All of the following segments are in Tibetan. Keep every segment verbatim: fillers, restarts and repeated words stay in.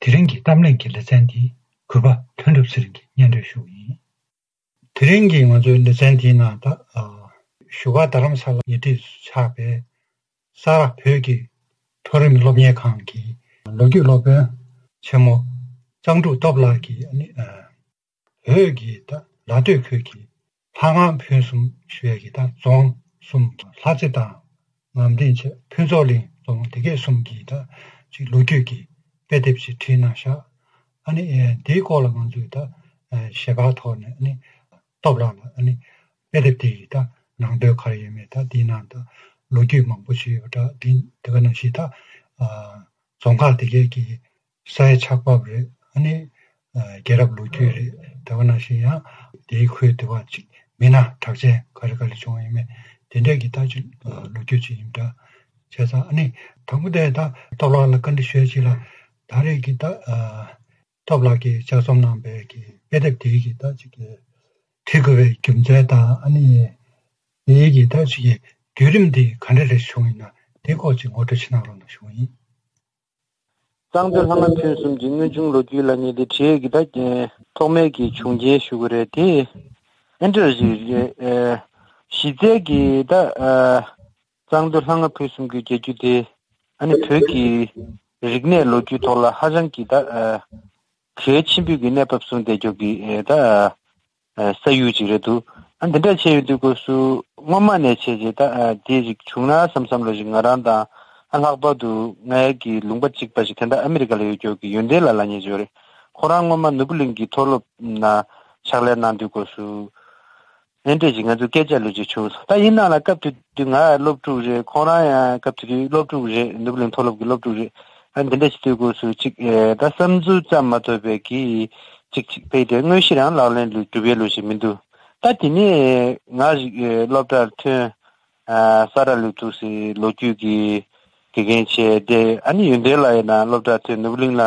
དེ་རིང་གི་གཏམ་གླེང་གི་ལེ་ཚན་འདི་གུས་པ་དོན་གྲུབ་ཚེ་རིང་གིས་སྙན་སྒྲོན་ཞུ་གི་ཡིན། དེ་རིང་གི་ང་ཚོའི་ལེ་ཚན་འདིའི་ནང་ད་ཨ་བཞུགས་སྒར་རྡ་རམ་ས་ལ་ཉེ་འཁྲིས་སུ་ཆགས་པའི་ས་རཱ་བོད་ཀྱི་མཐོ་རིམ་སློབ་གཉེར་ཁང་གི་ལོ་རྒྱུས་སློབ་དཔོན་ཆེན་མོ་གཙང་ཕྲུག་སྟོབས་ལགས་ཀྱིས་ཨ་ནི་ཨ་བོད་ཀྱི་ད་ལ་སྟོད་ཁུལ་གྱི་ལྷ་ང་ཕུན་སུམ་ཞེས་པའི་གི་ད་རྫོང་གསུམ། ལྷ་རྩེ་དང་ངམ་སྡིང་ཆེ་ཕུན་ཚོགས་གླིང་རྫོང་དེ་གས་གསུམ་གྱི་ད་ཅིག་ལོ་རྒྱུས་ཀྱི་དཔེ་དེབ་ཅིག་བྲིས་གནང་ཤག་ཨ་ནི་ཨེ་དེའི་སྐོར་ལ་ང་ཚོས་ད་ཨེ་ཞལ་པར་ཐོག་ནས་ཨ་ནི་སྟོབས་ལགས་ལ་ཨ་ནི་དཔེ་དེབ་དེ་ཡི་ད་ནང་དོན་ག་རེ་ཡོད་མེད། ད་དེའི་ནང་ད་ལོ་རྒྱུས་མང་པོ་ཞིག་ཡོད་པ་འདྲ། དེ་དེ་ག་ནང་བཞིན་ད་ཨ་རྫོང་ཁག་དེ་གས་ཀྱི་ས་ཡི་ཆགས་བབ་རེད། ཨ་ནི་ཨ་རྒྱལ་རབས་ལོ་རྒྱུས་རེད། དེ་ག་ནང་བཞིན་ཡང་དེའི་ཁུལ་དེ་བ་ཅིག་མི་སྣ་གྲགས་ཅན་ག་རེ་ག་རེ་བྱུང་ཡོད་མེད་དེ་འདྲས་ཀྱི་ད་ཅིག་ཨ་ལོ་རྒྱུས་ཅིག་ཡིན་འདྲ། བྱས་ཙང་ཨ་ནི་དང་པོ་དེ་ད་སྟོབས་ལགས་ལ་བཀའ་འདྲི་ཞུས་ཅིག་ལ། ད་རེས་ཀྱི་ད་ཨ་སྟོབས་ལགས་ཀྱིས་ལྗགས་རྩོམ་གནང་པའི་གི་དཔེ་དེབ་དེའི་གི་ད་ཅིག་གི་བྲི་དགོས་པའི་རྒྱུ་མཚན་དང་ཨ་ནི་དེའི་གི་ད་ཅིག་གི་བརྒྱུད་རིམ་དེ་ག་འདྲ་རེ་བྱུང་ཡིན་ན་དེ་སྐོར་ཅིག་ངོ་སྤྲོད་ཅིག་གནང་རོགས་གནང་ཞུ་གི་ཡིན། གཙང་སྟོད་ལྷ་ང་ཕུན་སུམ་གྱི་དངོས་བྱུང་ལོ་རྒྱུས་ལབ་མཁན་དེ་བྲིས་ཀྱི་ད་ཐོག་མའི་གི་བྱུང་རྐྱེན་ཞུ་གི་རེད་དེ། ཨེ་འདྲ་ཞིག་རེད། ཨེ་གཞི་རྩའི་གི་ད་ཨ་གཙང་སྟོད་ལྷ་ང་ཕུན་སུམ་གྱི་རྒྱལ་རྒྱུད་དེ་ཨ་ནི་བོད་ཀྱི་རིག་གནས་ལོ་རྒྱུས་ཐོག་ལ་ཧ་ཅང་གི་ད་ཨ་གལ་ཆེན་པོའི་གི་གནས་བབ་བཟུང་བསྡད་རྒྱུ་གི་ཨེ་ད་ཨ་ས་ཡུལ་ཅིག་རེད་འདུག་ཨ་འདི་འདྲ་བྱས་ཡོད་དུས་སྐབས་སུ་སྔོན་མ་ནས་བྱས་རྗེས་ད་ཨ་དེ་ཅིག་བྱུང་ན་བསམ་བསམ་ལ་ཞིག་ང་རང་དང་ཨ་ལྷག་པར་དུ་ངའི་གི་ལུང་པ་གཅིག་པ་ཞིག་དེ་འདྲ་ཨ་མི་རི་ཀ་ལ་ཡོད་རྒྱུ་གི་ཡོན་ཏན་ལགས་ལབ་མཁན་ཅིག་ཡོད་རེད། ཁོ་རང་སྔོན་མ་ནོར་བུ་གླིང་གི་མཐོ་སློབ་ནང་ཕྱག་ལས་གནང་དུས་སྐབས་སུ་ཨེ་འདྲས་ཅིག་ང་ཚོ་སྐད་ཆ་ལོས་ཅིག་བྱུང་སོང་། ད་ཡིན་ནའང་ལ་སྐབས་དེ་དུས་ང་སློབ་ཕྲུག་རེད། ཁོ་རང་ཡང་སྐབས་དེ་དུས་སློབ་ཕྲུག་རེད། ནོར་བུ་གླིང་མཐོ་སློབ་ཀྱི་སློབ་ཕྲུག་རེད། ཨ་འདི་འདྲ་ཞིག་དུས་སྐབས་སུ་ཅིག་ཨེ་ད་བསམ་ཚུལ་ཙམ་མ་གཏོགས་པའི་གི་ཅིག་ཅིག་ཕེབས་ཏེ་དངོས་གཞི་རང་ལག་ལེན་ལུ་གྲུབ་པའི་ལུགས་ཤིག་མི་འདུག་ད་དེ་ནས་ང་ཞིག་ཨེ་སློབ་གྲྭར་ཐོན། ཨ་ས་རཱ་ལུ་ཐུག་སའི་ལོ་རྒྱུས་ཀྱི་དགེ་རྒན་བྱས་ཏེ། ཨ་ནི་ཡོན་ཏན་ལགས་ཡིན་ན་སློབ་གྲྭར་ཐོན། ནོར་བུ་གླིང་ལ་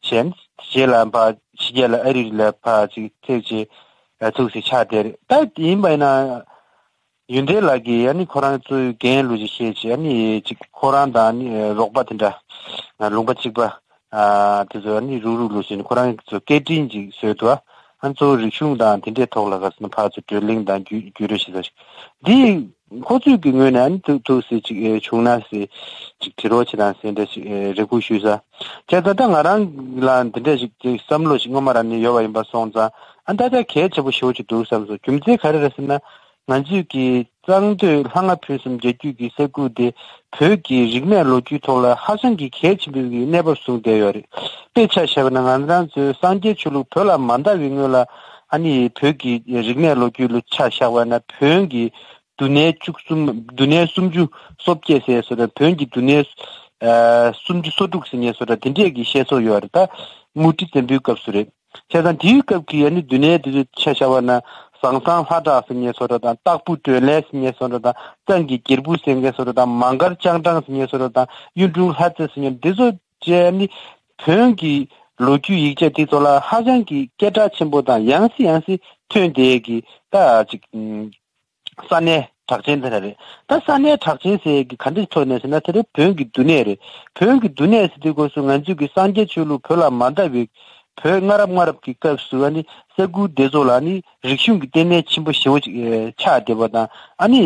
བྱས། རྗེས་ལ་ཕར་ཕྱི་རྒྱལ་ལ་ཨ་རི་ལ་ཕར་ཅིག་ཐེབས་བྱས་ཨ་ཐུག་སའི་ཆགས་བསྡད་རེད། ད་དེ་ཡིན་པ་ཡིན་ན། ཡོན་ཏན་ལགས་ཀྱིས་ཨ་ནི་ཁོ་རང་གཙོ་བོའི་འགན་ལུགས་ཅིག་བཤད་བྱས། ཨ་ནི་ཅིག་ཁོ་རང་དང་ཨ་ནི་རོགས་པ་དེ་འདྲ་ལུང་པ་གཅིག་པ་ཨ་དེ་ཚོ་ཨ་ནི་རུག་རུག་ལུགས་བྱས་ནས་ཁོ་རང་ཚོ་སྐད་འཕྲིན་ཅིག་བཟོས་འདུག་ཨ་ནི་གཙོ་བོ་རིག་གཞུང་དང་དེ་འདྲའི་ཐོག་ལ་ག་ཟེར་ན་ཕར་ཚུར་བགྲོ་གླེང་དང་བརྒྱུད་བརྒྱུད་རེས་བྱེད་ས་ཞིག་འདི་ཁོ་ཚོས་ཀྱི་ངོས་ནས་ཨ་ནི་ཐུགས་ཐུགས་སྲས་ཅིག་བྱུང་ན་ཟེར་ཅིག་དྲི་རོགས་བྱེད་དང་ཟེར་འདྲ་ཞིག་རེ་སྐུལ་ཞུས་ས། བྱས་ཙང་ད་ང་རང་ལ་འདི་འདྲ་ཞིག་ཅིག་བསམ་བློ་ཞིག་སྔོན་མ་རང་ནས་ཡོད་པ་ཡིན་པ་སོང་ཙང་ཨ་ད་ལྟ་གལ་ཆེན་པོ་ཞེ་པོ་ཅིག་འདུག་བསམ་སོང་། རྒྱུ་མཚན་ག་རེ་རེད་ཟེར་ན། ང་ཚོས་ཀྱི་གཙང་སྟོད་ལྷ་ང་ཕུན་སུམ་རྒྱལ་རྒྱུད་ཀྱི་ས་ཁུལ་དེ་བོད་ཀྱི་རིག་གནས་ལོ་རྒྱུས་ཐོག་ལ་ཧ་ཅང་གི་གལ་ཆེན་པོའི་གི་གནས་བབ་བཟུང་བསྡད་ཡོད་རེད། དཔེ་ཆ་བཞག་པ་ན་ང་རང་ཚོའི་སངས་རྒྱས་ཆོས་ལུགས་བོད་ལ་མ་དར་བའི་སྔོན་ལ་ཨ་ནི་བོད་ཀྱི་རིག་གནས་ལོ་རྒྱུས་ལ་ཆ་བཞག་པ་ན་བོན་གྱི་འབྲུ་སྣ་བཅུ་གསུམ། འབྲུ་སྣ་སུམ་ཅུ་སོ་བརྒྱད་ཟེར་བཟོ་འདྲ། བོན་གྱི་འབྲུ་སྣ་ཨ་སུམ་ཅུ་སོ་དྲུག་ཟེར་མཁན་བཟོ་འདྲ་དེ་འདྲས་ཀྱི་བཤད་སྲོལ་ཡོད་རེད། ད་མུ་ཏིག་བཙན་པོའི་སྐབས་སུ་རེད། བྱས་ཙང་དེའི་སྐབས་ཀྱི་ཨ་ནི་འབྲུ་སྣའི་དེ་ཚོ་ཆ་བཞག་པ་ན་ཟང་ཟང་ལྷ་བྲག་ཟེར་མཁན་བཟོ་འདྲ་དང་། སྟག་ཕུ་སྒྲོན་ལས་ཟེར་མཁན་བཟོ་འདྲ་དང་། གཙང་གི་གྱེར་བུ་ཟེར་མཁན་བཟོ་འདྲ་དང་། མང་མཁར་ལྕང་ཕྲང་ཟེར་མཁན་བཟོ་འདྲ་དང་། གཡུང་དྲུང་ལྷ་རྩེ་ཟེར་མཁན་འདི་ཚོ་བཅས་ཨ་ནི་བོན་གྱི་ལོ་རྒྱུས་ཡིག་ཆ་དེ་ཚོ་ལ་ཧ་ཅང་གི་སྐད་གྲགས་ཆེན་པོ་དང་ཡང་སེ་ཡང་སེ་ཐོན་བསྡད་ཀྱི་ད་ཅིག་ས་གནས་གྲགས་ཅན་དེ་འདྲ་རེད། ད་ས་གནས་གྲགས་ཅན་ཟེར་གྱི་ག་འདྲའི་ཐོག་ནས་ཟེར་ན་དེ་རེད། བོན་གྱི་འབྲུ་སྣ་རེད། བོན་གྱི་འབྲུ་སྣ་ཟེར་དུས་སྐབས་སུ་ང་ཚོས་ཀྱི་སངས་རྒྱས་ཆོས་ལུགས་བོད་ལ་མ་དར་བའི་བོད་སྔ་རབས་སྔ་རབས་ཀྱི་སྐབས་སུ་ཨ་ནི་ས་ཁུལ་དེ་ཚོ་ལ་ཨ་ནི་རིག་གཞུང་གི་ལྟེ་གནས་ཆེན་པོ་ཞེ་པོ་ཅིག་ཆགས་བསྡད་པ་དང་། ཨ་ནི་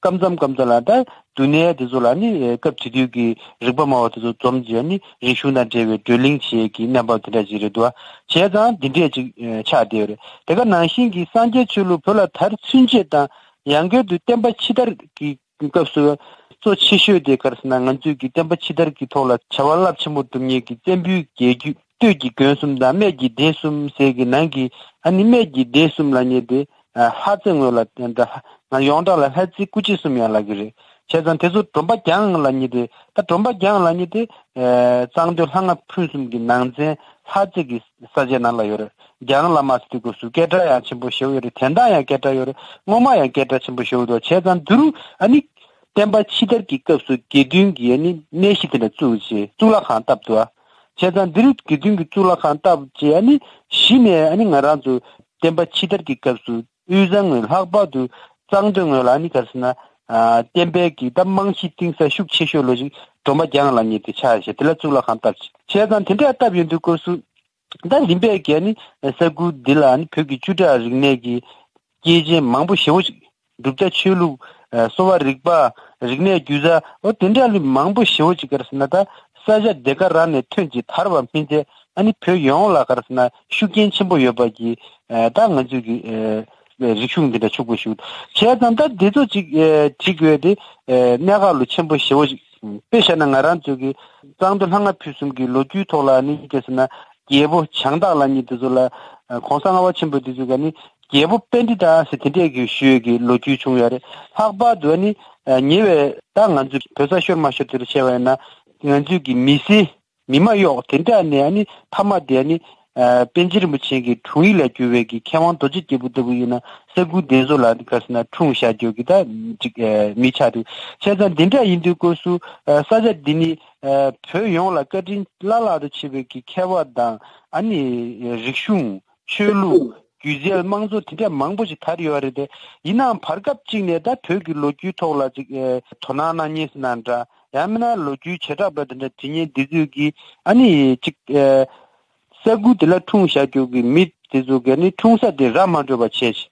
སྐབས་མཚམས་སྐབས་མཚམས་ལ་ད་འབྲུ་སྣ་དེ་ཚོ་ལ་ཨ་ནི་སྐབས་དེ་དུས་ཀྱི་རིག་པ་སྨྲ་བ་དེ་ཚོ་འཛོམས་བྱས་ཨ་ནི་རིག་གཞུང་དང་འབྲེལ་བའི་བགྲོ་གླེང་བྱེད་ཀྱི་རྣམ་པ་དེ་འདྲ་ཅིག་རེད་འདུག་བ། བྱས་ཙང་འདི་འདྲས་ཅིག་ཆགས་བསྡད་ཡོད་རེད། དེ་ག་ནང་བཞིན་གྱི་སངས་རྒྱས་ཆོས་ལུགས་བོད་ལ་དར་ཚུན་ཆད་དང་། ཡང་སྒོས་དུ་བསྟན་པ་ཕྱི་དར་གྱི་སྐབས་སུ་གཙོ་ཆེ་ཤོས་དེ་ག་རེ་ཟེར་ན། ང་ཚོས་ཀྱི་བསྟན་པ་ཕྱི་དར་གྱི་ཐོག་ལ་བྱ་བ་རླབས་ཆེན་པོ་སྒྲུབ་མཁན་གྱི་བཙན་པོའི་རྒྱལ་རྒྱུད་སྟོད་ཀྱི་དགོན་གསུམ་དང་སྨད་ཀྱི་སྡེ་གསུམ་ཟེར་གྱི་ནང་གི་ཨ་ནི་སྨད་ཀྱི་སྡེ་གསུམ་ལབ་མཁན་དེ་ལྷ་རྩེ་ངོས་ལ་ད་ང་ཡོངས་གྲགས་ལ་ལྷ་རྩེ་སྐུ་རྗེས་གསུམ་ཡང་ལབ་ཀྱི་རེད། བྱས་ཙང་དེ་ཚོ་སྒྲོམ་པ་གྱང་ལབ་མཁན་དེ། ད་སྒྲོམ་པ་གྱང་ལབ་མཁན་དེ་གཙང་སྟོད་ལྷ་ང་ཕུན་སུམ་གྱི་ནང་ཚན་ལྷ་རྩེ་གི་ས་ཆའི་ནང་ལ་ཡོད་རེད། གྱང་ལབ་མ་ཟེར་དུས་སྐབས་སུ་སྐད་གྲགས་ཡང་ཆེན་པོ་ཞེ་པོ་ཡོད་རེད། དེ་འདྲ་ཡང་སྐད་གྲགས་ཡོད་རེད། སྔོན་མ་ཡང་སྐད་གྲགས་ཆེན་པོ་ཞེ་པོ་འདུག་བྱས་ཙང་འདི་རུ་ཨ་ནི་བསྟན་པ་ཕྱི་དར་གྱི་སྐབས་སུ་དགེ་འདུན་གྱི་ཨ་ནི་གནས་གཞི་དེ་འདྲ་བཙུགས་བྱས་གཙུག་ལག་ཁང་བཏབ་འདུག་ཨ། བྱས་ཙང་འདི་རུ་དགེ་འདུན་གྱི་གཙུག་ལག་ཁང་བཏབ་བྱས་ཨ་ནི་གཞི་ནས་ཨ་ནི་ང་རང་ཚོ་བསྟན་པ་ཕྱི་དར་གྱི་སྐབས་སུ་དབུས་གཙང་ངོས་ལྷག་པར་དུ་གཙང་སྟོད་ངོས་ལ་ཨ་ནི་ག་རེ་ཟེར་ན། ཨ་བསྟན་པའི་གི་ད་རྨང་གཞི་བཏིང་ས་ཤུགས་ཆེ་ཤོས་ལོ་ཅིག་སྒྲོལ་མ་རྒྱང་ལ་ཉེ་དེ་ཆགས་བྱས་དེ་ལ་གཙུག་ལག་ཁང་བཏབ་བྱས་བྱས་ཙང་དེ་འདྲས་བཏབ་ཡོང་དུས་སྐབས་སུ། ད་རིམ་པས་ཀྱི་ནི་ས་ཁུལ་འདི་ལ་ནི་བོད་ཀྱི་བཅུ་ཕྲག་རིག་གནས་ཀྱི་སྐྱེས་ཆེན་མང་པོ་ཞེ་བོ་ཅིག་གྲུབ་མཐའ་ཆོས་ལུགས། ཨ་གསོ་བ་རིག་པ། རིག་གནས་སྒྱུ་རྩལ། འོ་དེ་འདྲ་ལུས་མང་པོ་ཞེ་བོ་ཅིག་ག་རེ་ཟེར་ན་ད་ས་ཆ་དེ་ག་རང་ནས་ཐོན་ཅིག་དར་བ་མིན་ཚེ་ཨ་ནི་བོད་ཡོངས་ལ་ག་རེ་ཟེར་ན་ཤུགས་རྐྱེན་ཆེན་པོ་ཡོད་པ་གི་ཨ་ད་ང་ཚོས་ཀྱི་ཨ་རིག་གཞུང་འདི་འདྲ་ཕྱུག་པོ་ཞིག་བྱས་ཙང་ད་འདི་ཚོ་ཅིག་ཨ་བྲིས་དགོས་དེ་ཨ་གནད་འགག་ལོ་ཆེན་པོ་ཞེ་བོ་ཅིག་དཔེ་བཞག་ན་ང་རང་ཚོ་གི་གཙང་སྟོད་ལྷ་ལྔ་ཕུན་སུམ་གྱི་ལོ་རྒྱུས་ཐོག་ལ་ནི་ག་རེ་ཟེར་ན། རྒྱལ་པོ་བྱང་སྟག་ལབ་མཁན་དེ་ཚོ་ལ་ཨ་གོང་ས་ལྔ་པ་ཆེན་པོ་དེ་ཚོ་ག་ནི་རྒྱལ་པོ་པཎྜི་ཏ་ཟེར་དེ་འདྲས་ཀྱི་ཞུས་ཀྱི་ལོ་རྒྱུས་བྱུང་ཡོད་རེད། ལྷག་པར་དུ་ཨ་ནི་ཨ་ཉེ་བའི་ད་ང་ཚོ་བོད་ས་ཤོར་མ་ཤོར་དེ་ལ་བྱས་པ་ཡིན་ན་ང་ཚོའི་གི་མི་སེར་མི་མ་གཡོག་དེ་འདྲ་ནས་ཨ་ནི་མཐའ་མ་དེ་ཨ་ནི་ཨ་པཎ་ཆེན་རིན་པོ་ཆེ་གི་དྲུང་ཡིག་ལ་གྱུར་བའི་གི་མཁས་དབང་རྡོ་རྗེ་རྒྱལ་པོ་ལྟ་བུ་ཡིན་ན་ས་ཁུལ་དེ་ཚོ་ལ་ག་རེ་ཟེར་ན་འཁྲུངས་བཞག་རྒྱུ་གི་ད་ཅིག་ཨ་མི་ཆགས་འདུག་བྱས་ཙང་དེ་འདྲ་ཡིན་དུས་སྐབས་སུ་ཨ་ས་ཆ་འདི་ནི། ཨ་བོད་ཡོངས་ལ་བཀའ་དྲིན་བླ་ལྷག་ཏུ་ཆེ་བའི་གི་མཁས་པ་དང་ཨ་ནི་རིག་གཞུང་། ཆོས་ལུགས། སྒྱུ་རྩལ། དམངས་གཙོ་དེ་འདྲ་མང་པོ་ཞིག་དར་ཡོད་རེད་དེ། ཡིན་ནའང་བར་སྐབས་གཅིག་ནས་ད་བོད་ཀྱི་ལོ་རྒྱུས་ཐོག་ལ་ཅིག་ཨེ་དོ་སྣང་གནང་མཁན་ཟེར་ན་འདྲ། ཡང་མིན་ན་ལོ་རྒྱུས་བྱེ་བྲག་པ་དེ་འདྲ་འབྲི་མཁན་འདི་ཚོས་ཀྱིས་ཨ་ནི་ཅིག་ཨེ་ས་ཁུལ་དེ་ལ་འཁྲུངས་བཞག་རྒྱུ་གི་མི་དེ་ཚོ་གི་ནི་འཁྲུངས་ས་དེ་ར་མ་འཕྲོད་པ་བྱས་ཤིང་།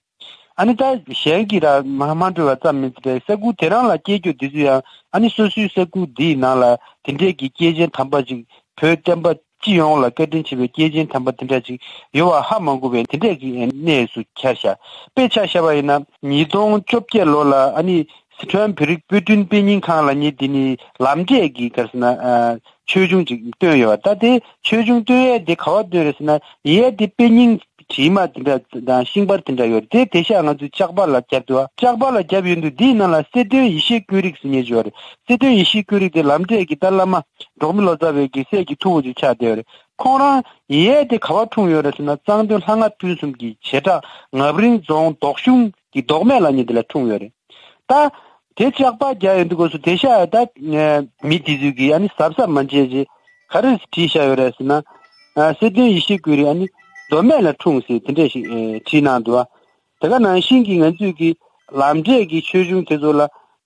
ཨ་ནི་ད་གཞན་གྱིས་ར་མ་མ་འགྲོ་བ་ཙམ་མིན་ཏེ་ས་ཁུལ་དེ་རང་ལ་སྐྱེས་རྒྱུ་འདི་ཚོ་ཡང་ཨ་ནི་སོ་སོའི་ས་ཁུལ་འདིའི་ནང་ལ་དེ་འདྲས་ཀྱི་སྐྱེས་ཆེན་དམ་པ་ཅིག་བོད་བསྟན་པ་སྤྱི་ཡོངས་ལ་བཀའ་དྲིན་ཆེ་བའི་སྐྱེས་ཆེན་དམ་པ་དེ་འདྲ་ཅིག་ཡོད་པ་ཧ་མ་གོ་བའི་དེ་འདྲས་ཀྱི་གནས་སུ་ཆ་བཞག་དཔེ་ཆ་བཞག་པ་ཡིན་ན་ཉིས་སྟོང་བཅོ་བརྒྱད་ལོ་ལ་ཨ་ནི་སི་ཁྲོན་བོད་རིགས་དཔེ་སྐྲུན་དཔེ་རྙིང་ཁང་ལབ་མཁན་འདི་ནི་ལམ་འབྲས་ཀྱི་ག་རེ་ཟེར་ན་ཨ་ཆོས་འབྱུང་ཅིག་བཏོན་ཡོད་པ། ད་དེ་ཆོས་འབྱུང་བཏོན་ཡས་དེ་ག་པར་བཏོན་རེད་ཟེར་ན་ཡས་དེ་དཔེ་རྙིང་བྲིས་མ་དེ་འདྲ་དང་ཤིང་པར་དེ་འདྲ་ཡོད་རེད། དེ་དེ་ཤག་ང་ཚོས་ལྕགས་པར་ལ་བརྒྱབ་འདུག་ལྕགས་པར་ལ་བརྒྱབ་ཡོད་འདུག་དེའི་ནང་ལ་སེ་སྟོན་ཡེ་ཤེས་ཀུན་རིག་ཟེར་མཁན་ཅིག་ཡོད་རེད། སེ་སྟོན་ཡེ་ཤེས་ཀུན་རིག་དེ་ལམ་འབྲས་ཀྱི་ད་བླ་མ་འབྲོག་མི་ལོ་ཙཱ་བའི་གི་སྲས་ཀྱི་ཐུ་བོ་ཅིག་ཆགས་བསྡད་ཡོད་རེད། ཁོང་རང་ཡས་དེ་ག་པར་འཁྲུངས་ཡོད་རེད་ཟེར་ན་གཙང་སྟོད་ལྷ་ལྔ་ཕུན་སུམ་གྱི་བྱེ་བྲག་ངབ་རིང་རྫོང་མདོག་གཞུང་གི་མདོག་སྨད་ལབ་མཁན་དེ་ལ་འཁྲུངས་ཡོད་རེད། ད་དེ་ལྕགས་པར་བརྒྱབ་ཡོང་དུས་སྐབས་སུ་དེ་ཤག་ད་མི་དེ་ཚོས་ཀྱིས་ཨ་ནི་གཟབ་གཟབ་མ་བྱས་རྗེས་ག་རེ་བྲིས་བཞག་ཡོད་རེད་ཟེར་ན། ཨ་སེ་སྟོན་ཡེ་ཤེས་ཀུན་རིག་ཨ་ནི་མདོ་སྨད་ལ་འཁྲུངས་ཟེར་དེ་འདྲས་ཤིག་ཨེ་བྲིས་གནང་འདུག་ཨ། དེ་ག་ནང་བཞིན་གྱི་ང་ཚོས་ཀྱི་ལམ་འབྲས་ཀྱི་ཆོས་འབྱུང་དེ་ཚོ་ལ་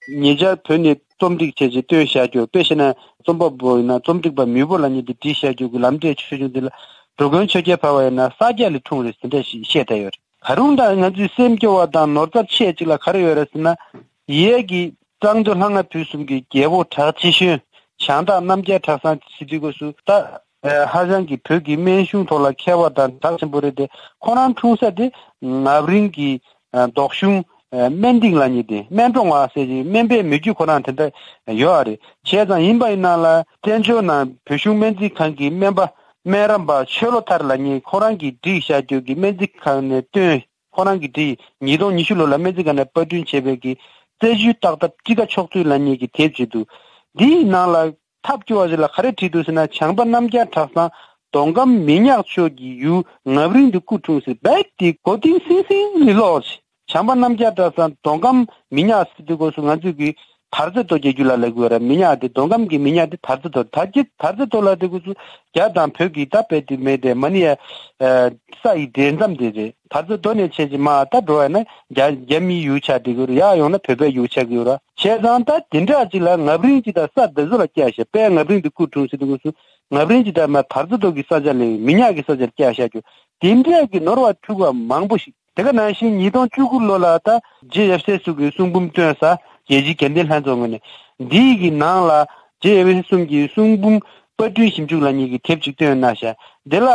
ཉེ་ཆར་བོད་ནས་རྩོམ་སྒྲིག་བྱས་རྗེས་བཏོན་བཞག་རྒྱུ་དཔེ་བཤད་ན་རྩོམ་པ་པོ་ཡིན་ན་རྩོམ་སྒྲིག་པ་མི་བོ་ལབ་མཁན་དེ་བྲིས་བཞག་རྒྱུ་གི་ལམ་འབྲས་ཆོས་འབྱུང་དེ་ལ་འགྲོ་མགོན་ཆོས་རྒྱལ་འཕགས་པ་ཡིན་ན་ས་སྐྱ་ལ་འཁྲུངས་རེད་ཟེར་འདྲ་ཞིག་བཤད་བསྡད་ཡོད་རེད། ད་རུང་ད་ང་ཚོའི་སེམས་སྐྱོ་བ་དང་ནོར་འཚབ་ཆེ་གཅིག་ལ་ག་རེ་ཡོད་རེད་ཟེར་ན། ཡས་ཀྱི་གཙང་སྟོད་ལྷ་ལྔ་ཕུན་སུམ་གྱི་རྒྱལ་པོ་གྲགས་ཆེ་ཤོས་བྱང་སྟག་རྣམ་རྒྱལ་གྲགས་བཟང་ཟེར་དུས་སྐབས་སུ་ད་ཧ་ཅང་གི་བོད་ཀྱི་སྨན་གཞུང་ཐོག་ལ་མཁས་པ་དང་གྲགས་ཆེན་པོ་རེད་དེ། ཁོ་རང་འཁྲུངས་ས་དེ་ངབ་རིང་གི་མདོག་གཞུང་སྨན་སྡིངས་ལབ་མཁན་དེ་སྨན་གྲོང་བ་ཟེར་གྱི་སྨན་པའི་མི་རྒྱུད་ཁོ་རང་དེ་འདྲ་ཡོད་རེད། བྱས་ཙང་ཡིན་པ་ཡིན་ན་ལ་བཙན་བྱོལ་ནང་བོད་གཞུང་སྨན་རྩིས་ཁང་གི་སྨན་པ་སྨན་རམས་པ་ཆོས་ལོ་ཐར་ལབ་མཁན་ཁོ་རང་གིས་བསྒྲིགས་བཞག་རྒྱུ་གི་སྨན་རྩིས་ཁང་ནས་བཏོན། ཁོ་རང་གིས་བྲིས། ཉིས་སྟོང་ཉི་ཤུ་ལོ་ལ་སྨན་རྩིས་ཁང་ནས་པར་སྐྲུན་བྱས་པའི་གི་རྩད་ཞུའི་བརྟག་ཐབས་སྤྲི་དཀར་ཕྱོགས་ཚུལ་ལབ་མཁན་གྱི་དེབ་ཅིག་འདུག་འདིའི་ནང་ལ་ཐབས་སྐྱོ་བ་ཞིག་ལ་ག་རེ་བྲིས་འདུག་ཟེར་ན། བྱམས་པ་རྣམ་རྒྱལ་གྲྭ་ཚང་མདོ་ཁམས་མི་ཉག་ཕྱོགས་ཀྱི་ཡུལ་ངབ་རིང་དུ་སྐུ་འཁྲུངས་ཟེར་བེད་དེ་གོ་ཏིང་སིང་སིང་ལི་ལོག་ཅིག་བྱམས་པ་རྣམ་རྒྱལ་གྲྭ་ཚང་མདོ་ཁམས་མི་ཉག་ཟེར་དུས་སྐབས་སུ་ང་ཚོས་ཀྱི་དར་རྩེ་མདོ་རྒྱལ་རྒྱུད་ལ་ལབ་དགོས་ར། མི་ཉག་དེ་མདོ་ཁམས་ཀྱི་མི་ཉག་དེ་དར་རྩེ་མདོ། དར་རྒྱས་དར་རྩེ་མདོ་ལ་དེ་ཁོ་ཚོ་རྒྱ་དང་བོད་ཀྱི་ད་དཔེ་དེ་མེད་དེ་མ་ནི་ཡ། ས་ཡི་འབྲེལ་མཚམས་དེ་རེད། དར་རྩེ་མདོ་ནས་བྱས་ཀྱི་མ་ད་འགྲོ་བ་ན་རྒྱ་རྒྱ་མིའི་ཡུལ་ཆགས་དེ་གི་ར། ཡར་ཡོང་ན་བོད་པའི་ཡུལ་ཆགས་ཀྱི་ཡོད་ར། བྱས་ཙང་ད་དེ་འདྲ་ཅིག་ལ་ངབ་རིང་ཅིག་དང་ས་དེ་ཚོ་ལ་བཀྱག་བཞག་དཔེ་ངབ་རིང་དུ་སྐུ་འཁྲུངས་ཟེར་དུས་ཁོ་ཚོ་ངབ་རིང་ཅིག་དང་མ་དར་རྩེ་མདོ་གི་ས་ཆ་ལས་མི་ཉག་གི་ས་ཆར་བཀྱག་བཞག་རྒྱུ་དེ་འདྲ་གི་ནོར་བ་འཁྲུལ་བ་མང་པོ་ཞིག་དེ་ག་ནང་བཞིན་ཉིས་སྟོང་བཅུ་དགུ་ལོ་ལ་ད་རྗེ་ཡབ་སྲས་གསུམ་གྱི་གསུང་འབུམ་བཏོན་ས་རྒྱལ་སྤྱིའི་དགེ་ལྡན་ལྷན་ཚོགས་ངོས་ནས་འདིའི་གི་ནང་ལ་རྗེ་ཡབ་སྲས་གསུམ་གྱི་གསུང་འབུམ་པར་སྐྲུན་ཞིབ་འཇུག་ལབ་མཁན་གྱི་དེབ་ཅིག་བཏོན་གནང་ཤག་འདི་ལ་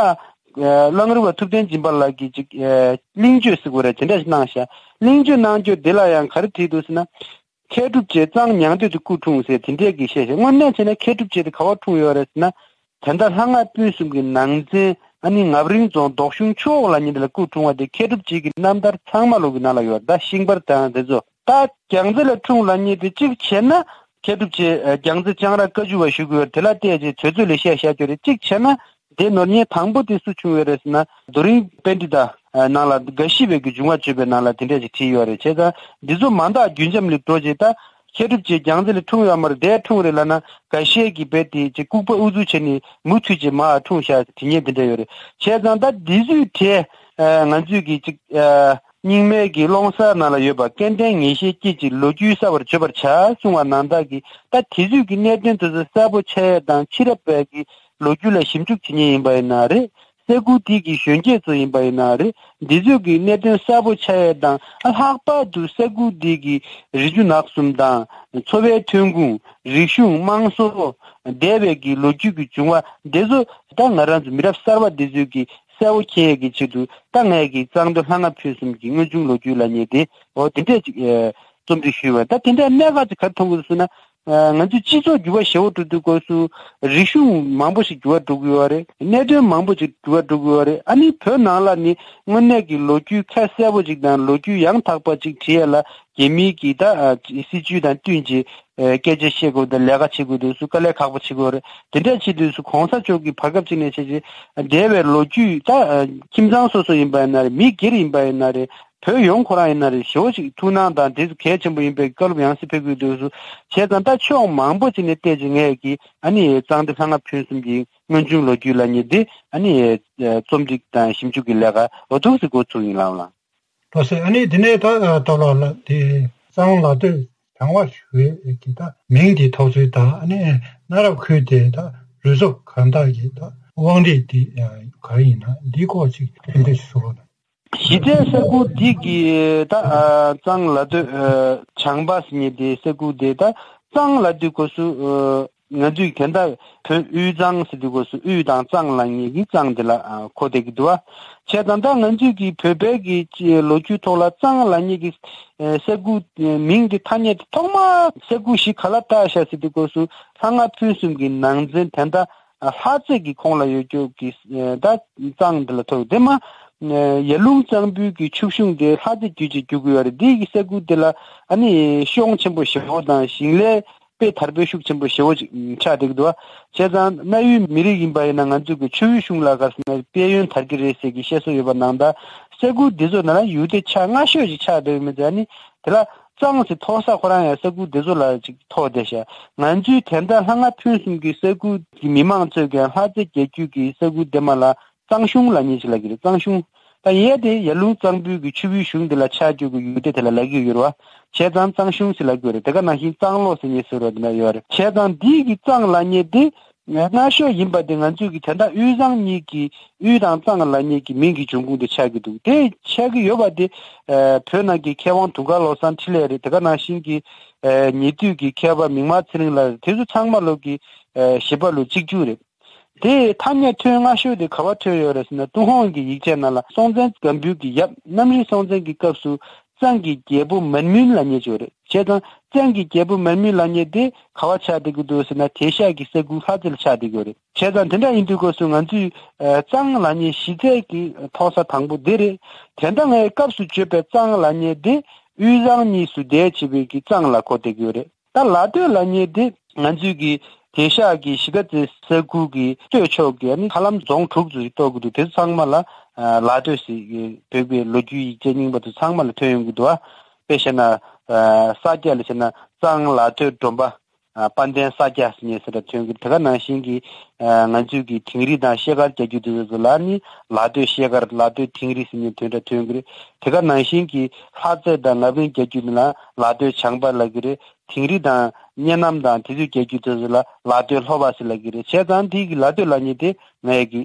གླང་རི་བ་ཐུབ་བསྟན་སྦྱིན་པ་ལགས་ཀྱིས་ཅིག་གླེང་བརྗོད་ཟེར་དགོས་རེད་དེ་འདྲ་ཞིག་གནང་ཤག་གླེང་བརྗོད་གནང་རྒྱུ་འདི་ལ་ཡང་ག་རེ་བྲིས་འདུག་ཟེར་ན། མཁས་གྲུབ་རྗེ་གཙང་མྱང་སྟོད་དུ་སྐུ་འཁྲུངས་ཟེར་དེ་འདྲས་ཀྱི་བཤད་ཤག་དངོས་གནས་བྱས་ན་མཁས་གྲུབ་རྗེ་དེ་ག་པར་འཁྲུངས་ཡོད་རེད་ཟེར་ན། ད་ལྟ་ལྷ་ལྔ་སྤུན་གསུམ་གྱི་ནང་ཚན་ཨ་ནི་ངབ་རིང་རྫོང་མདོག་གཞུང་ཆུ་འོག་ལབ་མཁན་དེ་ལ་སྐུ་འཁྲུངས་པ་དེ་མཁས་གྲུབ་རྗེ་གི་རྣམ་ཐར་ཚང་མ་ལོག་གི་ནང་ལ་ཡོད་རེད། ད་ཤིང་པར་དང་དེ་ཚོ། ད་རྒྱལ་རྩེ་ལ་འཁྲུངས་ལབ་མཁན་དེ་གཅིག་བྱས་ན་མཁས་གྲུབ་རྗེ་རྒྱལ་རྩེ་ལྕང་ར་བཀའ་བརྒྱུད་པ་ཞུ་དགོས་རེད། དེ་ལ་བལྟས་རྗེས་དུས་ཚོད་ལས་བཤད་བཤད་རྒྱུ་རེད། གཅིག་བྱས་ན་དེ་ནོར་མཁན་དང་པོ་དེ་སུ་བྱུང་ཡོད་རེད་ཟེར་ན། རྡོ་རིང་པཎྜི་ཏ་ནང་ལ་འགའ་ཞིག་པའི་གི་འབྱུང་བ་བརྗོད་པའི་ནང་ལ་དེ་འདྲས་ཅིག་བྲིས་ཡོད་རེད། བྱས་ཙང་འདི་ཚོ་མ་འདག་རྒྱུན་འབྱམས་ལས་འགྲོ་རྗེས་ད་མཁས་གྲུབ་རྗེ་རྒྱལ་རྩེ་ལ་འཁྲུངས་ཡོད་མ་རེད། དེ་འཁྲུངས་རེད་ལབ་ན་འགའ་ཤས་ཀྱིས་རྦད་དེ་ཅིག་ལྐུགས་པ་ཨུ་ཚུགས་བྱས་ནས་མུ་མཐུད་ཅིག་མར་འཁྲུངས་ཤག་དྲི་མཁན་དེ་འདྲ་ཡོད་རེད། བྱས་ཙང་ད་འདི་ཚོའི་གྲས་ང་ཚོས་ཀྱི་ཅིག་ རྙིང་མའི་གི་ཀློང་གསར་ནང་ལ་ཡོད་པ་སྐལ་ལྡན་ངེས་ཤེས་སྐྱེད་ཅིང་ལོ་རྒྱུས་གསལ་བར་བརྗོད་པར་བྱ་གསུང་བ་ནང་ལྟར་གྱི་ད་དེ་ཚོའི་གི་གནད་དོན་དེ་ཚོ་གསལ་པོ་ཆགས་ཡས་དང་ཕྱི་རབས་པའི་གི་ལོ་རྒྱུས་ལ་ཞིབ་འཇུག་བྱེད་མཁན་ཡིན་པ་ཡིན་ན་རེད། ས་ཁུལ་དེ་གི་གཞོན་སྐྱེས་ཚོ་ཡིན་པ་ཡིན་ན་རེད། འདི་ཚོས་ཀྱི་གནད་དོན་གསལ་པོ་ཆགས་ཡས་དང་ཨ་ལྷག་པར་དུ་ས་ཁུལ་དེ་གི་རི་ཆུ་ནགས་གསུམ་དང་འཚོ་བའི་ཐོན་ཁུངས། རིག་གཞུང་། དམངས་སྲོལ། འདས་པའི་གི་ལོ་རྒྱུས་ཀྱི་བྱུང་བ་འདི་ཚོ་ད་ང་རང་ཚོ་མི་རབས་གསར་པ་འདི་ཚོས་ཀྱི་གསལ་པོ་མཁྱེན་ཡས་ཀྱི་ཆེད་དུ་ད་ངས་ཀྱི་གཙང་སྟོད་ལྷ་ལྔ་ཕུན་སུམ་གྱི་དངོས་བྱུང་ལོ་རྒྱུས་ལབ་མཁན་དེ་འོ་དེ་འདྲས་ཅིག་ཨེ་རྩོམ་སྒྲིག་ཞུས་པ། ད་དེ་འདྲས་གནད་འགག་ཅིག་ག་རེ་མཐོང་གི་འདུག་ཟེར་ན། ང་ཚོའི་སྤྱི་ཚོགས་འགྱུར་བ་ཞེ་པོ་འགྲོ་དུས་སྐབས་སུ་རིག་གཞུང་མང་པོ་ཞིག་འགྱུར་བ་འགྲོ་གི་ཡོད་རེད། གནད་དོན་མང་པོ་ཞིག་འགྱུར་བ་འགྲོ་གི་ཡོད་རེད། ཨ་ནི་བོད་ནང་ལ་ནི་དངོས་གནས་ཀྱི་ལོ་རྒྱུས་ཁ་གསལ་པོ་ཞིག་དང་ལོ་རྒྱུས་ཡང་དག་པ་ཞིག་བྲིས་ཡ་ལ་རྒྱ་མིའི་གི་ད་སྲིད་ཇུས་དང་བསྟུན་གྱི་སྐད་ཆ་བཤད་དགོས་དང་ལས་ཀ་བྱེད་དགོས་དུས་སུ་དཀའ་ལས་ཁག་པོ་བྱེད་དགོས་རེད། དེ་འདྲ་བྱེད་དུས་སུ་གོང་ས་མཆོག་གི་བར་སྐབས་ཅིག་ནས་བྱས་རྗེས་འདས་པའི་ལོ་རྒྱུས་ད་ཁྱིམ་ཚང་སོ་སོ་ཡིན་པ་ཡིན་ན་རེད། མི་སྒེར་ཡིན་པ་ཡིན་ན་རེད། བོད་ཡོངས་ཁོ་རང་ཡིན་ན་རེད། ཞེ་པོ་ཅིག་ཐུགས་སྣང་དང་དེ་ཚོ་གལ་ཆེན་པོ་ཡིན་པའི་བཀའ་སློབ་ཡང་སེ་ཕེབས་ཀྱི་འདུག་སུ། བྱས་ཙང་ད་ཕྱོགས་མང་པོ་ཅིག་ནས་བལྟས་ཅིག་ངས་ཀྱིས་ཨ་ནི་གཙང་སྟོད་ལྷ་ལྔ་ཕུན་སུམ་གྱི་དངོས་བྱུང་ལོ་རྒྱུས་ལབ་མཁན་འདི་ཨ་ནི་རྩོམ་སྒྲིག་དང་ཞིབ་འཇུག་གི་ལས་ཀ་འོ་ཐུག་སེ་འགོ་ཚུགས་ཡིན་ལགས་ལགས། ལགས་སེ། ཨ་ནི་དེ་ནས་ད་སྟོད་ལ་ལ་དེ་གཙང་ལ་སྟོད་བྱང་བ་ཞུ་བའི་གི་ད་མིང་དེ་ཐོགས་ཚུལ་དང་ཨ་ནི་གནའ་རབས་ཁུལ་དེ་ད་རུས་ཚོགས་གང་དག་གི་ད་དབང་རིས་དེ་ག་རེ་ཡིན་ན་འདིའི་སྐོར་ཅིག་ཕན་ཐོགས་ཞུ་རོགས་གནང་། གཞི་རྩའི་ས་ཁུལ་འདི་གི་ད་གཙང་ལ་སྟོད་བྱང་པ་ཟེར་མཁན་དེ་ས་ཁུལ་དེ་ད་གཙང་ལབ་དུས་སྐབས་སུ་ང་ཚོས་དེ་འདྲ་བོད་དབུས་གཙང་ཟེར་དུས་སྐབས་སུ་དབུས་དང་གཙང་ལབ་མཁན་གྱི་གཙང་དེ་ལ་གོ་བསྡད་ཀྱི་འདུག་བ། བྱས་ཙང་ད་ང་ཚོས་ཀྱི་བོད་པའི་གི་ལོ་རྒྱུས་ཐོག་ལ་གཙང་ལབ་མཁན་གྱི་ས་ཁུལ་མིང་དེ་ཐ་སྙད་དེ་ཐོག་མར་ས་ཁུལ་གཞི་ག་ལ་བཏགས་ཤག་ཟེར་དུས་སྐབས་སུ་ལྷ་ལྔ་ཕུན་སུམ་གྱི་ནང་ཚན་དེ་འདྲ་ལྷ་རྩེ་གི་ཁོངས་ལ་ཡོད་རྒྱུ་གི་ད་གཙང་འདི་ལ་ཐོགས་དེ་མ་ཡར་ཀླུང་གཙང་པོའི་གི་ཕྱུགས་གཞུང་དེ་ལྷ་རྩེ་རྒྱུད་ཅེས་རྒྱུད་ཀྱི་ཡོད་རེད། འདི་གི་ས་ཁུལ་དེ་ལ་ཨ་ནི་གཤོང་ཆེན་པོ་ཞེ་པོ་དང་ཞིང་ལས་དཔེ་དར་སྤེལ་ཤུགས་ཆེན་པོ་ཞེ་པོ་ཅིག་ཆགས་བསྡད་ཀྱི་འདུག་བ། བྱས་ཙང་གནའ་བོའི་མི་རིགས་ཡིན་པ་ཡིན་ན་ང་ཚོ་གི་ཆུ་བོའི་གཞུང་ལ་ག་རེ་ཟེར་ན་དཔལ་ཡོན་དར་གྱི་རེད་ཟེར་གི་བཤད་སྲོལ་ཡོད་པ་ནང་ལྟར་ས་ཁུལ་འདི་ཚོ་ནང་ལ་ཡུལ་སྡེ་ཆ་ལྔ་ཤོས་ཅིག་ཆགས་བསྡད་ཡོད་མི་ཚེ་ཨ་ནི་དེ་ལ་གཙང་ཟེར་ཐོགས་ས་ཁོ་རང་ཡང་ས་ཁུལ་འདི་ཚོ་ལ་ཅིག་ཐོགས་བསྡད་ཤག་ང་ཚོའི་དེ་འདྲ་ལྷ་ལྔ་ཕུན་སུམ་གྱི་ས་ཁུལ་གྱི་མི་མང་ཚོས་ཀྱང་ལྷ་རྩེ་རྒྱལ་རྒྱུད་ཀྱི་ས་ཁུལ་འདི་མ་ལ་གཙང་གཞུང་ལབ་མཁན་ཅིག་ལབ་ཀྱི་རེད། གཙང་གཞུང་། ད་ཡས་དེ་ཡར་ཀླུང་གཙང་པོའི་གི་ཆུ་བོའི་གཞུང་འདི་ལ་ཆགས་རྒྱུ་གི་ཡུལ་སྡེ་དེ་ལ་ལབ་ཀྱི་ཡོད་རེད་བ། བྱས་ཙང་གཙང་གཞུང་ཟེར་ལབ་ཀྱི་ཡོད་རེད། དེ་ག་ནང་བཞིན་གཙང་ལོག་ཟེར་མཁན་ཟེར་བ་འདི་འདྲ་ཡོད་རེད། བྱས་ཙང་འདི་གི་གཙང་ལབ་མཁན་དེ་སྔ་ཤོས་ཡིན་པ་དེ་ང་ཚོས་ཀྱི་དེ་འདྲ་དབུས་གཙང་གཉིས་ཀྱི་དབུས་དང་གཙང་ལབ་མཁན་གྱི་མིང་གི་འབྱུང་ཁུངས་དེ་ཆགས་ཀྱི་འདུག་དེ་ཆགས་ཀྱི་ཡོད་པ་དེ་བོད་ནང་གི་མཁས་དབང་དུང་དཀར་བློ་བཟང་འཕྲིན་ལས་རེད། དེ་ག་ནང་བཞིན་གྱི་ཉེ་དུས་ཀྱི་མཁས་པ་མིག་དམར་ཚེ་རིང་ལགས་རེད། དེ་ཚོ་ཚང་མ་ལོག་གི་བཞི་པ་ལོ་གཅིག་མཇུག་རེད། དེ་ཐ་སྙད་ཐོན་སྔ་ཤོས་དེ་ག་པར་ཐོན་ཡོད་རེད་ཟེར་ན། ཏུན་ཧོང་གི་ཡིག་ཆ་ནང་ལ་སྲོང་བཙན་སྒམ་པོའི་གི་ཡབ་གནམ་རི་སྲོང་བཙན་གྱི་སྐབས་སུ་གཙང་གི་རྒྱལ་པོ་མར་མུན་ལབ་མཁན་ཅིག་ཡོད་རེད། བྱས་ཙང་གཙང་གི་རྒྱལ་པོ་མར་མུན་ལབ་མཁན་དེ་ག་པར་ཆགས་བསྡད་ཀྱི་འདུག་ཟེར་ན་དེང་སང་གི་ས་ཁུལ་ལྷ་རྩེ་ལ་ཆགས་བསྡད་ཀྱི་ཡོད་རེད། བྱས་ཙང་དེ་འདྲ་ཡིན་དུས་སྐབས་སུ་ང་ཚོས་གཙང་ལབ་མཁན་གཞི་རྩའི་གི་ཐོགས་ས་དང་པོ་དེ་རེད། དེ་འདྲ་ངའི་སྐབས་སུ་བརྗོད་པའི་གཙང་ལབ་མཁན་དེ་དབུས་གཙང་གཉིས་སུ་འདས་ཕྱིན་པའི་གི་གཙང་ལ་གོ་བསྡད་ཀྱི་ཡོད་རེད། ད་ལ་སྟོད་ལབ་མཁན་དེ་ང་ཚོའི་གི་དེང་སང་གི་གཞིས་ཀ་རྩེ་ས་ཁུལ་གྱི་སྟོད་ཕྱོགས་ཀྱི་ཨ་ནི་ཧ་ལམ་རྫོང་དྲུག་ཙམ་ཞིག་གཏོགས་ཀྱི་འདུག་དེ་ཚོ་ཚང་མ་ལ་ལ་སྟོད་ཟེར་བོད་པའི་ལོ་རྒྱུས་ཡིག་ཆ་རྙིང་པ་ཚོ་ཚང་མ་ལ་ཐོན་ཡོང་གི་འདུག་དཔེ་བཤད་ན་ས་སྐྱ་ལ་བྱས་ན་གཙང་ལ་སྟོད་སྒྲོམ་པ། དཔལ་ལྡན་ས་སྐྱ་ཟེར་མཁན་ཟེར་འདྲ་ཐོན་གྱི། དེ་ག་ནང་བཞིན་གྱི་ང་ཚོའི་གི་དིང་རི་དང་ཤེལ་དཀར་རྒྱལ་རྒྱུད་དེ་ཚོ་ལ་ནི་ལ་སྟོད་ཤེལ་དཀར་ལ་སྟོད་དིང་རི་ཟེར་མཁན་དེ་འདྲ་ཐོན་གྱི་རེད། དེ་ག་ནང་བཞིན་གྱི་ལྷ་རྩེ་དང་ངག་དབང་རྒྱལ་རྒྱུད་ལ་ལ་སྟོད་བྱང་པ་ལབ་ཀྱི་རེད། དིང་རི་དང་གཉའ་ནམ་དང་དེ་ཚོའི་རྒྱལ་རྒྱུད་དེ་ཚོ་ལ་ལ་སྟོད་ལྷོ་པ་ཟེར་ལབ་ཀྱི་རེད། བྱས་ཙང་དེ་གི་ལ་སྟོད་ལབ་མཁན་དེ་ངའི་གི་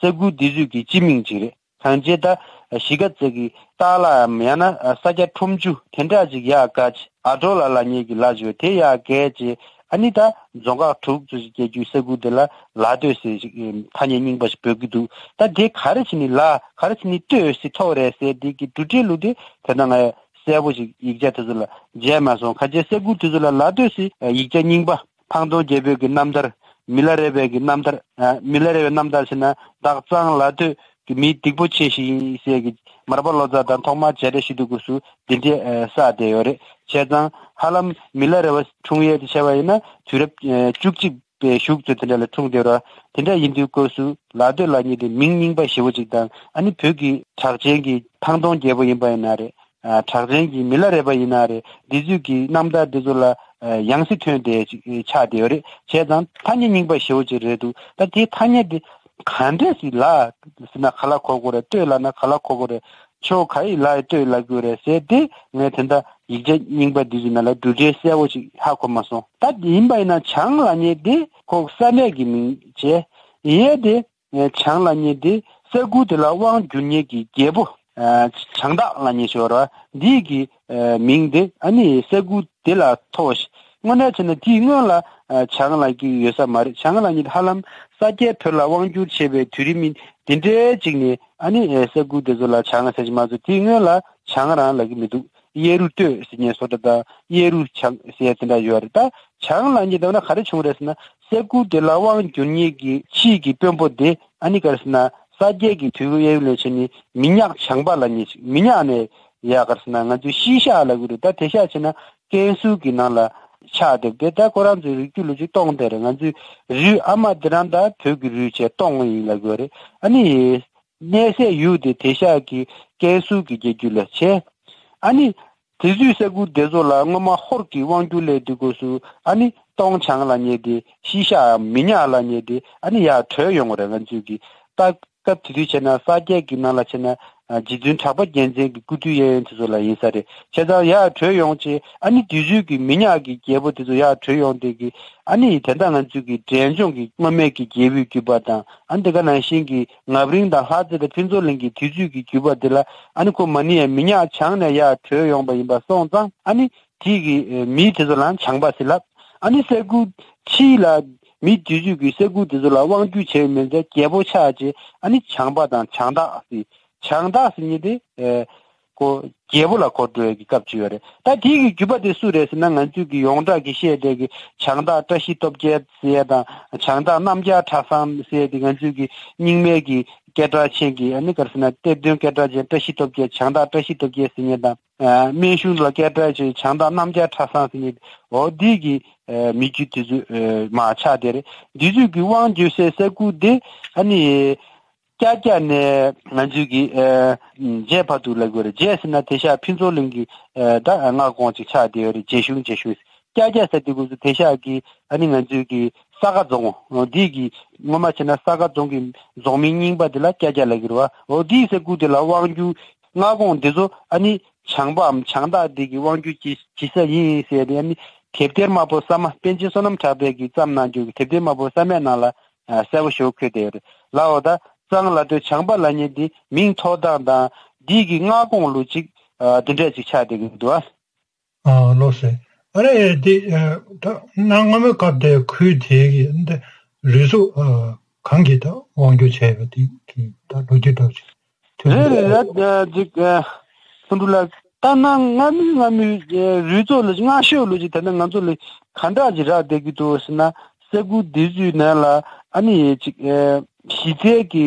ས་ཁུལ་འདི་ཚོའི་གི་སྤྱི་མིང་ཅིག་རེད། གང་ཅི་ད་གཞིས་ཀ་རྩེ་གི་སྟག་ལའམ་ཡང་ན་ས་སྐྱ་ཁྲོམ་ཆུ་དེ་འདྲ་ཅིག་ཡར་བཀལ་ཅིག་ཨ་གྲོ་ལ་ལབ་མཁན་གྱི་ལ་ཅིག་ཡོད། དེ་ཡར་བཀལ་ཅིག་ཨ་ནི་ད་རྫོང་ཁག་དྲུག་ཙམ་ཞིག་རྒྱལ་རྒྱུད་ས་ཁུལ་དེ་ལ་ལ་སྟོད་ཟེར་ཞིག་ཐ་སྙད་རྙིང་པ་ཞིག་འབོད་ཀྱི་འདུག་ད་དེ་ག་རེ་བྱས་ནས་ལ་ག་རེ་བྱས་ནས་སྟོད་ཟེར་ཐོགས་རེད་ཟེར་དེ་གི་འགྲོ་འགྲེལ་ལུགས་དེ་དེ་ན་ང་གསལ་པོ་ཞིག་ཡིག་ཆ་དེ་ཚོ་ལ་མཇལ་མ་སོང་། གང་ཅི་ས་ཁུལ་དེ་ཚོ་ལ་ལ་སྟོད་ཟེར་ཡིག་ཆ་རྙིང་པ་ཐང་སྟོང་རྒྱལ་པོའི་གི་རྣམ་ཐར། མི་ལ་རས་པའི་གི་རྣམ་ཐར། མི་ལ་རས་པའི་རྣམ་ཐར་ཟེར་ན་བདག་གཙང་ལ་སྟོད་ཀྱི་མི་སྡིག་པོ་ཆེ་ཞིག་ཡིན་ཟེར་གི་མར་པ་ལོ་ཙཱ་དང་ཐོག་མར་མཇལ་འཕྲད་ཞུ་དུས་སྐབས་སུ་འདི་འདྲའི་བསགས་བསྡད་ཡོད་རེད། བྱས་ཙང་ཧ་ལམ་མི་ལ་རས་པ་འཁྲུངས་ཡས་དེ་བྱས་པ་ཡིན་ན་དུས་རབས་བཅུ་གཅིག་པའི་གཞུག་ཙམ་དེ་འདྲ་ལ་འཁྲུངས་བསྡད་རེད། དེ་འདྲ་ཡིན་དུས་སྐབས་སུ་ལ་སྟོད་ལབ་མཁན་དེ་མིང་རྙིང་པ་ཞེ་པོ་ཅིག་དང་ཨ་ནི་བོད་ཀྱི་གྲགས་ཅན་གྱི་ཐང་སྟོང་རྒྱལ་པོ་ཡིན་པ་ཡིན་ན་རེད། གྲགས་ཅན་གྱི་མི་ལ་རས་པ་ཡིན་ན་རེད། འདི་ཚོས་ཀྱི་རྣམ་ཐར་འདི་ཚོ་ལ་ཡང་སེ་ཐོན་ཏེ་ཆགས་བསྡད་ཡོད་རེད། བྱས་ཙང་ཐ་སྙད་རྙིང་པ་ཞེ་པོ་ཅིག་རེད་འདུག་ད་དེའི་ཐ་སྙད་འདི་ག་འདྲས་ཞིག་ལ་ཟེར་ན་ག་ལ་གོ་དགོས་རེད། སྟོད་ལབ་ན་ག་ལ་གོ་དགོས་རེད། ཕྱོགས་ག་ཡི་ལ་ཡི་ལྟོས་ལབ་དགོས་རེད་ཟེར་ཏེ། ངས་དེ་འདྲ་ཡིག་ཆ་རྙིང་པ་འདི་ཚོའི་ནང་ལ་འབྲུ་འགྲེལ་གསལ་བོ་ཞིག་ཧ་གོ་མ་སོང་། ད་ཡིན་པ་ཡིན་ན་བྱང་ལབ་མཁན་དེ་ཁོ་ས་གནས་ཀྱི་མིང་བྱས། ཡིན་ཡས་དེ། བྱང་ལབ་མཁན་དེ་ས་ཁུལ་དེ་ལ་དབང་བསྒྱུར་མཁན་གྱི་རྒྱལ་པོ། བྱང་བདག་ལབ་མཁན་ཞིག་ཡོད་རེད་བ། འདི་གི་མིང་དེ་ཨ་ནི་ས་ཁུལ་དེ་ལ་ཐོགས་ཤིག་དངོས་གནས་བྱས་ན་དེའི་སྔོན་ལ་བྱང་ལབ་ཀྱི་ཡོད་ས་མ་རེད། བྱང་ལབ་མཁན་དེ་ཧ་ལམ་ས་སྐྱའི་བོད་ལ་དབང་བསྒྱུར་བྱས་པའི་དུས་རིམ་འདི་འདྲའི་ཅིག་ནས་ཨ་ནི་ས་ཁུལ་དེ་ཚོ་ལ་བྱང་ཟེར་གྱི་མ་ཚོ། དེའི་སྔོན་ལ་བྱང་རང་ལབ་ཀྱི་མི་འདུག་གཡས་རུ་སྟོད་ཟེར་མཁན་བཟོ་འདྲ་དང་གཡས་རུ་བྱང་ཟེར་དེ་འདྲ་ཡོད་རེད། ད་བྱང་ལབ་མཁན་དེ་ན་ག་རེ་བྱུང་རེད་ཟེར་ན། ས་ཁུལ་དེ་ལ་དབང་བསྒྱུར་མཁན་གྱི་ཕྱིའི་གི་དཔོན་པོ་དེ་ཨ་ནི་ག་རེ་ཟེར་ན། ས་སྐྱའི་གི་དུས་ཡུན་ལ་བྱས་ནས་མི་ཉག་བྱང་པ་ལབ་མཁན་ཞིག་མི་ཉག་ནས་ཡ་ག་རེ་ཟེར་ན་ང་ཚོས་ཤི་ཤ་ལབ་གི་རེད། ད་དེ་ཤ་བྱས་ན་ཀན་སུའུ་གི་ནང་ལ་ཆགས་བསྡད་དེ། ད་ཁོ་རང་ཚོའི་རིགས་རྒྱུད་ལོ་རྒྱུས་སྟོང་དེ་རེད། ང་ཚོའི་རུས་ཨ་མ་དེ་རང་ད་བོད་ཀྱི་རུས་བྱས་སྟོང་ཡིན་ལབ་དགོས་རེད། ཨ་ནི་གནས་སའི་ཡུལ་དེ་དེ་ཤ་གི་ཀན་སུའུ་གི་རྒྱལ་རྒྱུད་ལ་བྱས། ཨ་ནི། དེ་དུས་ས་ཁུལ་དེ་ཚོ་ལ་སྔོན་མ་ཧོར་གྱི་དབང་སྒྱུར་སླེབས་དུས་སྐབས་སུ་ཨ་ནི་སྟོང་བྱང་ལབ་མཁན་དེ་ཤི་ཤ་མི་ཉག་ལབ་མཁན་དེ་ཨ་ནི་ཡར་བྲོས་ཡོང་བ་རེད། ང་ཚོས་ཀྱི་ད་སྐབས་དེ་དུས་བྱས་ན་ས་སྐྱའི་གི་ནང་ལ་བྱས་ན་རྗེ་བཙུན་གྲགས་པ་རྒྱལ་མཚན་གྱི་སྐུ་དུས་གཡས་གཡོན་དེ་ཚོ་ལ་ཡིན་ས་རེད། བྱས་ཙང་ཡར་བྲོས་ཡོང་བྱས་ཨ་ནི་དེ་དུས་ཀྱི་མི་ཉག་གི་རྒྱལ་པོ་དེ་ཚོ་ཡར་བྲོས་ཡོང་དེ་གི་ཨ་ནི་དེ་འདྲ་ང་ཚོས་ཀྱི་འབྲས་ལྗོངས་ཀྱི་སྔོན་མའི་གི་རྒྱལ་པོའི་རྒྱུད་པ་དང་ཨ་ནི་དེ་ག་ནང་བཞིན་གྱི་ངབ་རིང་དང་ལྷ་རྩེ་དང་ཕུན་ཚོགས་གླིང་གི་དུས་ཚོད་ཀྱི་རྒྱུད་པ་དེ་ལ་ཨ་ནི་ཁོ་མ་ཎི་ཡ་མི་ཉག་བྱང་ནས་ཡར་བྲོས་ཡོང་པ་ཡིན་པ་སོང་ཙང་ཨ་ནི་དེ་གི་མི་དེ་ཚོ་ལ་བྱང་པ་ཟེར་ལབ། ཨ་ནི་ས་ཁུལ་ཕྱི་ལ་མི་དེ་ཚོས་ཀྱི་ས་ཁུལ་དེ་ཚོ་ལ་དབང་སྒྱུར་བྱས་མི་ཚེ་རྒྱལ་པོ་ཆགས་རྗེས་ཨ་ནི་བྱང་པ་དང་བྱང་བདག་ཟེར། བྱང་བདག་ཟེར་མཁན་དེ་ཁོ་རྒྱལ་པོ་ལ་གོ་འགྲོ་ཡ་གི་སྐབས་ཅིག་ཡོད་རེད། ད་དེ་གི་རྒྱུད་པ་དེ་སུ་རེད་ཟེར་ན། ང་ཚོས་ཀྱི་ཡོངས་གྲགས་ཀྱི་བཤད་བསྡད་ཀྱི་བྱང་བདག་བཀྲ་ཤིས་སྟོབས་རྒྱལ་ཟེར་ཡ་དང་བྱང་བདག་རྣམ་རྒྱལ་གྲྭ་ཚང་ཟེར་ཡ་དེ་ང་ཚོས་ཀྱི་རྙིང་མའི་གི་སྐད་གྲགས་ཅན་གྱི་ཨ་ནི་ག་རེ་ཟེར་ན་གཏེར་སྟོན་སྐད་གྲགས་ཅན་བཀྲ་ཤིས་སྟོབས་རྒྱལ། བྱང་བདག་བཀྲ་ཤིས་སྟོབས་རྒྱལ་ཟེར་མཁན་དང་སྨན་གཞུང་ལ་སྐད་གྲགས་ཅན་བྱང་བདག་རྣམ་རྒྱལ་གྲྭ་ཚང་ཟེར་མཁན། འོ་འདི་གི་མི་རྒྱུད་དེ་ཚོ་མར་ཆགས་བསྡད་རེད། འདི་ཚོས་ཀྱི་དབང་སྒྱུར་སའི་ས་ཁུལ་དེ་ཨ་ནི། ཀྱ་ཀྱ་ནས་ང་ཚོས་ཀྱི་རྗེ་བར་དུ་ལབ་དགོས་རེད། རྗེ་ཟེར་ན་དེ་ཤ་ཕུན་ཚོགས་གླིང་གི་ད་མངའ་ཁོངས་ཅིག་ཆགས་བསྡད་ཡོད་རེད། རྗེ་གཞུང་རྗེ་གཞུང་། ཀྱ་ཀྱ་ཟེར་དུས་སྐབས་སུ་དེ་ཤ་གི་ཨ་ནི་ང་ཚོས་ཀྱི་ས་དགའ་རྫོང་འདི་གི་སྔོན་མ་བྱས་ན་ས་དགའ་རྫོང་གི་རྫོང་མིང་རྙིང་པ་དེ་ལ་ཀྱ་ཀྱ་ལབ་ཀྱི་རེད་བ། འོ་འདིའི་ས་ཁུལ་དེ་ལ་དབང་སྒྱུར་མངའ་ཁོངས་འདི་ཚོ་ཨ་ནི་བྱང་པའམ་བྱང་བདག་འདི་གི་དབང་སྒྱུར་གྱི་གྱི་ས་ཡིན་ཟེར་ཏེ་ཨ་ནི་དེབ་ཐེར་དམར་པོ་གསར་མ་པཎ་ཆེན་བསོད་ནམས་གྲགས་པས་ཀྱི་བརྩམས་གནང་རྒྱུ་གི་དེབ་ཐེར་དམར་པོ་གསར་མའི་ནང་ལ་གསལ་པོ་ཞེ་པོ་འཁོད་བསྡད་ཡོད་རེད། ལའོ་ད་གཙང་ལ་སྟོད་བྱང་པ་ལབ་མཁན་འདི་མིང་ཐོགས་སྟངས་དང་འདི་གི་མངའ་ཁོངས་ལུགས་ཅིག་འདི་འདྲས་ཅིག་ཆགས་བསྡད་ཀྱི་འདུག་ཨ། ཨ་ལགས་སེ། ཨ་རེ་འདི་ད་གནའ་སྔ་མོའི་སྐབས་དེ་ཁུལ་དེ་གི་འདི་རུས་ཚོགས་གང་གིས་ད་དབང་སྒྱུར་བྱས་པ་དེ་གི་ད་ལོ་རྒྱུས་འདྲ་ཅིག་ཐོན་རེད་གྱི་རེད། འདུག་ད་ཅིག་ལྷུན་གྲུབ་ལགས། ད་གནའ་སྔ་མོའི་སྔ་མོའི་རུས་ཚོགས་ལ་སྔ་ཤོས་ལོ་ཅིག་ད་ལྟ་ང་ཚོ་ལ་ག་འདྲ་ཅིག་རག་བསྡད་ཀྱི་འདུག་ཟེར་ན། ས་ཁུལ་འདི་ཚོའི་ནང་ལ་ཨ་ནི་ཅིག་ཨེ་གཞི་རྩའི་གི་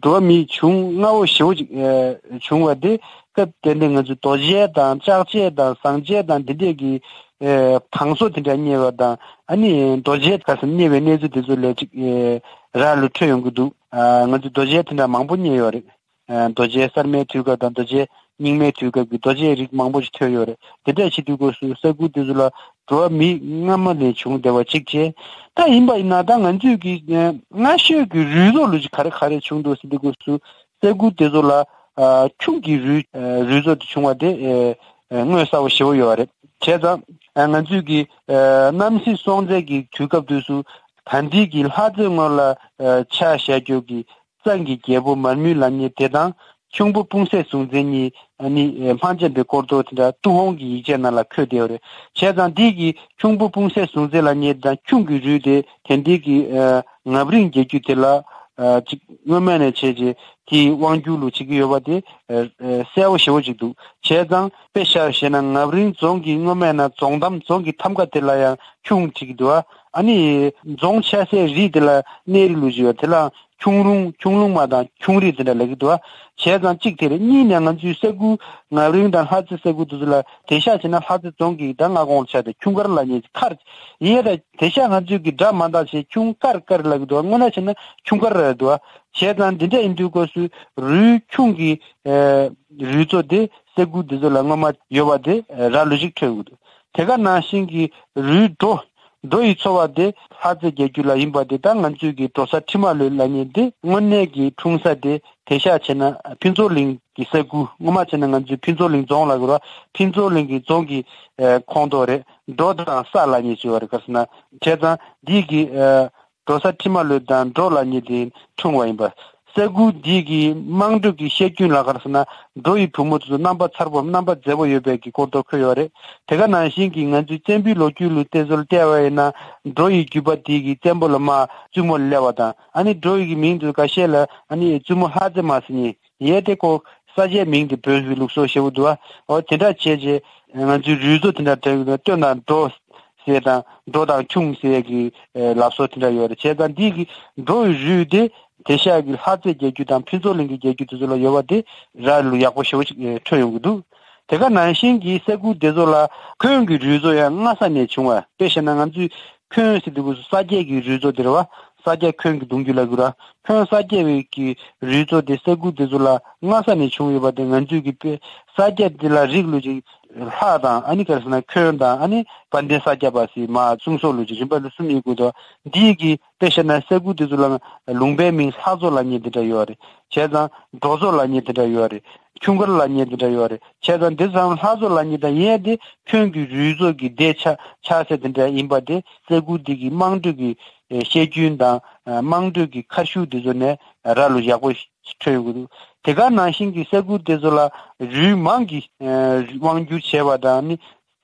འགྲོ་བ་མི་བྱུང་སྔ་བོ་ཞེ་བོ་ཅིག་ཨེ་བྱུང་བ་དེ་སྐབས་དེ་འདྲའི་ང་ཚོའི་རྡོ་གཅལ་དང་ལྕགས་གཅལ་དང་ཟངས་གཅལ་དང་འདི་འདྲས་ཀྱི་ཨེ་བང་སོ་དེ་འདྲ་རྙེད་པ་དང་ཨ་ནི་རྡོ་གཅལ་ག་ས་རྙེད་པའི་གནས་ཚུལ་དེ་ཚོ་ལ་ཅིག་ཨེ་རག་ལུས་འཕྲོད་ཡོང་གི་འདུག་ཨ་ང་ཚོས་རྡོ་གཅལ་དེ་འདྲ་མང་པོ་རྙེད་ཡོད་རེད། རྡོ་རྗེ་གསར་མའི་དུས་སྐབས་དང་རྡོ་རྗེ་རྙིང་མའི་དུས་སྐབས་ཀྱི་རྡོ་རྗེའི་རིགས་མང་པོ་ཞིག་ཐོན་ཡོད་རེད། དེ་འདྲ་བྱེད་དུས་སྐབས་སུ་ས་ཁུལ་དེ་ཚོ་ལ་འགྲོ་བ་མི་སྔ་མ་ནས་བྱུང་བསྡད་པ་གཅིག་བྱས། ད་ཡིན་པ་ཡིན་ན་ད་ང་ཚོས་ཀྱི་སྔ་ཤོས་ཀྱི་རུས་ཚོགས་ལོ་ཅིག་ག་རེ་ག་རེ་བྱུང་འདུག་ཟེར་དུས་སྐབས་སུ་ས་ཁུལ་དེ་ཚོ་ལ་ཁྱུང་གི་རུས་རུས་ཚོགས་དེ་བྱུང་བ་དེ་མངོན་གསལ་པོ་ཞེ་པོ་ཡོད་རེད། བྱས་ཙང་ང་ཚོས་ཀྱི་གནམ་སྲིད་སྲོང་བཙན་གྱི་དུས་སྐབས་དུས་སུ་ད་ལྟའི་གི་ལྷ་རྩེ་སྔོན་ལ་ཆ་བཞག་རྒྱུ་གི་གཙང་གི་རྒྱལ་པོ་མར་མི་ལབ་མཁན་དེ་དང་ཁྱུང་པོ་སྤུངས་སད་ཟུང་འཛིན་གཉིས་ཨ་ནི་ཧྨ་འབྱམས་པའི་སྐོར་ཐོག་དེ་འདྲ་ཏུན་ཧོང་གི་ཡིག་ཆའི་ནང་ལ་འཁོད་བསྡད་ཡོད་རེད། བྱས་ཙང་འདི་གི་ཁྱུང་པོ་སྤུངས་སད་ཟུང་འཛིན་ལབ་མཁན་དང་ཁྱུང་གི་རུས་དེ་དེང་དུས་ཀྱི་ངབ་རིང་རྒྱལ་རྒྱུད་དེ་ལ་ཅིག་སྔོན་མ་ནས་བྱས་རྗེས་དེའི་དབང་སྒྱུར་ལུགས་བྱེད་ཀྱི་ཡོད་པ་དེ་གསལ་པོ་ཞེ་པོ་ཅིག་འདུག་བྱས་ཙང་དཔེ་བཞག་བྱས་ན་ངབ་རིང་རྫོང་གི་སྔོན་མའི་ནང་རྫོང་འདམ་རྫོང་གི་ཐམ་ཀ་དེ་ལ་ཡང་ཁྱུང་བྲིས་ཀྱི་འདུག་ཨ་ནི་རྫོང་ཆགས་སའི་རི་དེ་ལ་གནས་རི་ལུགས་ཅིག་ཡོད་དེ་ལ། ཁྱུང་རུང་ཁྱུང་ལུང་མ་དང་ཁྱུང་རི་དེ་འདྲ་ལབ་ཀྱི་འདུག་བ། བྱས་ཙང་གཅིག་དེ་རེད། གཉིས་ནས་ང་ཚོའི་ས་ཁུལ་ངབ་རིང་དང་ལྷ་རྩེ་ས་ཁུལ་དེ་ཚོ་ལ་དེང་སང་བྱས་ན་ལྷ་རྩེ་རྫོང་གི་ད་མངའ་ཁོངས་ལ་ཆགས་ཏེ་ཁྱུང་དཀར་ལབ་མཁན་ཅིག་ཁར་ཡིན་ཡ། ད་དེང་སང་ང་ཚོའི་གི་སྒྲ་མ་འདང་བྱས་ཁྱུང་དཀར་དཀར་ལབ་ཀྱི་འདུག་བ། དངོས་གནས་བྱས་ན་ཁྱུང་དཀར་རེད་འདུག་བ། བྱས་ཙང་འདི་འདྲ་ཡིན་དུས་སྐབས་སུ་རུས་ཁྱུང་གི་རུས་ཚོགས་དེ་ས་ཁུལ་དེ་ཚོ་ལ་སྔོན་མ་ཡོད་པ་དེ་རག་ལུས་ཤིག་འཕྲོད་ཀྱི་འདུག་དེ་ག་ནང་བཞིན་གྱི་རུས་སྒྲོ། འགྲོ་ཡི་འཚོ་བ་དེ་ལྷ་རྩེ་རྒྱལ་རྒྱུད་ལ་ཡིན་པ་དེ། ད་ང་ཚོའི་གི་འགྲོ་ས་ཁྲི་མ་ལོད་ལབ་མཁན་དེ་དངོས་གནས་ཀྱི་འཁྲུངས་ས་དེ། དེང་སང་བྱས་ན་ཕུན་ཚོགས་གླིང་གི་ས་ཁུལ། སྔོན་མ་བྱས་ན་ང་ཚོའི་ཕུན་ཚོགས་གླིང་རྫོང་ལབ་དགོས་རེད། ཕུན་ཚོགས་གླིང་གི་རྫོང་གི་ཨ་ཁོངས་གཏོགས་རེད། འགྲོ་དང་ས་ལབ་མཁན་ཅིག་ཡོད་རེད། ག་རེ་ཟེར་ན། བྱས་ཙང་འདི་གི་ཨ་འགྲོ་ས་ཁྲི་མ་ལོད་དང་འགྲོ་ལབ་མཁན་དེ་འཁྲུངས་པ་ཡིན་པ། ས་ཁུལ་འདི་གི་དམངས་ཁྲོད་ཀྱི་བཤད་རྒྱུན་ལ། ག་རེ་ཟེར་ན། འགྲོ་ཡི་བུ་མོ་དེ་ཚོ་རྣམ་པ་མཚར་པོ། རྣམ་པ་མཛེས་པོ་ཡོད་པའི་གི་སྐོར་དུ་འཁོད་ཡོད་རེད། དེ་ག་ནང་བཞིན་གྱི་ང་ཚོའི་བཙན་པོའི་ལོ་རྒྱུས་ལ་བལྟས་ཚུལ་བལྟས་པ་ཡིན་ན། འགྲོ་ཡི་རྒྱུད་པ་དེ་གི་བཙན་པོ་ལ་མར་བཙུན་མོ་ལ་སླེབས་པ་དང་། ཨ་ནི་འགྲོ་ཡི་གི་མིང་དེ་ཚོ་ཁ་ཤས་ལ་ཨ་ནི་བཙུན་མོ་ལྷ་རྩེ་མ་ཟེར་མཁན་ཡོད་དེ། ཁོ་ས་ཆའི་མིང་དེ་བོད་ཀྱི་ལུགས་སྲོལ་ཞེ་པོ་འདུག་པ། འོ་དེ་འདྲ་བྱས་རྗེས་ང་ཚོའི་རུས་ཚོགས་དེ་འདྲ་དྲངས་ཡོད། སྟོན་དང་འགྲོ་ཟེར་དང་། འགྲོ་དང་ཁྱུང་ཟེར་གྱི་ལབ་སྲོལ་དེ་འདྲ་ཡོད་རེད། བྱས་ཙང་འདི་གི་འགྲོ་ཡི་རུས་དེ་དེང་སང་གི་ལྷ་རྩེ་རྒྱལ་རྒྱུད་དང་ཕུན་ཚོགས་གླིང་གི་རྒྱལ་རྒྱུད་དེ་ཚོ་ལ་ཡོད་པ་དེ་ར་ལུག་ཡག་པོ་ཞེ་པོ་ཅིག་འཕྲོད་ཡོང་གི་འདུག། དེ་ག་ནང་བཞིན་གྱི་ས་ཁུལ་དེ་ཚོ་ལ་འཁོན་གྱི་རུས་ཚོགས་ཡང་སྔ་ས་ནས་བྱུང་བ། དཔེ་བཞག་ན་ང་ཚོས་འཁོན་ཟེར་དུས་སྐབས་སུ་ས་སྐྱ་གི་རུས་ཚོགས་དེ་རེད་པ། ས་སྐྱ་འཁོན་གྱི་གདུང་རྒྱུད་ལབ་དགོས་རེད། འཁོན་ས་སྐྱ་བའི་གི་རུས་ཚོགས་དེ་ས་ཁུལ་དེ་ཚོ་ལ་སྔ་ས་ནས་བྱུང་ཡོད་པ་དེ། ང་ཚོས་གི་དཔེ་ས་སྐྱ་དེ་ལ་རིགས་ལུགས་ཅིག་ལྷ་དང་། ཨ་ནི་ག་རེ་ཟེར་ན་འཁོན་དང་། ཨ་ནི་དཔལ་ལྡན་ས་སྐྱ་པ་ཟེར་མར་གསུང་སྲོལ་ལུགས་ཅིག་རིམ་པ་ལ་གསུམ་ཡོད་དགོས་དོ། འདི་གི་དཔེ་བཞག་ན་ས་ཁུལ་དེ་ཚོ་ལ་ལུང་པའི་མིང་ལྷ་ཚོགས་ལབ་མཁན་དེ་འདྲ་ཡོད་རེད། བྱས་ཙང་འགྲོ་ཚོགས་ལབ་མཁན་དེ་འདྲ་ཡོད་རེད། ཁྱུང་དཀར་ལབ་མཁན་དེ་འདྲ་ཡོད་རེད། བྱས་ཙང་འདི་ཚང་ལྷ་ཚོགས་ལབ་མཁན་དང་། ཡིན་ཡང་དེ་འཁོན་གྱི་རུས་ཚོགས་ཀྱི་སྡེ་ཆགས་ཆགས་སྲོལ་དེ་འདྲ་ཡིན་པ་དེ། ས་ཁུལ་འདི་གི་དམངས་ཁྲོད་ཀྱི་ཨེ་བཤད་རྒྱུན་དང་། ཨ་དམངས་ཁྲོད་ཀྱི་ཁ་ཤུགས་དེ་ཚོ་ནས་ར་ལུག་ཡག་པོ་འཕྲོད་ཡོང་གི་འདུག། དེ་ག་ནང་བཞིན་གྱི་ས་ཁུལ་དེ་ཚོ་ལ་རུས་མང་གི་ཨ་དབང་བསྒྱུར་བྱས་པ་དང་། ནི་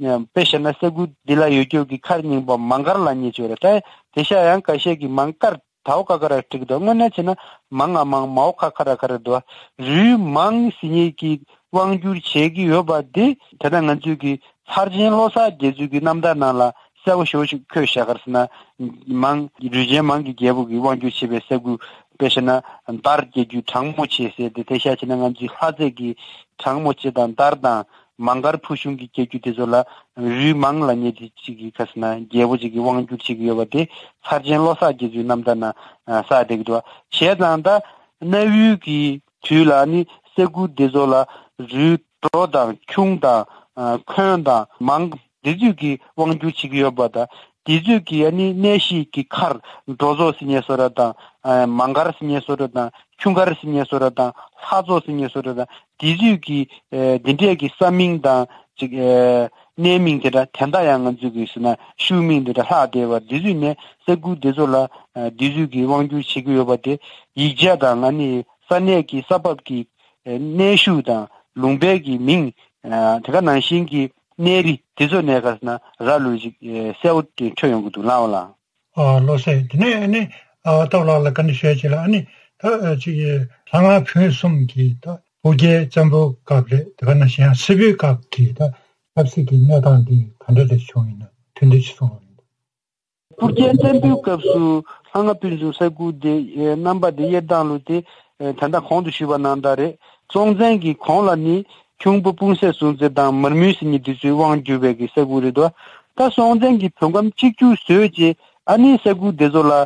དཔེ་བཞག་ན་ས་ཁུལ་འདི་ལ་ཡོད་རྒྱུ་གི་མཁར་རྙིང་པ་མང་མཁར་ལབ་མཁན་ཅིག་ཡོད་རེད། ད་དེང་སང་ཡང་ཁ་ཤས་ཀྱིས་མང་མཁར། ད་འོ་ཀ་ཀ་ར་བྲིས་ཀྱི་འདུག། དངོས་གནས་བྱས་ན་མང་ང་མང་། མའོ་ཁ་ཁ་ར་ཁ་ར་འདུག། རུས་མང་ཟེར་མཁན་གྱི་དབང་བསྒྱུར་བྱེད་ཀྱི་ཡོད་པ་འདི། ད་ལྟ་ང་ཚོའི་གི་ཚར་ཆེན་བློ་བཟང་རྒྱལ་མཚན་གྱི་རྣམ་ཐར་ནང་ལ་གསལ་པོ་ཞེ་པོ་ཞིག་འཁོད་བཞག། ག་རེ་ཟེར་ན། མང་རུས་ཆེན་མང་གི་རྒྱལ་པོ་གིས་དབང་བསྒྱུར་བྱས་པའི་ས་ཁུལ། དཔེ་བཞག་ན་དར་རྒྱལ་རྒྱུད་གྲང་མོ་ཆེ་ཟེར་དེ། དེང་སང་བྱས་ན་ང་ཚོའི་ལྷ་རྩེ་གི་གྲང་མོ་ཆེ་དང་དར་དང་། མང་མཁར་ཕུ་གཞུང་གི་རྒྱལ་རྒྱུད་དེ་ཚོ་ལ་རུས་མང་ལབ་མཁན་དེ་ཅིག་གི་ག་རེ་ཟེར་ན་རྒྱལ་པོ་ཅིག་གིས་དབང་བསྒྱུར་བྱེད་ཀྱི་ཡོད་པ་དེ། ཚར་ཆེན་བློ་བཟང་རྒྱལ་མཚན་གྱི་རྣམ་ཐར་ནང་གསལ་བསྡད་ཀྱི་འདུག། བྱས་ཙང་ད་གནའ་བོའི་གི་དུས་ལ་ནི་ས་ཁུལ་དེ་ཚོ་ལ་རུས། འགྲོ་དང་ཁྱུང་དང་། ཨ་འཁོན་དང་མང་། དེ་ཚོས་ཀྱི་དབང་བསྒྱུར་བྱེད་ཀྱི་ཡོད་པ་དང་། དེ་ཚོས་ཀྱི་ཨ་ནི་གནས་གཞིའི་གི་མཁར། འགྲོ་ཚོགས་ཟེར་མཁན་བཟོ་འདྲ་དང་། ཨ་མང་མཁར་ཟེར་མཁན་བཟོ་འདྲ་དང་། ཁྱུང་མཁར་ཟེར་མཁན་བཟོ་འདྲ་དང་། ལྷ་ཚོགས་ཟེར་མཁན་བཟོ་འདྲ་དང་། དེ་ཚོས་ཀྱི་ཨ་འདི་འདྲས་ཀྱི་ས་མིང་དང་ཅིག། ཨ་གནས་མིང་དེ་འདྲ། དེ་འདྲ་ཡང་ང་ཚོས་ཀྱི་ཟེར་ན་ཤུལ་མིང་དེ་འདྲ་ལྷག་བསྡད་པ། དེ་ཚོས་ནས་ས་ཁུལ་དེ་ཚོ་ལ་ཨ་དེ་ཚོས་ཀྱི་དབང་བསྒྱུར་བྱེད་ཀྱི་ཡོད་པ་དེ། ཡིག་ཆ་དང་། ཨ་ནི་ས་གནས་ཀྱི་ས་བབ་ཀྱི་ཨ་གནས་ཤུལ་དང་། ལུང་པའི་གི་མིང་། ཨ་དེ་ག་ནང་བཞིན་གྱི་གནས་རི་དེ་ཚོ་ནས་ག་རེ་ཟེར་ན་ར་ལུག་ཅིག་ཨ་གསལ་པོ་འཕྲོད་ཡོང་གི་འདུག་ལགས་འོ་ལགས། ཨ་ལགས་སེ། དེ་ནས་ཨ་ནི་ཨ་སྟོབས་ལགས་ལ་བཀའ་འདྲི་ཞུ་ཡ་ཅིག་ལ། ཨ་ནི་ད་ཨ་ཅིག་ལྷ་ང་ཕུན་སུམ་གྱིས་ད་སྤུ་རྒྱལ་བཙན་པོའི་སྐབས་རེད། དེ་ག་ནང་བཞིན་སྲིད་པའི་སྐབས་ཀྱི་ད་ཆབ་སྲིད་ཀྱི་གནས་སྟངས་འདི་ག་འདྲ་རེ་བྱུང་ཡིན་ན་ཐུགས་འདུན་ཅིག་གསུང་རོགས་གནང་། སྤུ་རྒྱལ་བཙན་པོའི་སྐབས་སུ་ལྷ་ང་ཕུན་སུམ་ས་ཁུལ་དེ་རྣམ་པ་དེ་དབྱེ་སྟངས་ལུགས་དེ་ད་ལྟ་གོང་དུ་ཞུས་པ་ནང་ལྟར་རེད། སྲོང་བཙན་གྱི་གོང་ལ་ནི་ཁྱུང་པོ་སྤུན་སྲས་ཟུང་འཛིན་དང་མར་མུ་ཟེར་མཁན་དེ་ཚོས་དབང་བསྒྱུར་བའི་གི་ས་ཁུལ་རེད་དོ། ད་སྲོང་བཙན་གྱི་བོད་ཁམས་གཅིག་གྱུར་བཟོས་རྗེས། ཨ་ནི་ས་ཁུལ་དེ་ཚོ་ལ་ཨ་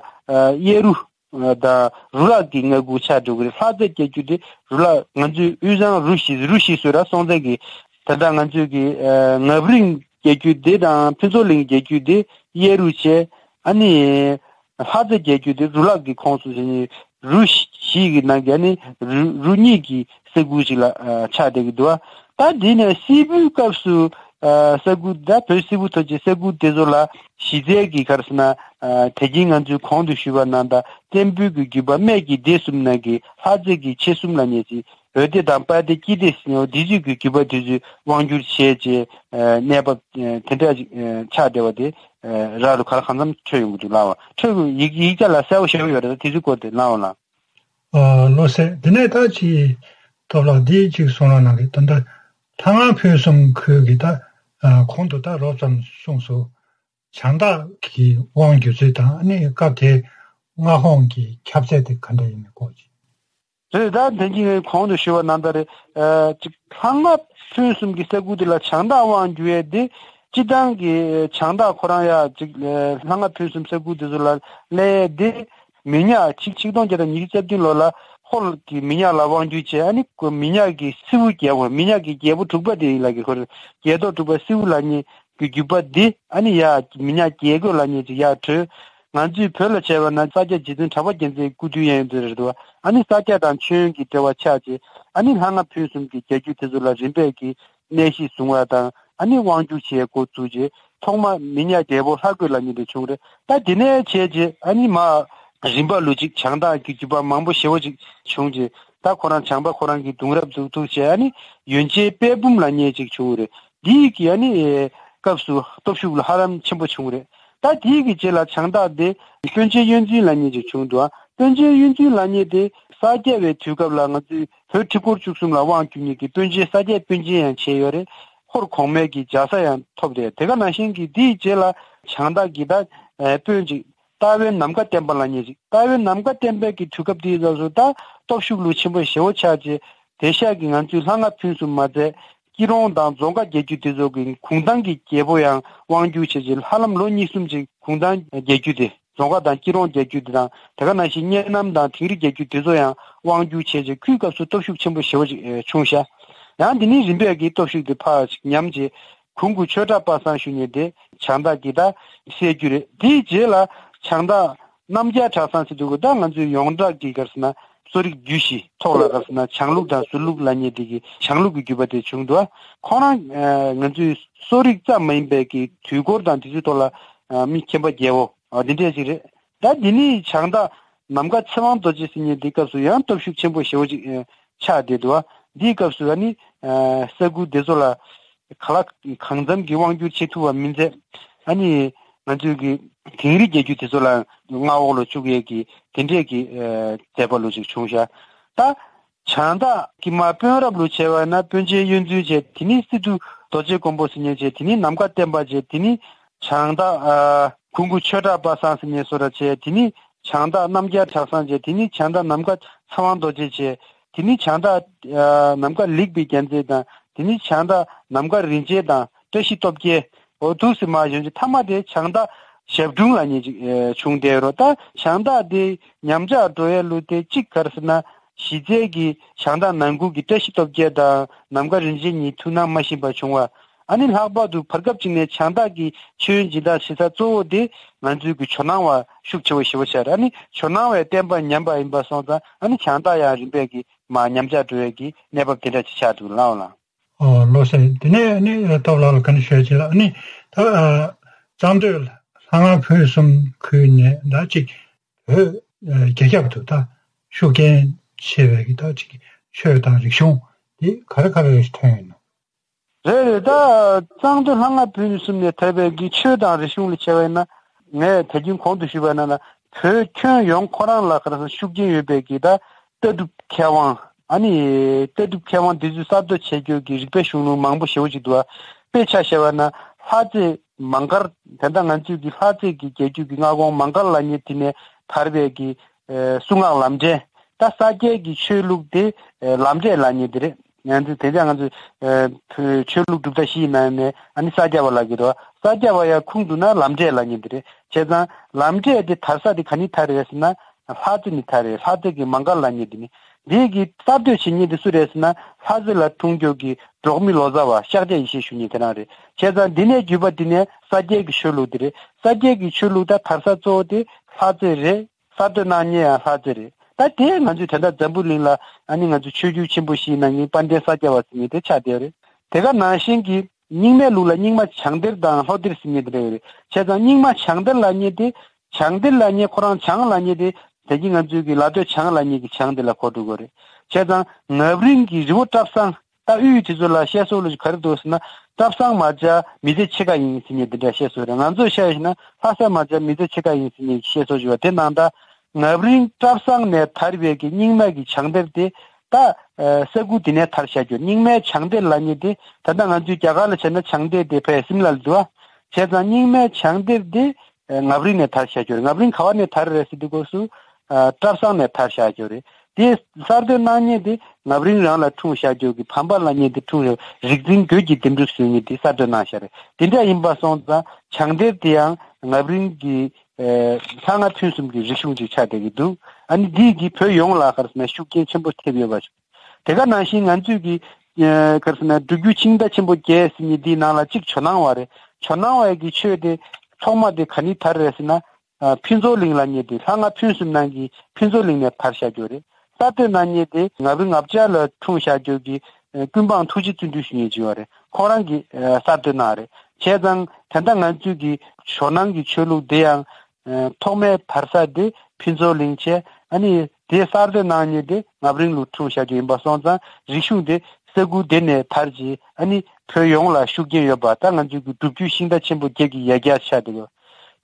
གཡས་རུ་དང་རུ་ལག་གི་མངའ་ཁུལ་ཆགས་འགྲོ་གི་རེད། ལྷ་རྩེ་རྒྱལ་རྒྱུད་དེ་རུ་ལག། ང་ཚོས་དབུས་གཙང་རུ་བཞི། རུ་བཞི་ཟེར་ར། སྲོང་བཙན་གྱི་ད་ལྟ་ང་ཚོས་ཀྱི་ཨ་ངབ་རིང་རྒྱལ་རྒྱུད་དེ་དང་ཕུན་ཚོགས་གླིང་རྒྱལ་རྒྱུད་དེ་གཡས་རུ་བྱས། ཨ་ནི་ལྷ་རྩེ་རྒྱལ་རྒྱུད་དེ་རུ་ལག་གི་ཁོངས་སུ་བྱས་ནས་རུ་བཞི་གི་ནང་གི་ཨ་ནི་རུ་རུ་གཉིས་ཀྱི་ས་ཁུལ་ཞིག་ལ་ཨ་ཆགས་བསྡད་ཀྱི་འདུག། ད་དེ་ནས་སིལ་བུའི་སྐབས་སུ་ཨ་ས་ཁུལ། ད་བོད་སིལ་བུ་ཐོན་རྗེས་ས་ཁུལ་དེ་ཚོ་ལ་གཞི་རྩའི་གི་ག་རེ་ཟེར་ན། ཨ་དེ་རིང་ང་ཚོས་གོང་དུ་ཞུས་པ་ནང་ལྟར་བཙན་པོའི་གི་རྒྱུད་པ་སྨད་ཀྱི་སྡེ་གསུམ་ནང་གི་ལྷ་རྩེ་གི་ཆེ་གསུམ་ལབ་མཁན་ཅིག། འོད་སྡེ་དང་དཔལ་སྡེ། སྐྱིད་སྡེ་ཟེར་མཁན། འོ་དེ་ཚོས་ཀྱི་རྒྱུད་པ་དེ་ཚོས་དབང་བསྒྱུར་བྱས་རྗེས་ཨ་གནས་བབ་ཨ་དེ་འདྲ་ཅིག་ཨ་ཆགས་བསྡད་པ་དེ་ཨ་ར་ལུག་ག་ལ་གང་འཚམ་འཕྲོད་ཡོང་གི་འདུག་ལགས་འོ། འཕྲོད་ཡིག་ཡིག་ཆ་ལ་གསལ་པོ་ཞེ་པོ་ཡོད་རེད། ད་དེ་ཚོའི་སྐོར་དེ་ལགས་འོ་ལགས། ཨ་ལགས་སེ། དེ་ནས་ད་ཅིག་སྟོབས་ལགས་འདི་ཅིག་གསུང་རོགས་གནང་གི། ད་ལྟ་ལྷ་ང་ཕུན་སུམ་ཁུལ་གྱི་ད་ཨ་གོང་དུ་ད་རོབ་ཙམ་གསུངས་སོང་། བྱང་བདག་གི་དབང་བསྒྱུར་ཚུལ་དང་། ཨ་ནི་སྐབས་དེའི་མངའ་ཁོངས་ཀྱི་ཁྱབ་ཚད་དེ་ག་འདྲ་ཡིན་མིན་སྐོར་ཅིག། རེད། ད་དེ་རིང་ངས་གོང་དུ་ཞུས་པ་ནང་ལྟར་རེད། ཨ་ཅིག་ལྷ་ང་ཕུན་སུམ་གྱི་ས་ཁུལ་དེ་ལ་བྱང་བདག་དབང་བསྒྱུར་ཡས་དེ། སྤྱིར་བཏང་གི་བྱང་བདག་ཁོ་རང་ཡ་ཅིག་ལྷ་ང་ཕུན་སུམ་ས་ཁུལ་དེ་ཚོ་ལ་སླེབས་ཡས་དེ། མི་ཉག་ཆིག་ཆིག་སྟོང་བརྒྱ་དང་ཉི་ཤུ་རྩ་བདུན་ལོ་ལ་ཧོར་གྱི་མི་ཉག་ལ་དབང་བསྒྱུར་བྱས། ཨ་ནི་ཁོ་མི་ཉག་གི་སིལ་བུ་རྒྱལ་པོ། མི་ཉག་གི་རྒྱལ་པོ་དྲུག་པ་དེ་ཡིན་ལབ་ཀྱི། ཁོ་རྒྱལ་ཐོག་དྲུག་པ་སིལ་བུ་ལབ་མཁན་ གི་རྒྱུད་པ་འདི་ཨ་ནི་ཡ་མི་ཉག་རྒྱལ་རྒོད་ལབ་མཁན་ཅིག་ཡར་བྲོས། ང་ཚོའི་བོད་ལ་བྱས་པ་ན་ས་སྐྱ་རྗེ་བཙུན་གྲགས་པ་རྒྱལ་མཚན་སྐུ་དུས་ཡན་ཡོད་དེ་རེད་འདུག་ཨ་ནི་ས་སྐྱ་དང་མཆོད་ཡོན་གྱི་འབྲེལ་བ་ཆགས་རྗེས་ཨ་ནི་ལྷ་ང་ཕུན་སུམ་གྱི་རྒྱལ་རྒྱུད་དེ་ཚོ་ལ་རིམ་པས་ཀྱི་གནས་གཞི་བཟུང་བ་དང་ཨ་ནི་དབང་བསྒྱུར་བྱེད་འགོ་བཙུགས་རྗེས་ཐོག་མ་མི་ཉག་རྒྱལ་པོ་ལྷ་རྒོད་ལབ་མཁན་དེ་བྱུང་རེད། ད་དེ་ནས་བྱས་རྗེས་ཨ་ནི་མ་རིམ་པ་ལུགས་གཅིག་བྱང་བདག་གི་རྒྱུད་པ་མང་པོ་ཞེ་པོ་ཅིག་བྱུང་རྗེས་ད་ཁོ་རང་བྱང་པ་ཁོ་རང་གི་གདུང་རབས་འཛུགས་འདུག་བྱས་ཨ་ནི་ཡོན་ཆེན་དཔལ་འབུམ་ལབ་མཁན་ཅིག་བྱུང་རེད། འདིའི་གི་ཨ་ནི་སྐབས་སུ་སྟོབས་ཤུགས་ལ་ཧ་ལམ་ཆེན་པོ་བྱུང་རེད། ད་དེའི་གི་རྗེས་ལ་བྱང་བདག་དེ་དཔོན་ཆེན་གཡོ་འཛིན་ལབ་མཁན་ཅིག་བྱུང་འདུག་དཔོན་ཆེན་གཡོ་འཛིན་ལབ་མཁན་དེ་ས་སྐྱ་བའི་དུས་སྐབས་ལ་ང་ཚོའི་བོད་ཁྲི་སྐོར་བཅུ་གསུམ་ལ་དབང་བསྒྱུར་མཁན་གྱི་དཔོན་ཆེན་ས་སྐྱའི་དཔོན་ཆེན་ཡང་བྱས་ཡོད་རེད། ཧོར་གོང་མའི་གི་རྒྱལ་ས་ཡང་ཐོབ་རེད། དེ་ག་ནང་བཞིན་གྱི་དེའི་རྗེས་ལ་བྱང་བདག་གི་ད་དཔོན་ཅིག་སྟག་བོན་ནམ་མཁའ་བསྟན་པ་ལབ་མཁན་ཅིག་སྟག་བོན་ནམ་མཁའ་བསྟན་པའི་གི་དུས་སྐབས་དེའི་སྐབས་སུ་ད་སྟོབས་ཤུགས་ལུགས་ཆེན་པོ་ཞེ་པོ་ཆགས་རྗེས་དེང་སང་གི་ང་ཚོའི་ལྷ་ང་ཕུན་སུམ་མ་ཚད་སྐྱིད་རོང་དང་རྫོང་དཀར་རྒྱལ་རྒྱུད་དེ་ཚོ་གི་གུང་ཐང་གི་རྒྱལ་པོ་ཡང་དབང་བསྒྱུར་བྱས་རྗེས་ཧ་ལམ་ལོ་གཉིས་གསུམ་ཅིག་གུང་ཐང་རྒྱལ་རྒྱུད་དེ་རྫོང་དཀར་དང་སྐྱིད་རོང་རྒྱལ་རྒྱུད་དེ་དང་དེ་ག་ནང་བཞིན་གཉའ་ནམ་དང་དིང་རི་རྒྱལ་རྒྱུད་དེ་ཚོ་ཡང་དབང་བསྒྱུར་བྱས་རྗེས་ཁུལ་སྐབས་སུ་སྟོབས་ཤུགས་ཆེན་པོ་ཞེ་པོ་ཅིག་ཨེ་བྱུང་ཤག་ཡང་དེ་ནས་རིམ་པས་ཀྱི་སྟོབས་ཤུགས་དེ་ཕར་ཅིག་ཉམས་རྗེས་གུང་གི་ཆོས་གྲགས་པ་སངས་ཞུ་མཁན་དེ་བྱང་བདག་གི་ད་སྲས་རྒྱུད་རེད། དེའི་རྗེས་ལ་བྱང་བདག་རྣམ་རྒྱལ་གྲགས་བཟང་ཟེར་དུས་ཀྱི་ད་ང་ཚོའི་ཡོངས་གྲགས་ཀྱི་ག་རེ་ཟེར་ན་གསོ་རིག་རྒྱུད་བཞི་ཐོག་ལ་ག་རེ་ཟེར་ན་བྱང་ལུགས་དང་ཟུར་ལུགས་ལབ་མཁན་དེ་གི་བྱང་ལུགས་ཀྱི་རྒྱུད་པ་དེ་བྱུང་འདུག་ཁོ་རང་ཨ་ང་ཚོའི་གསོ་རིག་ཙམ་མ་ཡིན་པའི་གི་དུས་འཁོར་དང་དེ་ཚོའི་ཐོག་ལ་ཨ་མི་མཁྱེན་པ་རྒྱལ་པོ་ཨ་འདི་འདྲས་ཞིག་རེད། ད་འདི་ནི་བྱང་བདག་ནམ་མཁའ་ཚེ་དབང་རྡོ་རྗེ་ཟེར་མཁན་འདི་སྐབས་སུ་ཡང་སྟོབས་ཤུགས་ཆེན་པོ་ཞེ་པོ་ཅིག་ཨ་ཆགས་བསྡད་འདུག་འདིའི་སྐབས་སུ་ཨ་ནི་ཨ་ས་ཁུལ་དེ་ཚོ་ལ་ག་ལ་གང་འཚམ་གྱི་དབང་བསྒྱུར་བྱེད་ཐུབ་པ་མིན་ཚད་ཨ་ནི་ང་ཚོའི་གི་དིང་རི་རྒྱལ་རྒྱུད་དེ་ཚོ་ལ་མངའ་འོག་ལ་བཅུག་ཡས་ཀྱི་དེ་འདྲས་ཀྱི་ཨ་མཛད་པ་ལོ་ཅིག་བྱུང་ཤག་ད་བྱང་བདག་གི་མ་དཔོན་རབས་ལུ་བྱས་པ་ན་དཔོན་ཆེན་གཡོ་འཛིན་བྱས། དེ་ནི་སི་ཏུ་རྡོ་རྗེ་མགོན་པོ་ཟེར་མཁན་བྱས། དེ་ནི་ནམ་མཁའ་བསྟན་པ་བྱས། དེ་ནི་བྱང་བདག་ཨ་གུང་གི་ཆོས་གྲགས་པ་སངས་ཟེར་མཁན་སོ་ར་བྱས། དེ་ནི་བྱང་བདག་རྣམ་རྒྱལ་གྲགས་བཟང་བྱས། དེ་ནི་བྱང་བདག་ནམ་མཁའ་ཚེ་དབང་རྡོ་རྗེ་བྱས། དེ་ནི་བྱང་བདག་ཨ་ནམ་མཁའ་ལེགས་པའི་རྒྱལ་མཚན་དང་། དེ་ནི་བྱང་བདག་ནམ་མཁའ་རིན་ཆེན་དང་བཀྲ་ཤིས་སྟོབས་རྒྱལ། འོ་འདུག་སེ་མར་ཡོང་རྗེས་མཐའ་མ་དེ་བྱང་བདག་ཞབས་དྲུང་ལབ་མཁན་ཅིག་ཨེ་བྱུང་བསྡད་ཡོད་རེད། ད་བྱང་བདག་དེ་ཉམས་ཆག་འགྲོ་ཡས་ལུགས་དེ་གཅིག་ག་རེ་ཟེར་ན་གཞི་རྩའི་གི་བྱང་བདག་ནང་ཁུལ་གྱི་བཀྲ་ཤིས་སྟོབས་རྒྱལ་དང་ནམ་མཁའ་རིན་ཆེན་གཉིས་ཐུགས་སྣང་མ་ཤེས་པ་བྱུང་བ། ཨ་ནི་ལྷག་པར་དུ་བར་སྐབས་གཅིག་ནས་བྱང་བདག་གི་མཆོད་ཡོན་སྦྱིན་བདག་བྱེད་ས་གཙོ་བོ་དེ་ང་ཚོའི་གི་ཇོ་ནང་བ་ཤུགས་ཆེ་བ་ཞེ་པོ་ཆགས་རེད། ཨ་ནི་ཇོ་ནང་བའི་བསྟན་པ་ཉམས་པ་ཡིན་པ་སོང་ཙང་ཨ་ནི་བྱང་བདག་ཡང་རིམ་པས་གི་མར་ཉམས་ཆག་འགྲོ་ཡས་ཀྱི་གནས་བབ་དེ་འདྲ་ཅིག་ཆགས་འདུག་ལགས་ལགས། ཨོ་ལགས་སེ། དེ་ནས་ནི་སྟོབས་ལགས་ལ་ག་ནས་ཤོད་ཅིག་ལ་ནི་ད་ཨ་གཙང་སྟོད་ལྷ་ང་ཕུན་སུམ་ཁུལ་ནས་ད་ཅིག་བོད་ཨ་རྒྱ་ཁྱབ་ཏུ་ད་ཤུགས་རྐྱེན་ཆེ་བའི་གི་ད་ཅིག་ཆོས་དང་རིག་གཞུང་འདི་ག་རེ་ག་རེ་ཐོན་ཡོད་ན། རེད་རེད། ད་གཙང་སྟོད་ལྷ་ང་ཕུན་སུམ་ནས་ཐར་པའི་གི་ཆོས་དང་རིག་གཞུང་ལ་བྱས་པ་ཡིན་ན་ངས་ད་གིན་གོང་དུ་ཞུས་པ་ན་ན་བོད་ཁྱོན་ཡོངས་ཁོ་རང་ལ་ག་རེ་ཟེར་ཤུགས་རྐྱེན་ཡོད་པའི་གི་ད་ལྟ་གྲུབ་མཁས་དབང་། ཨ་ནི་ལྟ་གྲུབ་མཁས་དབང་འདི་ཚོས་གསར་གཏོད་བྱེད་རྒྱུ་གི་རིག་པའི་གཞུང་ལུགས་མང་པོ་ཞེ་པོ་ཅིག་འདུག་བ། དཔེ་ཆ་བཞག་པ་ན་ལྷ་རྩེ་མང་སྒར། ད་ལྟ་ང་ཚོའི་གི་ལྷ་རྩེ་གི་རྒྱལ་རྒྱུད་ཀྱི་མངའ་ཁོངས་མང་སྒར་ལབ་མཁན་དེ་ནས་དར་བའི་གི་ཨེ་གསུང་ངག་ལམ་འབྲས། ད་ས་སྐྱའི་གི་ཆོས་ལུགས་དེ་ཨེ་ལམ་འབྲས་ལབ་མཁན་དེ་རེད། ང་ཚོ་དེ་ཚོ་ང་ཚོ་ཨེ་ཆོས་ལུགས་གྲུབ་མཐའ་བཞིའི་ནང་ནས་ཨ་ནི་ས་སྐྱ་པ་ལབ་ཀྱི་འདུག་ས་སྐྱ་པ་ཡར་ཁུངས་འདུག་ན་ལམ་འབྲས་ལབ་མཁན་དེ་རེད། བྱས་ཙང་ལམ་འབྲས་དེ་དར་ས་དེ་ག་ནས་དར་རེད་ཟེར་ན། ལྷ་རྩེ་ནས་དར་རེད། ལྷ་རྩེ་གི་མང་སྒར་ལབ་མཁན་དེ་ནི། འདི་གི་གསར་གཏོད་བྱེད་མཁན་དེ་སུ་རེད་ཟེར་ན། ལྷ་རྩེ་ལ་འཁྲུངས་རྒྱུ་གི་འབྲོག་མི་ལོ་ཙཱ་བ་ཤཱཀྱ་ཡེ་ཤེས་ཞུ་མཁན་དེ་རང་རེད། བྱས་ཙང་འདི་ནས་བརྒྱུད་པ་འདི་ནས་ས་སྐྱའི་གི་ཆོས་ལུགས་དེ་རེད། ས་སྐྱའི་གི་ཆོས་ལུགས་ད་དར་ས་གཙོ་བོ་དེ་ལྷ་རྩེ་རེད། གསར་གཏོད་གནང་མཁན་ཡང་ལྷ་རྩེ་རེད། ད་དེ་ང་ཚོས་ད་ལྟ་འཛམ་བུ་གླིང་ལ་ཨ་ནི་ང་ཚོ་ཆོས་བརྒྱུད་ཆེན་པོ་བཞིའི་ནང་གི་དཔལ་ལྡན་ས་སྐྱ་པ་ཟེར་མཁན་དེ་ཆགས་བསྡད་ཡོད་རེད། དེ་ག་ནང་བཞིན་གྱི་རྙིང་མའི་ལུགས་ལ་རྙིང་མ་བྱང་གཏེར་དང་ལྷོ་གཏེར་ཟེར་མཁན་དེ་འདྲ་ཡོད་རེད། བྱས་ཙང་རྙིང་མ་བྱང་གཏེར་ལབ་མཁན་དེ། བྱང་གཏེར་ལབ་མཁན་ཁོ་རང་བྱང་ལབ་མཁན་དེ་དེ་གི་ང་ཚོའི་གི་ལ་སྟོད་བྱང་ལབ་མཁན་གི་བྱང་དེ་ལ་གོ་འགྲོ་གི་རེད། བྱས་ཙང་ངབ་རིང་གི་རི་བོ་བཀྲ་བཟང་། ད་དབུས་དེ་ཚོ་ལ་བཤད་སྲོལ་ལ་ག་རེ་འདུག་ཟེར་ན། བཀྲ་བཟང་མ་བྱ་མི་ཚེ་ཕྱེད་ཀ་ཡིན་ཟེར་མཁན་དེ་འདྲ་བཤད་སྲོལ་རེད། ང་ཚོས་བཤད་ཡོད་ན་ལྷ་ས་མ་བྱ་མི་ཚེ་ཕྱེད་ཀ་ཡིན་ཟེར་མཁན་བཤད་སྲོལ་ཞིག་ཡོད་པ་དེ་ནང་ད་ངབ་རིང་བཀྲ་བཟང་ནས་དར་བའི་གི་རྙིང་མ་གི་བྱང་གཏེར་དེ། ད་ས་ཁུལ་དེ་ནས་དར་བཞག་རྒྱུ་རྙིང་མའི་བྱང་གཏེར་ལབ་མཁན་དེ། ད་ལྟ་ང་ཚོའི་རྒྱ་གར་ལ་བྱས་ན་བྱང་གཏེར་དེ་ཕ་གི་སིམ་ལ་ལ་འདུག་བ། བྱས་ཙང་རྙིང་མའི་བྱང་གཏེར་དེ། ངབ་རིང་ནས་དར་བཞག་རྒྱུ་རེད། ངབ་རིང་ག་བ་ནས་དར་རེད་ཟེར་དུས་སྐབས་སུ། བཀྲ་བཟང་ནས་དར་བཞག་རྒྱུ་རེད། དེ་གསར་གཏོད་གནང་མཁན་དེ་ངབ་རིང་རང་ལ་འཁྲུངས་བཞག་རྒྱུ་གི་བམ་པ་ལབ་མཁན་དེ་འཁྲུངས་ཡོད། རིག་འཛིན་རྒོད་ཀྱི་ལྡེམ་འཕྲུ་ཟེར་མཁན་དེ་གསར་གཏོད་གནང་བཞག་རེད། དེ་འདྲ་ཡིན་པ་སོང་ཙང་བྱང་གཏེར་དེ་ཡང་ངབ་རིང་གི་ལྷ་ང་ཕུན་སུམ་གྱི་རིག་གཞུང་ཅིག་ཆགས་བསྡད་ཀྱི་འདུག་ཨ་ནི་འདིས་ཀྱི་བོད་ཡོངས་ལ་ག་རེ་ཟེར་ན་ཤུགས་རྐྱེན་ཆེན་པོ་ཐེབས་ཡོད་པ་ཞིག་དེ་ག་ནང་བཞིན་ང་ཚོས་ཀྱི་ ཨེ་ག་རེ་ཟེར་ན་སྒྲུབ་བརྒྱུད་ཤིང་རྟ་ཆེན་པོ་བརྒྱད་ཟེར་མཁན་འདིའི་ནང་ལ་གཅིག་ཇོ་ནང་བ་རེད། ཇོ་ནང་བའི་གི་ཆོས་དེ་ཐོག་མ་དེ་ག་ནས་དར་རེད་ཟེར་ན། ཨ་ཕུན་ཚོགས་གླིང་ལབ་མཁན་དེ་ལྷ་སྔགས་ཕུན་སུམ་རྣམ་རྒྱལ་ཕུན་ཚོགས་གླིང་ནས་དར་བཞག་རྒྱུ་རེད། གསར་གཏོད་གནང་མཁན་དེ་ངག་དབང་ངག་འཇམ་ལ་འཁྲུངས་བཞག་རྒྱུ་གི་ཨ་ཀུན་སྤངས་ཐུགས་རྗེ་བརྩོན་འགྲུས་ཞུ་མཁན་ཅིག་ཡོད་རེད། ཁོང་རང་གིས་ཨ་གསར་གཏོད་གནང་རེད། བྱས་ཙང་དེ་འདྲ་ང་ཚོས་ཀྱི་ཇོ་ནང་གི་ཆོས་ལུགས་དེ་ཡང་ཨ་ཐོག་མའི་དར་ས་དེ་ཕུན་ཚོགས་གླིང་བྱས། ཨ་ནི་དེ་གསར་གཏོད་གནང་མཁན་དེ་ངག་དབང་རིང་ལུ་འཁྲུངས་བཞག་རྒྱུ་ཡིན་པ་སོང་ཙང་རིག་གཞུང་དེ་ས་ཁུལ་དེ་ནས་དར་རྗེས་ཨ་ནི་བོད་ཡོངས་ལ་ཤུགས་རྐྱེན་ཡོད་པ། ད་ང་ཚོས་ཀྱི་སྒྲུབ་བརྒྱུད་ཤིང་རྟ་ཆེན་པོ་བརྒྱད་ཀྱི་ཡ་གྱལ་ཆགས་འདུག།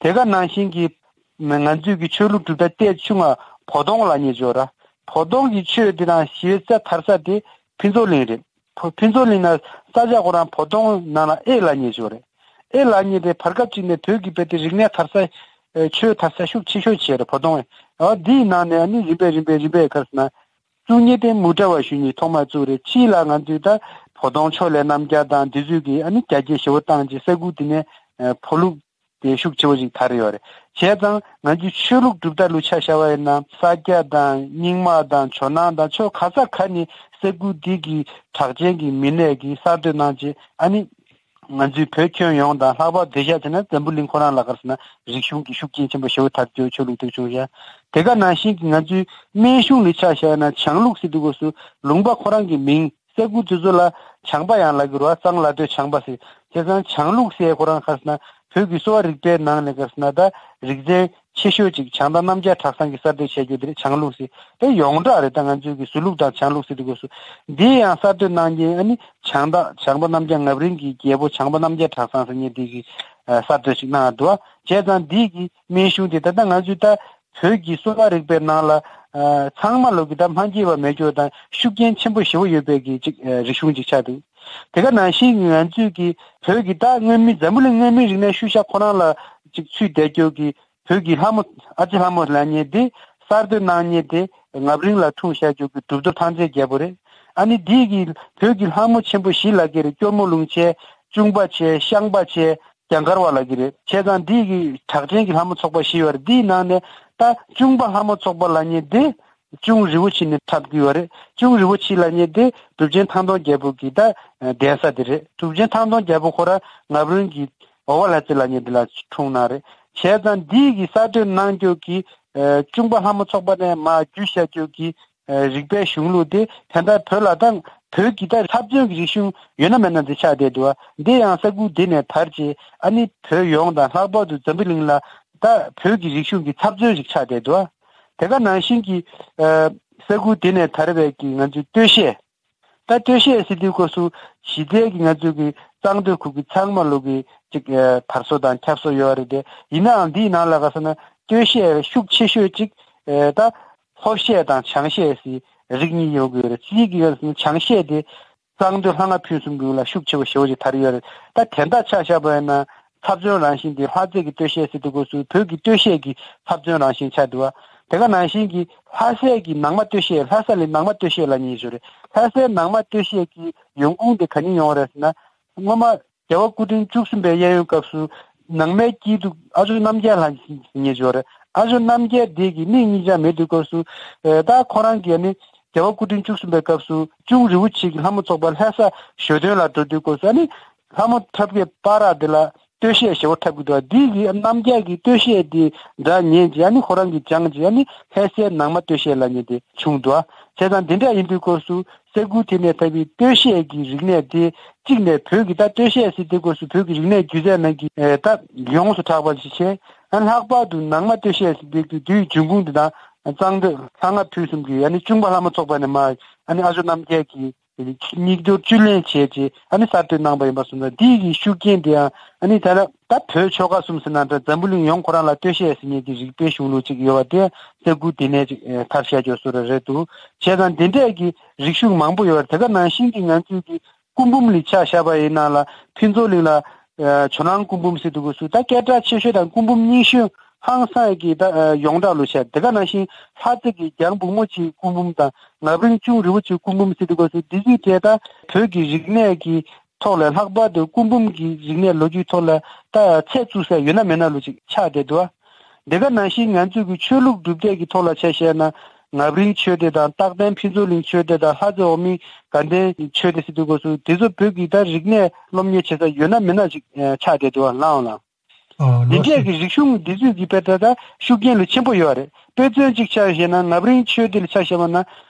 དེ་ག་ནང་བཞིན་གྱི་ང་ཚོས་ཀྱི་ཆོས་ལུགས་གྲུབ་མཐའ་ཏོག་ཙམ་ཆུང་བ་བོ་དོང་ལབ་མཁན་ཅིག་ཡོད་རེད། བོ་དོང་གི་ཆོས་དེ་དང་གཞི་རྩ་དར་ས་དེ་ཕུན་ཚོགས་གླིང་རེད། ཕུ་ཕུན་ཚོགས་གླིང་ན་ས་ཆ་ཁོ་རང་བོ་དོང་ནང་ལ་ཨེ་ལབ་མཁན་ཅིག་ཡོད་རེད། ཨེ་ལབ་མཁན་དེ་བར་སྐབས་གཅིག་ནས་བོད་ཀྱི་བོད་དེ་རིག་གནས་དར་ས་ཨེ་ཆོས་དར་ས་ཤུགས་ཆེ་ཤོས་ཅིག་རེད། བོ་དོང་ཨེ། ཨ་འདིའི་ནང་ནས་ཨ་ནི་རིམ་པས་རིམ་པས་རིམ་པས་ག་རེ་ཟེར་ན། བཙུགས་མཁན་དེ་མུ་དྲ་བ་ཞུ་མཁན་ཐོག་མར་བཙུགས་རེད། ཕྱིས་ལ་ང་ཚོས་ད་བོ་དོང་ཕྱོགས་ལས་རྣམ་རྒྱལ་དང་འདི་ཚོས་ཀྱིས་ཨ་ནི་རྒྱ་སྐྱེད་ཞེ་པོ་བཏང་རྗེས་ས་ཁུལ་དེ་ནས་ཨ་བོད་ལུགས་དེ་ཤུགས་ཆེ་བོ་ཞིག་དར་ཡོད་རེད། བྱས་ཙང་ང་ཚོའི་ཆོས་ལུགས་གྲུབ་མཐའ་ལུ་ཆ་བཞག་པ་ཡིན་ན་ས་སྐྱ་དང་རྙིང་མ་དང་ཇོ་ནང་དང་ཕྱོགས་ག་ས་ག་ནས་ས་ཁུལ་འདི་གི་གྲགས་ཅན་གྱི་མི་སྣས་ཀྱིས་གསར་གཏོད་གནང་རྗེས་ཨ་ནི་ང་ཚོའི་བོད་ཁྱོན་ཡོངས་དང་ལྷག་པར་དེ་ཤ་བྱས་ན་འཛམ་བུ་གླིང་ཁོ་རང་ལ་ག་རེ་ཟེར་ན་རིག་གཞུང་གི་ཤུགས་རྐྱེན་ཆེན་པོ་ཞེ་པོ་དར་རྒྱུ་ཆོས་ལུགས་དེ་བྱུང་ཤག། དེ་ག་ནང་བཞིན་གྱི་ང་ཚོའི་སྨན་གཞུང་ལ་ཆ་བཞག་ན་བྱང་ལུགས་ཟེར་དུས་སྐབས་སུ་ལུང་པ་ཁོ་རང་གི་མིང་ས་ཁུལ་དེ་ཚོ་ལ་བྱང་པ་ཡང་ལབ་ཀྱི་རེད་པ། གཙང་ལ་སྟོད་བྱང་པ་ཟེར། བྱས་ཙང་བྱང་ལུགས་ཟེར་ཁོ་རང་ག་རེ་ཟེར་ན་བོད་ཀྱི་གསོ་བ་རིག་པའི་ནང་ནས་ག་རེ་ཟེར་ན་ད་རིག་རྩལ་ཆེ་ཤོས་ཅིག་བྱང་ཐང་རྣམ་རྒྱལ་གྲྭ་ཚང་གིས་གསར་གཏོད་བྱས་རྒྱུ་དེ་རེད། བྱང་ལུགས་ཟེར་དེ་ཡོངས་གྲགས་རེད། ད་ང་ཚོའི་གི་ཟུར་ལུགས་དང་བྱང་ལུགས་ཟེར་དུས་སྐབས་སུ་འདི་ཡང་གསར་གཏོད་གནང་མཁན་ཨ་ནི་བྱང་ཐང་བྱང་པ་རྣམ་རྒྱལ་ངག་དབང་རིང་གི་རྒྱལ་པོ་བྱང་པ་རྣམ་རྒྱལ་གྲྭ་ཚང་ཟེར་མཁན་དེ་གིས་ཨ་གསར་གཏོད་ཅིག་གནང་འདུག་པ། བྱས་ཙང་འདི་གི་སྨན་གཞུང་དེ་ད་ལྟ་ང་ཚོའི་ད་བོད་ཀྱི་གསོ་བ་རིག་པའི་ནང་ལ་ཨ་ཚང་མ་ལོག་གི་ད་མ་སྐྱེས་པ་མེད་རྒྱུ་དང་ཤུགས་རྐྱེན་ཆེན་པོ་ཞེ་པོ་ཡོད་པའི་གི་ཅིག་ཨ་རིག་གཞུང་ཅིག་ཆགས་འདུག། དེ་ག་ནང་བཞིན་ང་ཚོས་ཀྱི་བོད་ཀྱི་ད་མངོན་མིན་འཛམ་བུ་གླིང་མངོན་མིན་རིག་གནས་ཤུལ་བཞག་ཁོ་རང་ལ་ཅིག་ཚུད་བསྡད་རྒྱུ་གི་བོད་ཀྱི་ལྷ་མོ་ཨ་ཙི་ལྷ་མོ་ལབ་མཁན་འདི་གསར་གཏོད་གནང་མཁན་དེ་ངག་དབང་རིང་ལ་འཁྲུངས་བཞག་རྒྱུ་གི་གྲུབ་ཐོབ་ཐང་རྩེ་རྒྱལ་པོ་རེད། ཨ་ནི་འདི་གི་བོད་ཀྱི་ལྷ་མོ་ཆེན་པོ་བཞི་ལབ་ཀྱི་རེད། སྐྱོར་མོ་ལུང་བྱེད། གཅུང་པ་བྱེད། ཤངས་པ་བྱེད། རྒྱ་མཁར་བ་ལབ་ཀྱི་རེད། བྱས་ཙང་འདི་གི་གྲགས་ཅན་གྱི་ལྷ་མོ་ཚོགས་པ་བཞི་ཡོད་རེད། འདིའི་ནང་ནས་ད་གཅུང་པ་ལྷ་མོ་ཚོགས་པ་ལབ་མཁན་འདི་གཅུང་རི་བོ་ཆེ་ནས་འཁྲབ་ཀྱི་ཡོད་རེད། གཅུང་རི་བོ་ཆེ་ལབ་མཁན་འདི་གྲུབ་ཆེན་ཐང་སྟོང་རྒྱལ་པོ་གི་ད་གདན་ས་དེ་རེད། གྲུབ་ཆེན་ཐང་སྟོང་རྒྱལ་པོ་ཁོ་རང་ངག་དབང་རིང་གི་འོ་བ་ལྷ་རྩེ་ལབ་མཁན་འདི་ལ་འཁྲུངས་གནང་རེད། བྱས་ཙང་འདི་གི་གསར་གཏོད་གནང་རྒྱུ་གི་ཨ་གཅུང་པ་ལྷ་མོ་ཚོགས་པ་ནས་མར་བརྒྱུད་བཞག་རྒྱུ་གི་ཨ་རིག་པའི་གཞུང་ལུགས་དེ་ད་ལྟ་བོད་ལ་ད་བོད་ཀྱི་ད་ཚབ་མཚོན་གྱི་རིག་གཞུང་ཡོད་ན་མེད་ན་འདི་ཆགས་བསྡད་འདུག་པ། འདི་ཡང་ས་ཁུལ་འདི་ནས་དར་རྗེས་ཨ་ནི་བོད་ཡོངས་དང་ལྷག་པར་དུ་འཛམ་བུ་གླིང་ལ་ད་བོད་ཀྱི་རིག་གཞུང་གི་ཚབ་མཚོན་ཞིག་ཆགས་བསྡད་འདུག་པ། དེ་ག་ནང་བཞིན་གྱི་ཨ་ས་ཁུལ་འདི་ནས་དར་བའི་གི་ང་ཚོའི་སྟོད་གཞས། ད་སྟོད་གཞས་ཟེར་དུས་སྐབས་སུ་གཞི་རྩའི་གི་ང་ཚོའི་གི་གཙང་སྟོད་ཁུལ་གྱི་ཚང་མ་ལོག་གི་ཅིག་ཨ་དར་སྲོལ་དང་ཁྱབ་སྲོལ་ཡོད་རེད་དེ། ཡིན་ནའང་འདིའི་ནང་ལ་ག་ཟེར་ན་སྟོད་གཞས་ཤུགས་ཆེ་ཤོས་ཅིག་ཨ་ད་ལྷོ་གཞས་དང་བྱང་གཞས་ཟེར་རིགས་གཉིས་ཡོང་གི་ཡོད་རེད། གཅིག་གི་ག་ཟེར་ན་བྱང་གཞས་དེ་གཙང་སྟོད་ལྷ་སྔགས་ཕུན་སུམ་ཚོགས་ལ་ཤུགས་ཆེ་བོ་ཞེ་བོ་ཅིག་དར་ཡོད་རེད། ད་དེ་འདྲ་ཆ་བཞག་པ་ཡིན་ན་ཚབ་མཚོན་རང་བཞིན་དེ་ལྷ་རྩེ་གི་སྟོད་གཞས་ཟེར་དུས་སྐབས་སུ་བོད་ཀྱི་སྟོད་གཞས་ཀྱི་ཚབ་མཚོན་རང་བཞིན་ཆགས་འདུག་པ། དེ་ག་ནང་བཞིན་གྱི་ལྷ་སའི་གི་ནང་མ་སྟོད་གཞས། ལྷ་ས་ལ་ནང་མ་སྟོད་གཞས་ལབ་མཁན་ཞིག་རེད། ལྷ་སའི་ནང་མ་སྟོད་གཞས་ཀྱི་ཡོང་ཁུངས་དེ་ག་ནས་ཡོང་བ་རེད་ཟེར་ན། སྔོན་མ་རྒྱལ་བ་སྐུ་ཕྲེང་བཅུ་གསུམ་པའི་གཡས་གཡོན་སྐབས་སུ་ནང་མའི་དཀྱིལ་དུ་ཨ་ཇོ་རྣམ་རྒྱལ་ལབ་མཁན་ཞིག་རེད། ཨ་ཇོ་རྣམ་རྒྱལ་དེ་གི་མིག་གཉིས་ཆ་མེད་དུས་སྐབས་སུ་ཨེ་ད་ཁོ་རང་གིས་ནི་རྒྱལ་བ་སྐུ་ཕྲེང་བཅུ་གསུམ་པའི་སྐབས་སུ་གཅུང་རི་བོ་ཆེ་གི་ལྷ་མོ་ཚོགས་པ་ལྷ་ས་ཞོ་སྟོན་ལ་འགྲོ་དུས་སྐབས་སུ་ཨ་ནི་ལྷ་མོ་འཁྲབ་མཁན་པ་ར་དེ་ལ་སྟོད་གཞས་ཞེ་བོ་འཁྲབ་ཀྱི་འདུག། འདི་གི་རྣམ་རྒྱལ་གྱི་སྟོད་གཞས་དེ་སྒྲ་ཉན་རྗེས་ཨ་ནི་ཁོ་རང་གིས་སྦྱངས་རྗེས་ཨ་ནི་ལྷ་སའི་ནང་མ་སྟོད་གཞས་ལབ་མཁན་དེ་བྱུང་འདུག། བྱས་ཙང་འདི་འདྲ་ཡིན་དུས་སྐབས་སུ་ས་ཁུལ་དེ་ནས་དར་བའི་སྟོད་གཞས་ཀྱི་རིག་གནས་དེ་གཅིག་ནས་བོད་ཀྱི་ད་སྟོད་གཞས་ཟེར་དུས་སྐབས་སུ་བོད་ཀྱི་རིག་གནས་སྒྱུ་རྩལ་ནང་གི་ཨེ་ད་ཡོངས་སུ་གྲགས་པ་ཞིག་བྱས། ཨ་ལྷག་པར་དུ་ནང་མ་སྟོད་གཞས་ཟེར་དུས་དེའི་འབྱུང་ཁུངས་དེ་དང་གཙང་སྟོད་ལྷ་སྔགས་ཕུན་སུམ་གྱི་ཨ་ནི་གཅུང་པ་ལྷ་མོ་ཚོགས་པ་ནས་མར་ཨ་ནི་ཨ་ཇོ་རྣམ་རྒྱལ་གྱིས་སྙིགས་དོར་བཅུད་ལེན་བྱས་རྗེས་ཨ་ནི་གསར་གཏོད་གནང་པ་ཡིན་པ་སོང་ཙང་། འདི་ཡི་ཤུགས་རྐྱེན་དེའང་ཨ་ནི་ད་ལྟ་ད་བོད་ཆོལ་ཁ་གསུམ་ཟེར་ན་འདྲ་འཛམ་བུ་གླིང་ཡོངས་ཁོ་རང་ལ་སྟོད་གཞས་ཟེར་མཁན་གྱི་རིག་པའི་གཞུང་ལུགས་ཅིག་ཡོད་པ་དེ་ས་ཁུལ་དེ་ནས་ཅིག་ཨེ་དར་ཤར་རྒྱུ་བཟོ་འདྲ་རེད་འདུག། བྱས་ཙང་འདི་འདྲས་ཀྱི་རིག་གཞུང་མང་པོ་ཡོད་པ་དེ་ག་ནང་བཞིན་གྱི་ང་ཚོས་ཀྱི་སྐུ་འབུམ་ལ་ཆ་བཞག་པ་ཡིན་ན་ལ་ཕུན་ཚོགས་གླིང་ལ་ཨ་ཇོ་ནང་སྐུ་འབུམ་ཟེར་དུས་སྐབས་སུ་ད་སྐད་གྲགས་ཆེ་ཤོས་དང་སྐུ་འབུམ་རྙིང་ཤོས་ཧང་སང་གི་ད་ཨ་ཡོངས་གྲགས་ལུ་བྱས། དེ་ག་ནང་བཞིན་ལྷ་རྩེ་གི་གྱང་བུ་མོ་ཆེའི་སྐུ་འབུམ་དང་ངག་དབང་གཅུང་རི་བོ་ཆེའི་སྐུ་འབུམ་ཟེར་དུས་སྐབས་སུ་འདི་ཚོའི་གྲས་ད་བོད་ཀྱི་རིག་གནས་ཀྱི་ཐོག་ལ་ལྷག་པར་དུ་སྐུ་འབུམ་གྱི་རིག་གནས་ལོ་རྒྱུས་ཐོག་ལ་ད་ཚད་བཙུགས་ས་ཡོད་ན་མེད་ན་ལུ་ཅིག་ཆགས་བསྡད་འདུག། དེ་ག་ནང་བཞིན་ང་ཚོས་ཀྱི་ཆོས་ལུགས་སྒྲུབ་སྡེ་གི་ཐོག་ལ་ཆ་བཞག་ན། རྔ་བར་རིང་ཆོས་སྡེ་དང་རྟག་བརྟན་ཕུན་ཚོགས་གླིང་ཆོས་སྡེ་དང་ལྷ་རྩེ་འོག་མིན་དགའ་ལྡན་ཆོས་སྡེ་ཟེར་དུས་སྐབས་སུ་དེ་ཚོ་བོད་ཀྱི་ད་རིག་གནས་སློབ་གཉེར་བྱེད་ས་ཡོད་ན་མེད་ན་ཅིག་ཆགས་བསྡད་འདུག་ལགས་འོང་ལགས། འདི་འདྲས་ཀྱི་རིག་གཞུང་འདི་ཚོས་ཀྱི་དཔེ་ལྟ་ད་ཤུགས་རྐྱེན་ལ་ཆེན་པོ་ཡོད་རེད། དཔེ་མཚོན་གཅིག་ཆ་བཞག་ན་རྔ་བར་རིང་ཆོས་སྡེ་ལ་ཆ་བཞག་པ་ན་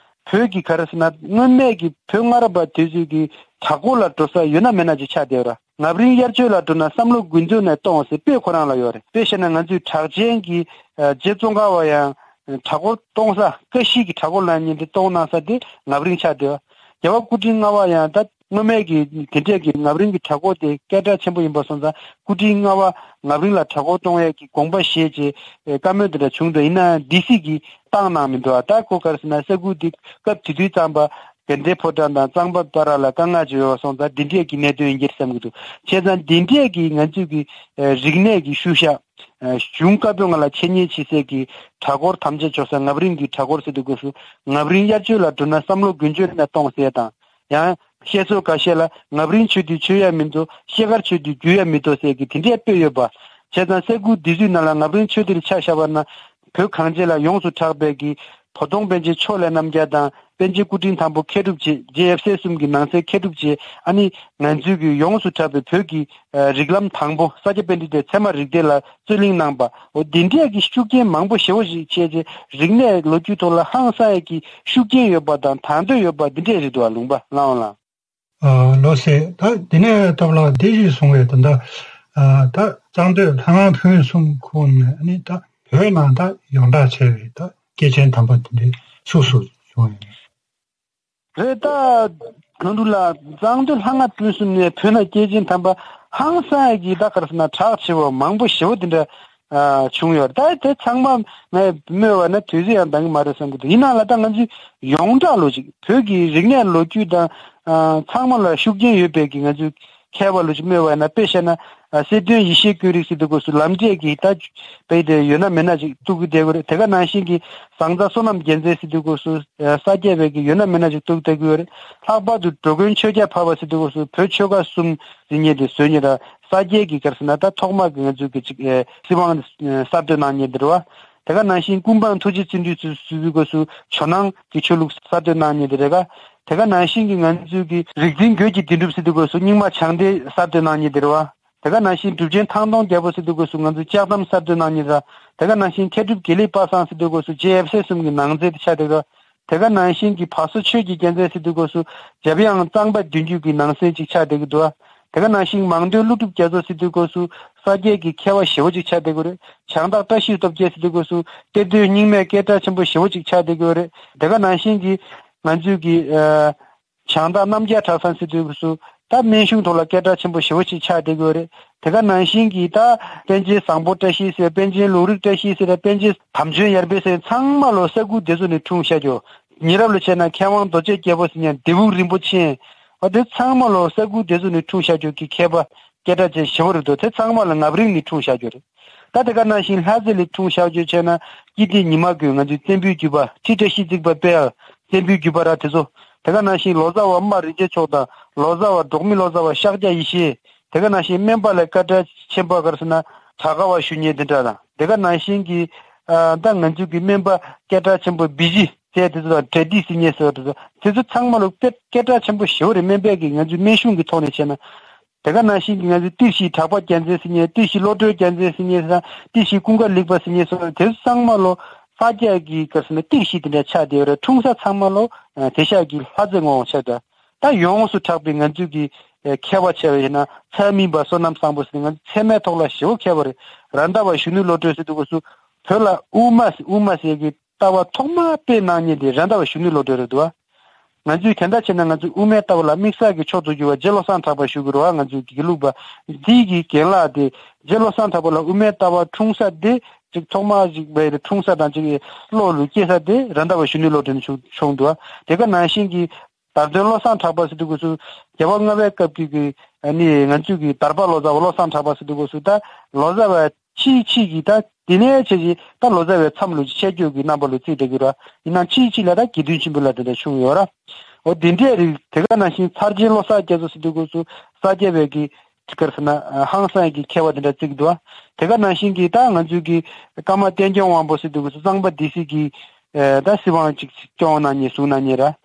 བོད་ཀྱི་ག་རེ་ཟེར་ན་སྔོན་མའི་གི་བོད་སྔ་རབས་པ་དེ་ཚོས་ཀྱི་གྲྭ་སྐོར་ལ་འགྲོ་ས་ཡོད་ན་མེད་ན་ཅིག་ཆགས་བསྡད་ཡོད་ར། རྔ་བར་རིང་དབྱར་ཆོས་ལ་འགྲོ་ན་བསམ་བློ་དགུ་མཛོད་ནས་གཏོང་ཟེར་དཔེ་ཁོ་རང་ལ་ཡོད་རེད། དཔེ་བཤད་ན་ང་ཚོའི་གྲགས་ཅན་གྱི་རྗེ་ཙོང་ཁ་པ་ཡང་གྲྭ་སྐོར་གཏོང་ས་ཀ་ཤི་གི་གྲྭ་སྐོར་ལ་ཉིན་དེ་གཏོང་གནང་ས་དེ་རྔ་བར་རིང་ཆགས་བསྡད་ཡོད། རྒྱལ་བ་སྐུ་ཕྲེང་ལྔ་པ་ཡང་ད་སྔོན་མའི་གི་དེ་འདྲས་ཀྱི་རྔ་བར་རིང་གི་གྲྭ་སྐོར་དེ་སྐད་གྲགས་ཆེན་པོ་ཡིན་པ་སོང་ཙང་སྐུ་ཕྲེང་ལྔ་པ་རྔ་བར་རིང་ལ་གྲྭ་སྐོར་གཏོང་ཡས་ཀྱི་དགོངས་པ་བཞེས་བྱས་བཀའ་མོལ་དེ་འདྲ་བྱུང་འདུག་ཡིན་ནའང་ཌི་སི་གིས་བཏང་གནང་མི་འདུག་ད་ཁོ་ག་རེ་ཟེར་ན་ས་ཁུལ་དེ་སྐབས་དེ་དུས་ཙམ་པ་དགའ་ལྡན་ཕོ་བྲང་དང་གཙང་པ་བ་ར་ལ་དཀའ་ངལ་ཅིག་ཡོད་པ་སོང་ཙང་འདི་འདྲས་ཀྱི་གནད་དོན་ཡིན་གྱི་རེད་བསམ་གྱི་འདུག་བྱས་ཙང་འདི་འདྲས་ཀྱི་ང་ཚོས་ཀྱི་རིག་གནས་ཀྱི་ཤུལ་བཞག་གཞུང་བཀའ་པོད་ལྔ་ལ་འཆད་ཉན་བྱེད་སའི་གི་གྲྭ་སྐོར་དམ་བཅའ་འཇོག་ས་རྔ་བར་རིང་གི་གྲྭ་སྐོར་ཟེར་དུས་སྐབས་སུ་རྔ་བར་རིང་དབྱར་ཆོས་ལ་འགྲོ་ན་བསམ་བློ་དགུ་མཛོད་ནས་གཏོང་ཟེར་དང་། ཡང་བཤད་སྲོལ་ཁ་ཤས་ལ་རྔ་བར་རིང་ཆོས་འདི་ཆོས་ཡ་མི་འདུག་ཤེལ་དཀར་ཆོས་འདི་རྒྱུ་ཡ་མི་འདུག་ཟེར་གི་དེ་འདྲའི་དཔེ་ཡོད་པ། བྱས་ཙང་ས་ཁུལ་འདི་ཚོའི་ནང་ལ་རྔ་བར་རིང་ཆོས་འདིར་ཆ་བཞག་པ་ན་བོད་གངས་ཅན་ལ་ཡོངས་སུ་གྲགས་པའི་གི་བོ་དོང་པཎ་ཆེན་ཕྱོགས་ལས་རྣམ་རྒྱལ་དང་པཎ་ཆེན་སྐུ་ཕྲེང་དང་པོ་མཁས་གྲུབ་རྗེ་རྗེ་ཡབ་སྲས་གསུམ་གྱི་ནང་གསེས་མཁས་གྲུབ་རྗེ་ཨ་ནི་ང་ཚོའི་གི་ཡོངས་སུ་གྲགས་པའི་བོད་ཀྱི་རིགས་ལམ་དང་པོ་ས་སྐྱ་པཎྜི་ཏའི་ཚད་མ་རིགས་གཏེར་ལ་རྩོད་གླེང་གནང་པ། འོ་འདི་འདྲས་ཀྱི་ཤུགས་རྐྱེན་མང་པོ་ཞེ་པོ་ཞིག་བྱས་རྗེས་རིག་གནས་ལོ་རྒྱུས་ཐོག་ལ་ཧང་སང་ཡས་ཀྱི་ཤུགས་རྐྱེན་ཡོད་པ་དང་དང་དོད་ཡོད་པ་འདི་འདྲས་རེད་འདུག་ལུང་པ་ལའང་ལ། ལགས་སེ། ད་དེ་ནས་སྟབས་ལགས་དེ་ཞིག་གསུང་བས་ད་ལྟ་ད་གཙང་སྟོད་ལྷ་ང་ཕུན་གསུམ་ཁོངས་ནས་ནི་ད་བོད་ནང་ད་ཡོངས་གྲགས་ཆེ་བའི་ད་སྐྱེས་ཆེན་དམ་པ་དེ་འདྲའི་སུ་སུ་བྱུང་ཡོད། རེད་ད། ལྷ་འབྲུག་ལ་གཙང་སྟོད་ལྷ་ང་ཕུན་གསུམ་ནས་བོད་ནང་སྐྱེས་ཆེན་དམ་པ་ཧང་སང་ཡ་གི་ད་ག་རེ་ཟེར་ན་གྲགས་ཆེ་བ་མང་པོ་ཞེ་པོ་དེ་འདྲ་བྱུང་ཡོད་རེད། ད་དེ་ཚང་མ་ངས་སྨོས་པ་ན་དུས་ཚོད་ཡང་འདང་གི་མ་རེད་བསམ་གི་འདུག་ཡིན་ནའང་ལ་ད་ང་ཚོའི་ཡོངས་གྲགས་ལོ་ཅིག་བོད་ཀྱི་རིག་གནས་ལོ་རྒྱུས་དང་ཚང་མ་ལ་ཤུགས་རྐྱེན་ཡོད་པའི་གི་ང་ཚོའི་མཁས་པ་ལོ་ཅིག་སྨོས་པ་ཡིན་ན། དཔེ་བཤད་ན་སེ་སྟོན་ཡེ་ཤེས་ཀུན་རིག་ཟེར་དུས་སྐབས་སུ་ལམ་འབྲས་ཀྱི་ད་དཔེ་དེ་ཡོད་ན་མེད་ན་ཅིག་གཏུག་གི་བསྡད་དགོས་རེད། དེ་ག་ནང་བཞིན་གྱི་ཟངས་ཚ་བསོད་ནམས་རྒྱལ་མཚན་ཟེར་དུས་སྐབས་སུ་ས་སྐྱ་པའི་གི་ཡོད་ན་མེད་ན་ཅིག་གཏུག་བསྡད་དགོས་རེད། ལྷག་པར་དུ་འགྲོ་མགོན་ཆོས་རྒྱལ་འཕགས་པ་ཟེར་དུས་སྐབས་སུ་བོད་ཆོལ་ཁ་གསུམ་ཟེར་མཁན་དེ་བཟོས་མཁན་དང་ས་སྐྱའི་གི་ག་རེ་ཟེར་ན་ད་ཐོག་མ་གི་ང་ཚོའི་གི་ཅིག་སྲིད་དབང་གསར་གཏོད་གནང་མཁན་དེ་རེད་བ། དེ་ག་ནང་བཞིན་ཀུན་སྤངས་ཐུགས་རྗེ་བརྩོན་འགྲུས་ཟེར་དུས་སྐབས་སུ་ཇོ་ནང་གི་ཆོས་ལུགས་གསར་གཏོད་གནང་མཁན་དེ་རེད་ག་དེ་ག་ནང་བཞིན་གྱི་ང་ཚོའི་གི་རིག་འཛིན་རྒོད་ཀྱི་བདེན་གྲུབ་ཟེར་དུས་སྐབས་སུ་རྙིང་མ་བྱང་གཏེར་གསར་གཏོད་གནང་མཁན་དེ་རེད་བ། དེ་ག་ནང་བཞིན་གྲུབ་ཆེན་ཐང་སྟོང་རྒྱལ་པོ་ཟེར་དུས་སྐབས་སུ་ང་ཚོས་ལྕགས་ཐམ་གསར་གཏོད་གནང་མཁན་རེད། དེ་ག་ནང་བཞིན་མཁས་གྲུབ་དགེ་ལེགས་པ་སངས་ཟེར་དུས་སྐབས་སུ་རྗེ་ཡབ་སྲས་གསུམ་གྱི་ནང་རྩེ་དེ་ཆགས་བསྡད་ཡོད། དེ་ག་ནང་བཞིན་གྱི་བ་སོ་ཆོས་ཀྱི་རྒྱལ་མཚན་ཟེར་དུས་སྐབས་སུ་འཇམ་དབྱངས་གཙང་པ་བདུན་བརྒྱུད་ཀྱི་ནང་ཚན་ཅིག་ཆགས་བསྡད་ཀྱི་འདུག་དེ་ག་ནང་བཞིན་མང་སྟོན་ཀླུ་སྒྲུབ་རྒྱ་མཚོ་ཟེར་དུས་སྐབས་སུ་ས་སྐྱའི་གི་མཁས་པ་ཞེ་པོ་ཅིག་ཆགས་བསྡད་ཀྱི་རེད། བྱང་བདག་བཀྲ་ཤིས་སྟོབས་རྒྱལ་ཟེར་དུས་སྐབས་སུ་གཏེར་སྟོན་རྙིང་མའི་སྐད་གྲགས་ཆེན་པོ་ཞེ་པོ་ཅིག་ཆགས་བསྡད་ཀྱི་རེད། དེ་ག་ནང་བཞིན་གྱི་ང་ཚོའི་གི་ཨ། བྱང་བདག་རྣམ་རྒྱལ་གྲྭ་ཚང་ཟེར་དུས་སྐབས་སུ་ད་སྨན་གཞུང་ཐོག་ལ་སྐད་གྲགས་ཆེན་པོ་ཞེ་པོ་ཅིག་ཆགས་བསྡད་ཀྱི་ཡོད་རེད། དེ་ག་ནང་བཞིན་གྱི་ད་པཎ་ཆེན་བཟང་པོ་བཀྲ་ཤིས་ཟེར་པཎ་ཆེན་ལུང་རིགས་བཀྲ་ཤིས་ཟེར་པཎ་ཆེན་དམ་ཆོས་ཡར་འཕེལ་ཟེར་ཚང་མ་ལོ་ས་ཁུལ་དེ་ཚོ་ནས་འཁྲུངས་ཤག་ཀྱོ། ཉེ་རབས་ལ་བྱས་ན་མཁས་དབང་རྡོ་རྗེ་རྒྱལ་པོ་ཟེར་མཁན་དེ་བུ་རིན་པོ་ཆེ། འོ་དེ་ཚང་མ་ལོ་ས་ཁུལ་དེ་ཚོ་ནས་འཁྲུངས་ཤག་ཀྱོ་གི་མཁས་པ་སྐད་གྲགས་ཅན་ཞེ་པོ་རེད་འདུག་དེ་ཚང་མ་ལ་རྔ་བར་རིང་ནས་འཁྲུངས་ཤག་ཀྱོ་རེད། ད་དེ་ག་ནང་བཞིན་ལྷ་རྩེ་ལ་འཁྲུངས་ཤག་ཅེས་བྱས་ན་སྐྱིད་ལྡན་ཉི་མ་དགོན་ང་ཚོའི་བཙན་པོའི་བརྒྱུད་པ་ཁྲི་བཀྲ་ཤིས་བརྩེགས་པ་དཔལ་བཙན་པོའི་བརྒྱུད་པ་ར་དེ་ཚོ། དེ་ག་ནང་བཞིན་ལོ་ཙཱ་བ་རྨ་རིན་ཆེན་མཆོག་དང་ལོ་ཙཱ་བ་འབྲོག་མི་ལོ་ཙཱ་བ་ཤཱཀྱ་ཡེ་ཤེས། དེ་ག་ནང་བཞིན་སྨན་པ་ལ་བཀའ་དྲིན་ཆེན་པོ་ག་རེ་ཟེར་ན་བྲག་དཀར་བ་ཞུ་མཁན་དེ་འདྲ་དང་དེ་ག་ནང་བཞིན་གྱི་ད་ང་ཚོའི་གི་སྨན་པ་སྐད་གྲགས་ཆེན་པོ་བི་ཇི་ཟེར་དེ་ཚོ་དང་བྲེ་ཏི་ཟེར་མཁན་ཟེར་བ་དེ་ཚོ་དེ་ཚོ་ཚང་མ་ལོ་སྐད་སྐད་གྲགས་ཆེན་པོ་ཞེ་པོ་རེད། སྨན་པའི་གི་ང་ཚོའི་སྨན་གཞུང་གི་ཐོག་ནས་བྱས་ན། དེ་ག་ནང་བཞིན་གྱི་ང་ཚོའི་ཏི་ཤི་གྲགས་པ་རྒྱལ་མཚན་ཟེར་མཁན་ཏི་ཤི་བློ་གྲོས་རྒྱལ་མཚན་ཟེར་མཁན་དང་ཏི་ཤི་ཀུན་དགའ་ལེགས་པ་ཟེར་མཁན་སོགས་དེ་ཚོ་ཚང་མ་ལོ་ས་སྐྱ་གི་ག་རེ་ཟེར་ན་ཏི་ཤི་དེ་འདྲ་ཆགས་བསྡད་ཡོད་རེད། འཁྲུངས་ས་ཚང་མ་ལོ་དེ་ཤག་གི་ལྷ་རྩེ་ངོ་བོ་ཆགས་འདྲ། ད་ཡོངས་སུ་གྲགས་པའི་ང་ཚོའི་གི་མཁས་པ་ཆེ་བ་ཡིན་ན་ཚ་མིན་པ་བསོད་ནམས་བཟང་པོ་ཟེར་ང་ཚོ་ཚད་མའི་ཐོག་ལ་ཞེ་པོ་མཁས་པ་རེད། ར་མདའ་བ་གཞོན་ནུ་བློ་གྲོས་ཟེར་དུས་སྐབས་སུ་བོད་ལ་དབུ་མ་དབུ་མ་ཟེར་གི་ལྟ་བ་ཐོག་མར་སྤེལ་གནང་མཁན་དེ་ར་མདའ་བ་གཞོན་ནུ་བློ་གྲོས་རེད་འདུག་བ། ང་ཚོས་དེ་འདྲ་བྱས་ན་ང་ཚོས་དབུ་མའི་ལྟ་བ་ལ་དམིགས་བསལ་གྱི་ཕྱོགས་གཏོགས་གྱུར་བ་རྗེ་བློ་བཟང་གྲགས་པ་ཞུ་གི་རེད་བ། ང་ཚོའི་དགེ་ལུགས་པ་འདིའི་གི་རྒན་ལགས་དེ་རྗེ་བློ་བཟང་གྲགས་པ་ལ་དབུ་མའི་ལྟ་བ་འཁྲུངས་ས་དེ་ཅིག་ཐོག་མར་ཅིག་བའི་འཁྲུངས་ས་དང་ཅིག་བློ་ལ་སྐྱེས་ས་དེ་ར་མདའ་བ་གཞོན་ནུ་བློ་གྲོས་ནས་བྱུང་བྱུང་འདུག་བ། དེ་ག་ནང་བཞིན་གྱི་དར་སྟོན་བློ་བཟང་གྲགས་པ་ཟེར་དུས་སྐབས་སུ་རྒྱལ་བ་ལྔ་པའི་སྐབས་ཀྱི་གི་ནི་ང་ཚོའི་གི་དར་པ་ལོ་ཙཱ་བ་བློ་བཟང་གྲགས་པ་ཟེར་དུས་སྐབས་སུ་ད་ལོ་ཙཱ་བ་ཕྱིའི་ཕྱིའི་གི་ད་དེ་ནས་བྱས་ཀྱི་ད་ལོ་ཙཱ་བའི་མཚམས་ལུ་ཆད་སྐྱོད་ཀྱི་རྣམ་པ་ལུ་བརྩིས་བསྡད་ཀྱི་ར། ཡིན་ནའང་ཕྱིའི་ཕྱིའི་ལ་ད་དགེ་འདུན་ཆེན་པོ་ལ་དེ་འདྲ་བྱུང་ཡོད་ར། འོ་དེ་འདྲའི་རིགས་དེ་ག་ནང་བཞིན་ཚར་ཆེན་བློ་བཟང་རྒྱ་མཚོ་ཟེར་དུས་སྐབས་སུ་ས་སྐྱ་པའི་གི་ག་རེ་ཟེར་ན་ཧང་སང་གི་མཁས་པ་དེ་འདྲ་བརྩི་གི་འདུག་བ། དེ་ག་ནང་བཞིན་གྱི་ད་ང་ཚོའི་གི་ཀརྨ་བསྟན་སྐྱོང་དབང་པོ་ཟེར་དུས་སྐབས་སུ་གཙང་པ་སྡེ་སྲིད་ཀྱི་ ཨེ་ད་སྲིད་དབང་ཅིག་སྐྱོང་གནང་མཁན་བཟུང་གནང་མཁན་རེད།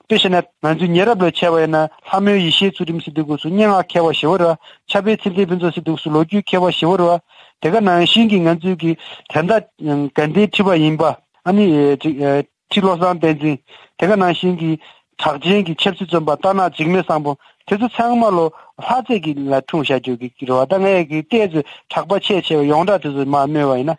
དཔེ་བཞག་ན་ང་ཚོའི་ཉེ་རབས་ལ་ཆ་བཞག་ན་ལྷ་མོའི་ཡེ་ཤེས་ཚུལ་ཁྲིམས་ཟེར་དུས་སྐབས་སུ་སྙན་ངག་མཁས་པ་ཞེ་པོ་རེད། ཕྱྭ་པའི་ཚེ་བརྟན་ཕུན་ཚོགས་ཟེར་དུས་སྐབས་སུ་ལོ་རྒྱུས་མཁས་པ་ཞེ་པོ་རེད། དེ་ག་ནང་བཞིན་གྱི་ང་ཚོའི་གི་ད་ལྟ་དགའ་ལྡན་ཁྲི་པ་ཡིན་པ་ཨ་ནི་ཨེ་ཅིག་ཨེ་ཁྲི་བློ་བཟང་བསྟན་འཛིན། དེ་ག་ནང་བཞིན་གྱི་གྲགས་ཅན་གྱི་ཆབ་སྲིད་བཙོན་པ་རྟ་ནག་འཇིགས་མེད་བཟང་པོ་དེ་ཚོ་ཚང་མ་ལོ་ལྷ་རྫས་ཀྱི་ལ་འཁྲུངས་བཞག་རྒྱུ་གི་རེད་བ། ད་ངས་ཀྱི་ལྟས་ཚོད་གྲགས་པ་ཆེ་ཆེ་བ་ཡོངས་གྲགས་དེ་ཚོ་མར་སྨོས་པ་ཡིན་ན།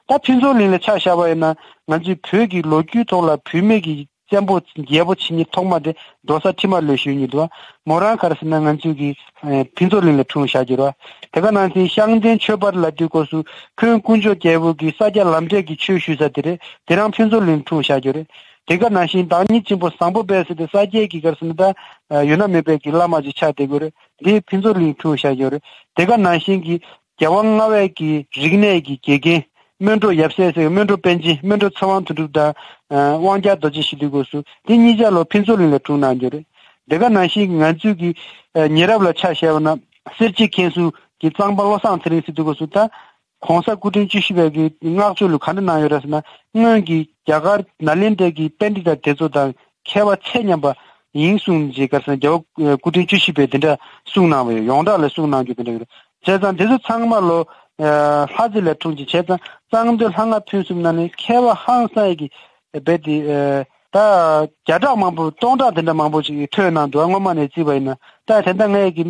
ད་ཕུན་ཚོགས་གླིང་ལ་ཆ་བཞག་པ་ཡིན་ན་ང་ཚོའི་བོད་ཀྱི་ལོ་རྒྱུས་ཐོག་ལ་བུད་མེད་ཀྱི་བཙན་པོ་རྒྱལ་པོ་བྱེད་མཁན་ཐོག་མ་དེ་མདོ་བསམ་ཁྲི་མ་ལོས་ཞུ་མཁན་འདུག་བ། མོ་རང་ག་རེ་ཟེར་ན་ང་ཚོའི་གི་ཨེ་ཕུན་ཚོགས་གླིང་ལ་འཁྲུངས་བཞག་རྒྱུ་རེད་བ། དེ་ག་ནང་བཞིན་ཤངས་ལྡན་ཆོས་པ་ལབ་དུས་སྐབས་སུ་ཁོང་དཀོན་མཆོག་རྒྱལ་པོ་གི་ས་སྐྱ་ལམ་འབྲས་ཀྱི་ཆོས་ཞུ་ས་དེ་རེད། དེ་རང་ཕུན་ཚོགས་གླིང་འཁྲུངས་བཞག་རྒྱུ་རེད། དེ་ག་ནང་བཞིན་བདག་ཉིད་ཆེན་པོ་བཟང་པོ་དཔལ་ཟེར་ཏེ་ས་སྐྱའི་གི་ག་རེ་ཟེར་ན་ད་ཨ་ཡོད་ན་མེད་པའི་གི་བླ་མ་ཅིག་ཆགས་བསྡད་ཀྱི་རེད། འདི་ཕུན་ཚོགས་གླིང་འཁྲུངས་བཞག་རྒྱུ་རེད། དེ་ག་ནང་བཞིན་གྱི་རྒྱལ་བ་ལྔ་པའི་གི་རིག་གནས་ཀྱི་དགེ་རྒན་སྨོན་གྲོགས་ཡབ་སྲས་ཟེར་སྨོན་གྲོགས་པཎ་ཆེན་སྨོན་གྲོགས་ཚེ་དབང་དོན་གྲུབ་དང་ཨ་དབང་རྒྱལ་རྡོ་རྗེ་ཞུ་དུས་སྐབས་སུ་འདི་གཉིས་ཆ་ལོ་ཕུན་ཚོགས་གླིང་ལ་འཁྲུངས་གནང་རྒྱུ་རེད། དེ་ག་ནང་བཞིན་གྱི་ང་ཚོའི་གི་ཨ་ཉེ་རབས་ལ་ཆ་བཞག་པ་ན་སེར་བྱེས་མཁན་ཟུར་གྱི་གཙང་པ་བློ་བཟང་ཚེ་རིང་ཟེར་དུས་སྐབས་སུ་ད་༸གོང་ས་སྐུ་ཕྲེང་བཅུ་བཞི་པའི་གི་བསྔགས་བརྗོད་ལུ་ག་འདྲ་གནང་ཡོད་རེད་ཟེར་ན། སྔོན་གྱི་རྒྱ་གར་ནཱ་ལེནྡྲའི་གི་པཎྜི་ཏ་དེ་ཚོ་དང་མཁས་པ་ཚད་མཉམ་པ་ཡིན་གསུངས་རྗེས་ག་རེ་ཟེར་ན་རྒྱལ་བ་སྐུ་ཕྲེང་བཅུ་བཞི་པས་དེ་འདྲ་གསུངས་གནང་བ་ཡོད། ཡོངས་གྲགས་ལ་གསུངས་གནང་རྒྱུ་དེ་འདྲ་ཡོད་རེད། བྱས་ཙང་དེ་ཚོ་ཚང་མ་ལོ་ལྷ་རྫས་ལ་འཁྲུངས་ཀྱི་བྱས་ཙང་གཙང་སྟོད་ལྷ་སྔགས་ཕུན་སུམ་ནང་ནས་མཁས་པ་ཧང་སང་ཡས་ཀྱི་རྦད་དེ་ཨེ་ད་བརྒྱ་ཕྲག་མང་པོ་སྟོང་ཕྲག་དེ་འདྲ་མང་པོ་ཅིག་ཐོན་གནང་འདུག་སྔོན་མ་ནས་བརྩིས་པ་ཡིན་ན། ད་དེ་འདྲ་ངས་ཀྱི་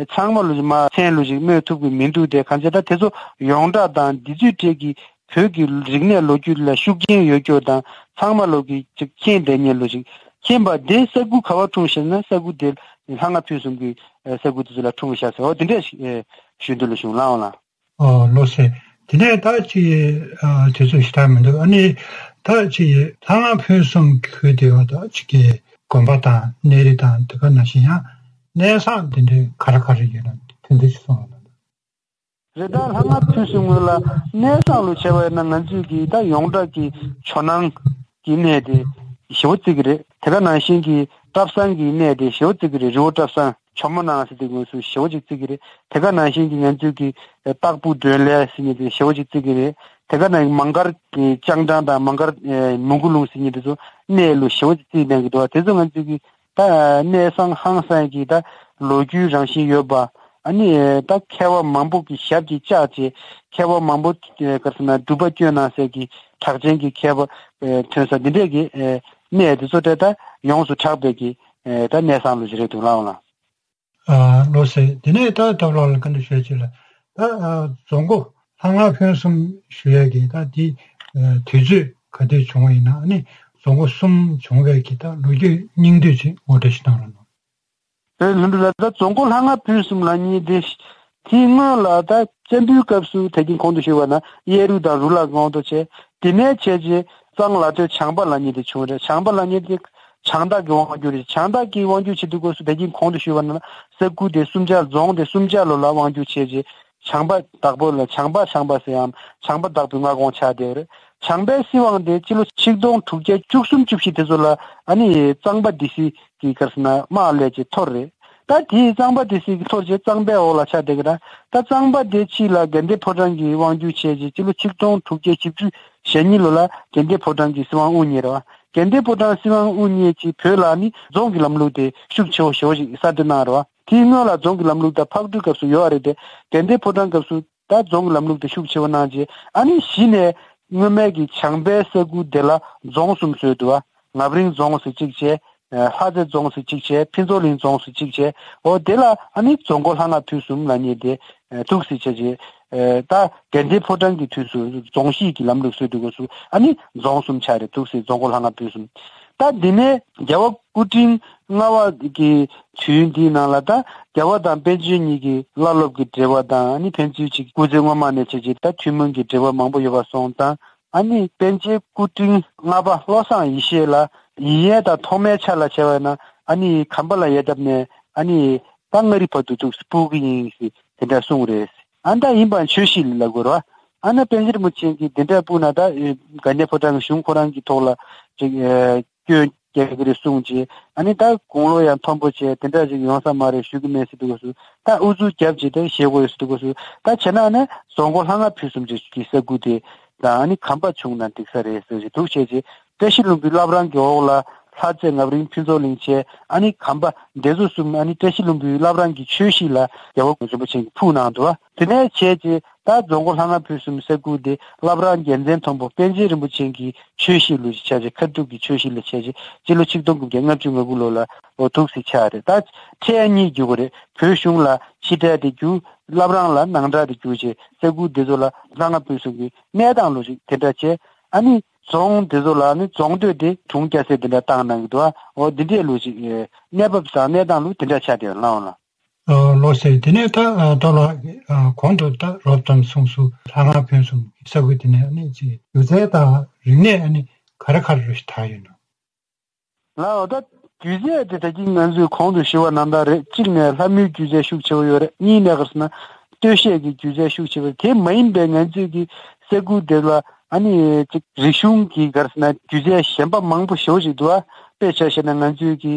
ཚང་མ་ལོ་ཅིག་མ་མཚན་ལོ་ཅིག་སྨོས་ཐུབ་ཀྱི་མི་འདུག་དེ་གང་ཅི་ད་དེ་ཚོ་ཡོངས་གྲགས་དང་འདི་ཚོའི་གྲས་ཀྱི་བོད་ཀྱི་རིག་གནས་ལོ་རྒྱུས་ལ་ཤུགས་རྐྱེན་ཡོད་རྒྱུ་དང་ཚང་མ་ལོ་གི་ཅིག་མཁྱེན་བསྡད་མཁན་ལོ་ཅིག་མཁྱེན་པ་དེ་ས་ཁུལ་ག་བ་འཁྲུངས་ཤེ་ན་ས་ཁུལ་དེ་ལྷ་སྔགས་ཕུན་སུམ་གྱི་ས་ཁུལ་དེ་ཚོ་ལ་འཁྲུངས་ཤག་ཟེར་འོ་དེ་འདྲས་ཞུ་འདོད་ལ་བྱུང་ལགས་འོང་ལགས། ཨོ་ལགས་སེ། དེ་ནས་ད་ཅིག་ཨ་དུས་ཚོད་ཞེ་དྲག་མི་འདུག་ཨ་ནི་ད་ཅིག་ལྷ་སྔགས་ཕུན་སུམ་ཁུལ་དེ་བ་ད་ཅིག་གི་དགོན་པ་དང་གནས་རི་དང་དེ་ག་ནང་བཞིན་ཡང་གནས་བཟང་དེ་འདྲའི་ག་རེ་ག་རེ་ཡོད་ན་ཕན་ཚུན་ཅིག་གསུངས་ཡོད་ན། རེད། ད་ལྷ་སྔགས་ཕུན་སུམ་ངོས་ལ་གནས་བཟང་ལུ་བྱས་པ་ཡིན་ན་ང་ཚོས་ཀྱི་ད་ཡོངས་གྲགས་ཀྱི་ཇོ་ནང་གི་གནས་དེ་ཞེ་པོ་བརྩི་གི་རེད། དེ་ག་ནང་བཞིན་གྱི་བཀྲ་བཟང་གི་གནས་དེ་ཞེ་པོ་བརྩི་གི་རེད། རི་བོ་བཀྲ་བཟང་ཇོ་མོ་ནང་ཟེར་དུས་སྐབས་སུ་ཞེ་པོ་ཅིག་བརྩི་གི་རེད། དེ་ག་ནང་བཞིན་གྱི་ང་ཚོས་ཀྱི་སྟག་ཕུག་སྒྲོན་གླིང་ཟེར་མཁན་དེ་ཞེ་པོ་ཅིག་བརྩི་གི་རེད། དེ་ག་ནང་མང་སྒར་གྱི་ལྕང་ཐང་དང་མང་སྒར་ཨེ་མུ་གུ་ལུང་ཟེར་མཁན་དེ་ཚོ་གནས་ལུ་ཞེ་པོ་ཅིག་བརྩི་གནང་གི་འདུག་བ། དེ་ཚོ་ང་ཚོས་ཀྱི་ད་གནས་བཟང་ཧང་སང་གི་ད་ལོ་རྒྱུས་རང་བཞིན་ཡོད་པ། ཨ་ནི་ད་མཁས་པ་མང་པོ་གི་ཞབས་ཀྱིས་བཅགས་བྱས་མཁས་པ་མང་པོ་ག་རེ་ཟེར་ན་སྒྲུབ་པ་བསྐྱོན་གནང་སའི་གི་གྲགས་ཅན་གྱི་མཁས་པ་ཐོན་ས་འདི་འདྲས་ཀྱི་གནས་དེ་ཚོ་ད་ད་ཡོངས་སུ་གྲགས་པའི་གི་ད་གནས་བཟང་ལུ་ཞིག་རེད་འདུག་ལགས་འོང་ལགས། ཨ་ལགས་སེ། དེ་ནས་ད་སྟོབས་ལགས་ལ་བཀའ་འདྲི་ཞུ་ཡ་ཅིག་ལ། ད་ཨ་རྫོང་སྒོ་ལྷ་སྔགས་ཕུན་སུམ་ཞུ་ཡ་གི་ད་དེ་ཨ་དུས་ཚོད་ག་དུས་བྱུང་བ་ཡིན་ན་ཨ་ནི་རྫོང་སྒོ་གསུམ་བྱུང་བའི་གི་ད་ལོ་རྒྱུས་སྙིང་བསྡུས་ཅིག་ངོ་སྤྲོད་ཞིག་གནང་རོགས་གནང་། རེད། ལྷུན་གྲུབ་ལགས། ད་རྫོང་སྒོ་ལྷ་སྔགས་ཕུན་སུམ་ལབ་མཁན་དེ་དེའི་སྔོན་ལ་ད་བཙན་པོའི་སྐབས་སུ་ད་གིན་གོང་དུ་ཞུས་པ་ན་གཡས་རུ་དང་རུ་ལག་གོང་དུ་བྱས། དེ་ནས་བྱས་རྗེས་གཙང་ལ་སྟོད་བྱང་པ་ལབ་མཁན་དེ་བྱུང་རེད། བྱང་པ་ལབ་མཁན་དེ་བྱང་སྟག་གི་དབང་སྒྱུར་རེད། བྱང་སྟག་གི་དབང་སྒྱུར་བྱེད་དུས་སྐབས་སུ་ད་གིན་གོང་དུ་ཞུས་པ་ན་ས་ཁུལ་དེ་གསུམ་ཆ་རྫོང་དེ་གསུམ་ཆ་ལོ་ལ་དབང་སྒྱུར་བྱས་རྗེས་བྱང་པ་བདག་པོ་ལ་བྱང་པ་བྱང་པ་ཟེར་ཡང་བྱང་པ་བདག་པོའི་མངའ་ཁོངས་ཆགས་བསྡད་ཡོད་རེད། བྱང་པའི་སྲིད་དབང་དེ་སྤྱི་ལོ་ཆིག་སྟོང་དྲུག་བརྒྱ་བཅུ་གསུམ་བཅུ་བཞི་དེ་ཚོ་ལ་ཨ་ནི་གཙང་པ་སྡེ་སྲིད་ཀྱི་ག་རེ་ཟེར་ན་དམག་ལས་ཀྱི་འཐོར་རེད། ད་དེའི་གཙང་པ་སྡེ་སྲིད་ཀྱི་འཐོར་རྗེས་གཙང་པའི་འོག་ལ་ཆགས་བསྡད་ཀྱི་རེད། ད་གཙང་པ་དེ་ཕྱི་ལ་དགའ་ལྡན་ཕོ་བྲང་གིས་དབང་སྒྱུར་བྱས་རྗེས་སྤྱི་ལོ་ཆིག་སྟོང་དྲུག་བརྒྱ་བཞི་བཅུ་ཞེ་གཉིས་ལོ་ལ་དགའ་ལྡན་ཕོ་བྲང་གིས་སྲིད་དབང་དབུ་བརྙེས་རེད་བ། དགའ་ལྡན་ཕོ་བྲང་སྲིད་དབང་དབུ་བརྙེས་རྗེས་བོད་ལ་ནི་རྫོང་གི་ལམ་ལུགས་དེ་ཤུགས་ཆེ་བོ་ཞེ་བོ་ཞིག་གསར་གཏོད་གནང་རེད་བ། དེའི་སྔོན་ལ་རྫོང་གི་ལམ་ལུགས་དང་ཕག་གྲུའི་སྐབས་སུ་ཡོད་རེད་དེ། དགའ་ལྡན་ཕོ་བྲང་སྐབས་སུ་ད་རྫོང་གི་ལམ་ལུགས་དེ་ཤུགས་ཆེ་བོ་གནང་རྗེས་ཨ་ནི་གཞི་ནས་སྔོན་མའི་གི་བྱང་པའི་ས་ཁུལ་དེ་ལ་རྫོང་གསུམ་བཟོས་འདུག་བ། ངབ་རིང་རྫོང་ཟེར་གཅིག་བྱས། ལྷ་རྩེ་རྫོང་ཟེར་གཅིག་བྱས། ཕུན་ཚོགས་གླིང་རྫོང་ཟེར་གཅིག་བྱས། འོ་དེ་ལ་ཨ་ནི་རྫོང་སྒོ་ལྷ་སྔགས་ཕུན་སུམ་ལབ་མཁན་དེ་འདུག་ཟེར་བྱས་རྗེས་ད་དགའ་ལྡན་ཕོ་བྲང་གི་དུས་སུ་རྫོང་གཞིས་ཀྱི་ལམ་ལུགས་བཟོས་འདུག་སྐབས་སུ་ཨ་ནི་རྫོང་གསུམ་ཆགས་རེད་འདུག་ཟེར། རྫོང་སྒོ་ལྷ་སྔགས་ཕུན་སུམ། ད་འདི་ནས་རྒྱལ་བ་སྐུ་ཕྲེང་ལྔ་པ་གི་དུས་འདིའི་ནང་ལ་ད་རྒྱལ་བ་དང་པཎ་ཆེན་གཉིས་ཀྱི་བླ་སློབ་ཀྱི་འབྲེལ་བ་དང་ཨ་ནི་ཕན་ཚུན་གཅིག་སྐུ་ཚེ་སྔོན་མ་ནས་བྱས་རྗེས་ད་ཐུན་མོང་གི་འབྲེལ་བ་མང་པོ་ཡོད་པ་སོང་དང་། ཨ་ནི་པཎ་ཆེན་སྐུ་ཕྲེང་ལྔ་པ་བློ་བཟང་ཡེ་ཤེས་ལ་ཡིན་ཡས་དང་ཐོག་མའི་ཆ་ལ་བྱས་པ་ན་ཨ་ནི་ཁམས་པ་ལ་ཡལ་བཏབ་ནས་ཨ་ནི་ད་མངའ་རིས་བར་དུ་འདུག་སྤོ་གི་ཡིན་ཟེར་དེ་འདྲ་གསུངས་རེད། ཨ་ད་ཡིན་པའང་ཆོས་གཞིས་ལ་ལབ་དགོས་རེད་བ། ཨ་ན་པཎ་ཆེན་རིན་པོ་ཆེ་གིས་དེ་འདྲ་སྤུ་ན་ད་དགའ་ལྡན་ཕོ་བྲང་གི་གཞུང་ཁོ་རང་གི་ཐོག་ལ་ཅིག་སྐྱོན་རྒྱག་གི་རེད་གསུངས་རྗེས་ཨ་ནི་ད་དགུང་ལོ་ཡང་མཐོན་པོ་བྱས་དེ་འདྲ་ཅིག་ཡོང་ས་མ་རེད་ཞུ་གི་མེད་ཟེར་དུས་སྐབས་སུ་ད་ཨུ་ཚུགས་རྒྱབ་རྗེས་ད་བཞེས་དགོས་ཡོད་ཟེར་དུས་སྐབས་སུ་ད་བྱས་ན་ཨ་ནི་རྫོང་སྒོ་ལྷ་སྔགས་ཕུན་སུམ་ཅིག་གི་ས་ཁུལ་དེ་དང་ཨ་ནི་ཁམས་པ་བྱུང་ན་འགྲིག་ས་རེད་ཟེར་ཞིག་འདུག་བྱས་རྗེས་ བཀྲ་ཤིས་ལྷུན་པོའི་བླ་བྲང་གི་འོག་ལ་ལྷ་རྩེ་ངབ་རིང་ཕུན་ཚོགས་གླིང་བྱས། ཨ་ནི་གམ་པ་འདི་ཚོ་གསུམ་ཨ་ནི་བཀྲ་ཤིས་ལྷུན་པོའི་བླ་བྲང་གི་ཆོས་གཞིས་ལ་རྒྱལ་བ་རིན་པོ་ཆེ་གིས་ཕུལ་གནང་འདུག་བ། དེ་ནས་བྱས་རྗེས་ད་རྫོང་སྒོ་ལྷ་ང་བོད་གསུམ་ས་ཁུལ་དེ་བླ་བྲང་རྒྱལ་མཚན་མཐོན་པོ་པཎ་ཆེན་རིན་པོ་ཆེ་གི་ཆོས་གཞིས་ལུ་ཆ་བྱས། མཁའ་ཐུབ་ཀྱི་ཆོས་གཞིས་ལ་ཆ་བྱས། སྤྱི་ལོ་ཆིག་སྟོང་དགུ་བརྒྱ་ལྔ་བཅུ་ང་དགུ་ལོ་ལ་འོ་འདུག་སེ་ཆགས་རེད། ད་འཕྲལ་གཉིས་བརྒྱུད་དགོས་རེད། བོད་གཞུང་ལ་ཕྱི་བསྒྲགས་དེ་བརྒྱུད། བླ་བྲང་ལ་ནང་བསྒྲགས་དེ་བརྒྱུད་བྱས། ས་ཁུལ་དེ་ཚོ་ལ་ལྷ་ང་བོད་གསུམ་གྱི་གནས་སྟངས་ལོ་ཞིག་དེ་འདྲ་བྱས། ཨ་ནི་རྫོང་དེ་ཚོ་ལ་ནི་རྫོང་སྡོད་དེ་དྲུང་སྐྱ་སེར་དེ་འདྲ་བཏང་གནང་གི་འདུག་ཨ། འོ་འདི་འདྲས་ལོ་ཞིག་གནས་བབ་དང་གནས་སྟངས་ལུ་དེ་འདྲ་ཆགས་བསྡད་ཡོད་ལགས་འོང་ལགས། ཨ་ལགས་སེ། དེ་ནས་ད་ཨ་ད་ལ་ཨ་གོང་དུ་ད་རོབ་ཙམ་གསུངས་སོང་། ལྷ་ང་བོད་གསུམ་གྱི་ས་ཁུལ་དེ་ནས་ཨ་ནི་ཅིག་སྒྱུ་རྩལ་དང་རིག་གནས་ཨ་ནི་ག་རེ་ག་རེ་རུ་ཞིག་དར་ཡོད་ན། ལགས་འོ། ད་སྒྱུ་རྩལ་དེ་ད་གིན་ང་ཚོས་གོང་དུ་ཞུ་བ་ནང་ལྟར་རེད། གཅིག་ནས་ལྷ་མོའི་སྒྱུ་རྩལ་ཤུགས་ཆེ་བོ་ཡོད་རེད། གཉིས་ནས་ག་རེ་ཟེར་ན་སྟོད་གཞས་ཀྱི་སྒྱུ་རྩལ་ཤུགས་ཆེ་བོ་རེད། དེ་མ་ཡིན་པའི་ང་ཚོས་ཀྱི་ས་ཁུལ་དེ་ལ་ཨ་ནི་ཅིག་རིག་གཞུང་གི་ག་རེ་ཟེར་ན་སྒྱུ་རྩལ་གཞན་པ་མང་པོ་ཞེ་པོ་ཅིག་འདུག་ཨ། དཔེ་ཆ་བཞག་ན་ང་ཚོས་ཀྱི་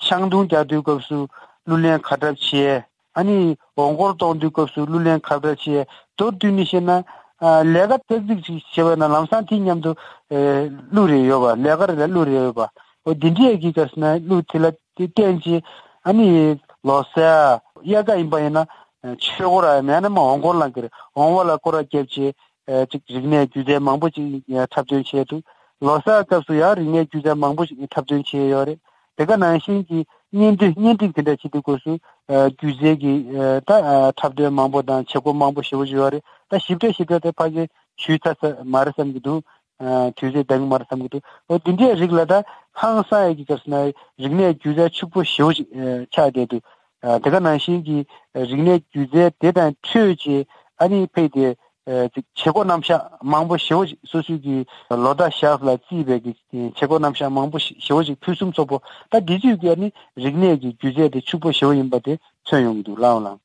ཆང་འཐུང་རྒྱག་དུས་སྐབས་སུ་གླུ་ལེན་ཁ་འཁྲབ་བྱས། ཨ་ནི་འོང་སྐོར་གཏོང་དུས་སྐབས་སུ་གླུ་ལེན་ཁ་འཁྲབ་བྱས། མདོར་བསྡུས་ནས་བཤད་ན། ཨ་ལས་ཀ་ཏག་ཏིག་ཅིག་བྱས་པ་ན་ལམ་སང་དེ་མཉམ་དུ་ཨེ་གླུ་རེ་ཡོད་པ། ལས་ཀ་རེ་ལ་གླུ་རེ་ཡོད་པ། འོ་འདི་འདྲས་ཀྱི་ག་རེ་ཟེར་ན་གླུ་དེ་ལ་དེ་བསྟན་བྱས། ཨ་ནི་ལོ་གསར་དབྱར་ཁ་ཡིན་པ་ཡིན་ན་ཨེ་ཆོས་སྐོར་ར་མེད་ན་མ་འོང་སྐོར་ལ་འགྱུར། འོང་བ་ལ་སྐོར་ར་བརྒྱབ་བྱས། ཨེ་ཅིག་རིག་གནས་སྒྱུ་རྩལ་མང་པོ་ཅིག་ཨེ་འཁྲབ་སྟོན་བྱས་འདུག། ལོ་གསར་སྐབས་སུ་ཡང་རིག་གནས་སྒྱུ་རྩལ་མང་པོ་ཞིག་འཁྲབ་སྟོན་བྱས་ཡོད་རེད། དེ་ག་ནང་བཞིན་གྱི་བརྙན་འཕྲིན་བརྙན་འཕྲིན་དེ་འདྲ་བྱེད་དུས་སྐབས་སུ་ཨེ་སྒྱུ་རྩལ་གྱི་ཨེ་ད་ཨེ་འཁྲབ་སྟོན་མང་པོ་དང་བྱེད་སྒོ་མང་པོ་ཞེ་པོ་ཅིག་ཡོད་རེད། ད་ཞིབ་ཕྲ་ཞིབ་ཕྲ་དེ་ཕལ་ཆེར་ཞུས་ཚར་ས་མ་རེད་བསམ་གྱི་འདུག། ཨེ་དུས་ཚོད་འདང་གི་མ་རེད་བསམ་གྱི་འདུག། འོ་འདི་འདྲའི་རིགས་ལ་ད་ཧང་སང་ཡས་ཀྱི་སྐབས་སུ་ན་རིག་གནས་སྒྱུ་རྩལ་ཕྱུག་པོ་ཞེ་པོ་ཅིག་ཨེ་ཆགས་བསྡད་འདུག། ཨེ་དེ་ག་ནང་བཞིན་གྱི་རིག་གནས་སྒྱུ་རྩལ་དེ་དང་འཕྲོས་བྱས་ཨ་ནི་ཕེབས་ཏེ། ཨེ་ཅིག་བྱེད་སྒོ་རྣམ་གཞག་མང་པོ་ཞེ་པོ་ཅིག་སོ་སོའི་གི་ལོ་ཟླ་ཞག་ལ་བརྩིས་པའི་གི་བྱེད་སྒོ་རྣམ་གཞག་མང་པོ་ཞེ་ཞེ་པོ་ཅིག་ཕུན་སུམ་ཚོགས་པོ། ད་འདི་ཚོས་ཀྱི་ཨ་ནི་རིག་གནས་ཀྱི་སྒྱུ་རྩལ་དེ་ཕྱུག་པོ་ཞེ་པོ་ཡིན་པ་དེ་མཚོན་ཡོང་གི་འདུག་ལགས་འོང་ལགས།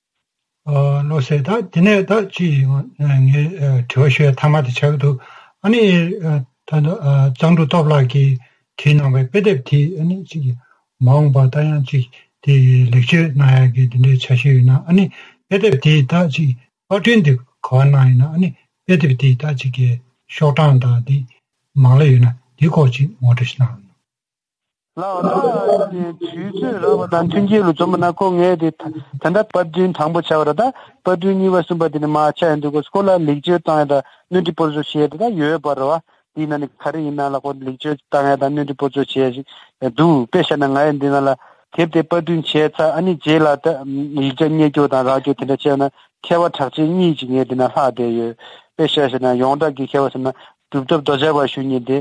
ཨ་ལགས་སེ། ད་དེ་ནས་ད་ཅིག་ངས་ཨ་དྲི་བ་ཞུ་ཡ་མཐའ་མ་དེ་ཆགས་ཀྱི་འདུག། ཨ་ནི་ཨ་ད་ལྟ་ཨ་གཙང་ཕྲུག་སྟོབས་ལགས་ཀྱིས་བྲིས་གནང་བའི་དཔེ་དེབ་དེ་ཨ་ནི་ཅིག་མ་འོངས་པ་ད་ཡང་ཅིག་དེ་ལེགས་བཅོས་གནང་ཡ་གི་དེ་འདྲའི་འཆར་གཞི་ཡོད་ན། ཨ་ནི་དཔེ་དེབ་དེ་ད་ཅིག་པར་སྐྲུན་དེ་ག་པར་གནང་ཡིན་ན། ཨ་ནི་དཔེ་དེབ་དེ་ད་ཅིག་གི་ཤོག་གྲངས་དང་དེ་མང་ལ་ཡོད་ན་དེ་སྐོར་ཅིག་ངོ་སྤྲོད་ཞིག་གནང་རོགས་གནང་། ལགས་འོ། ད་དུས་ཚོད་རག་པ་དང་མཐུན་རྐྱེན་ལ་འཛོམས་པ་ན་ཁོ་ངས་དེ་ད་ད་ལྟ་པར་སྐྲུན་དང་པོ་ཆགས་པ་རེད། ད་པར་སྐྲུན་གཉིས་པ་གསུམ་པ་དེ་ནི་མར་ཆགས་ཡོང་དུས་སྐོར་སྐོར་ལ་ལེགས་བཅོས་བཏང་ཡ་དང་སྣོན་འཕྲི་སྤོ་སྒྱུར་བྱས་ཏེ་ད་ཡོད་པ་རེད་བ། དེའི་ནང་ནས་ག་རེ་ཡིན་ན་ལ་ཁོ་ལེགས་བཅོས་བཏང་ཡ་དང་སྣོན་འཕྲི་སྤོ་སྒྱུར་བྱས་ཤིག་འདུག། དཔེ་བཞག་ན་ང་ཡང་འདི་ནང་ལ་དེབ་དེ་པར་སྐྲུན་བྱས་ཚར། ཨ་ནི་རྗེས་ལ་ད་ཡིག་ཆ་རྙེད་རྒྱུ་དང་རག་རྒྱུ་དེ་འདྲ་བྱས་ན་མཁས་པ་གྲགས་ཅན་གཉིས་ཅིག་ངས་འདི་ན་ལྷག་བསྡད་ཡོད། དཔེ་བཞག་ཟེར་ན་ཡོངས་གྲགས་ཀྱི་མཁས་པ་ཟེར་ན་གྲུབ་ཐོབ་རྡོ་རྗེ་བ་ཞུ་མཁན་དེ་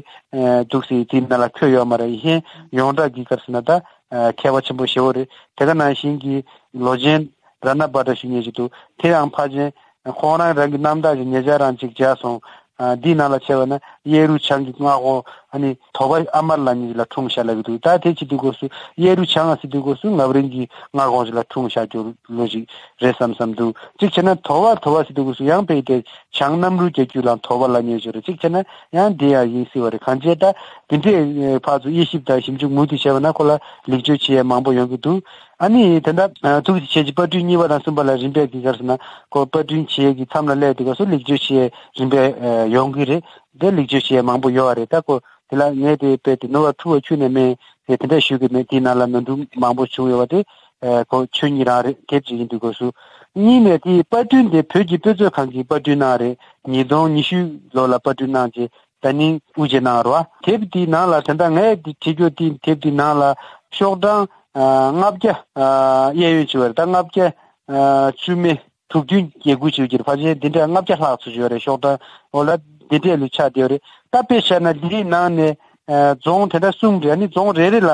འདུག་སེ་དེའི་ནང་ལ་འཁོད་ཡོད་མ་རེད། ཡིན་ཡོངས་གྲགས་ཀྱི་སྐབས་ཟེར་ན་ད་མཁས་པ་ཆེན་པོ་ཞེ་པོ་རེད། དེ་ག་ནང་བཞིན་གྱི་ལོ་ཆེན་ར་ན་བྷ་ཏྲ་ཞུ་མཁན་ཞིག་འདུག། དེ་ཡང་ཕལ་ཆེར་ཁོང་རང་རང་གི་རྣམ་ཐར་ཞིག་ཉེ་ཆར་རང་ཅིག་མཇལ་སོང་། ཨ་འདིའི་ནང་ལ་བྱས་པ་ན་གཡས་རུ་བྱང་གི་སྔགས་འོག་ཨ་ནི་དོལ་པ་ཨ་མར་ལ་ཉིད་ལ་འཁྲུངས་ཤག་ལབ་ཀྱི་འདུག། ད་དེ་བྱེད་དུས་སྐབས་སུ་གཡས་རུ་བྱང་ཟེར་དུས་སྐབས་སུ་ངག་དབང་རིན་གྱི་སྔགས་འོག་ཅིག་ལ་འཁྲུངས་བཞག་རྒྱུ་ལོ་ཞིག་རེད་བསམ་བསམ་འདུག། གཅིག་བྱས་ན་དོལ་པ་དོལ་པ་ཟེར་དུས་སྐབས་སུ་ཡང་དཔེ་དེ་བྱང་གནམ་རུ་རྒྱལ་རྒྱུད་ལ་དོལ་པ་ལ་ཉེ་ཞུ་རེད། གཅིག་བྱས་ན་ཡང་འདི་ཡང་ཡིན་སྲིད་པ་རེད། གང་བྱས་ད་དེ་འདྲའི་ཕར་ཚུར་དབྱེ་ཞིབ་དང་ཞིབ་འཇུག་མུ་མཐུད་བྱས་པ་ན་ཁོ་ལ་ལེགས་བཅོས་བྱེད་ཡས་མང་པོ་ཡོང་གི་འདུག། ཨ་ནི་ད་ལྟ་ཐུགས་རྗེ་ཆེ་གི་པར་སྐྲུན་གཉིས་པ་དང་གསུམ་པ་ལ་རིམ་པས་ཀྱི་ག་རེ་ཟེར་ན་ཁོ་པར་སྐྲུན་བྱེད་ཀྱི་མཚམས་ལ་སླེབས་དུས་སྐབས་སུ་ལེགས་བཅོས་བྱེད་རིམ་པས་ཡོང་གི་རེད། དེ་ལེགས་བཅོས་བྱེད་མང་པོ་ཡོད་རེད། ད་ཁོ་དེ་ལ་ངས་དེ་དཔེ་དེ་ནོར་བ་འཁྲུལ་བ་ཁྱོན་ནས་མེད་དེ་དེ་འདྲ་ཞུ་གི་མེད། དེའི་ནང་ལ་ནོར་འཁྲུལ་མང་པོ་བྱུང་ཡོད་པ་དེ་ཁོ་ཆོས་ཉིད་རང་རེད། དེབ་ཅིག་ཡིན་དུས་སྐབས་སུ་གཉིས་ནས་དེའི་པར་སྐྲུན་དེ་བོད་ཀྱི་དཔེ་མཛོད་ཁང་གིས་པར་སྐྲུན་གནང་རེད། ཉིས་སྟོང་ཉི་ཤུ་ལོ་ལ་པར་སྐྲུན་གནང་རྗེས། ད་ནིང་དབུ་འབྱེད་གནང་རོགས། དེབ་འདིའི་ནང་ལ་ད་ལྟ་ངས་འདི་བྲིས་རྒྱུ་འདི་དེབ་འདིའི་ནང་ལ་ཤོག་གྲངས་ཨ་ལྔ་བརྒྱ་ཨ་གཡས་གཡོན་བྱས་པ་རེད། ད་ལྔ་བརྒྱ་ཨ་བཅུ་མེད་དྲུག་བདུན་བརྒྱད་དགུ་བྱས་ཀྱི་རེད། ཕལ་ཆེར་འདི་འདྲ་ལྔ་བརྒྱ་ལྷག་ཙམ་ཡོད་རེད། ཤོག་གྲངས་འོ་ལ་འདི་འདྲས་ལུས་ཆགས་བསྡད་ཡོད་རེད། ད་དཔེ་བཞག་ན་འདིའི་ནང་ནས་ཨ་རྫོང་དེ་འདྲ་གསུམ་རེད། ཨ་ནི་རྫོང་རེ་རེ་ལ་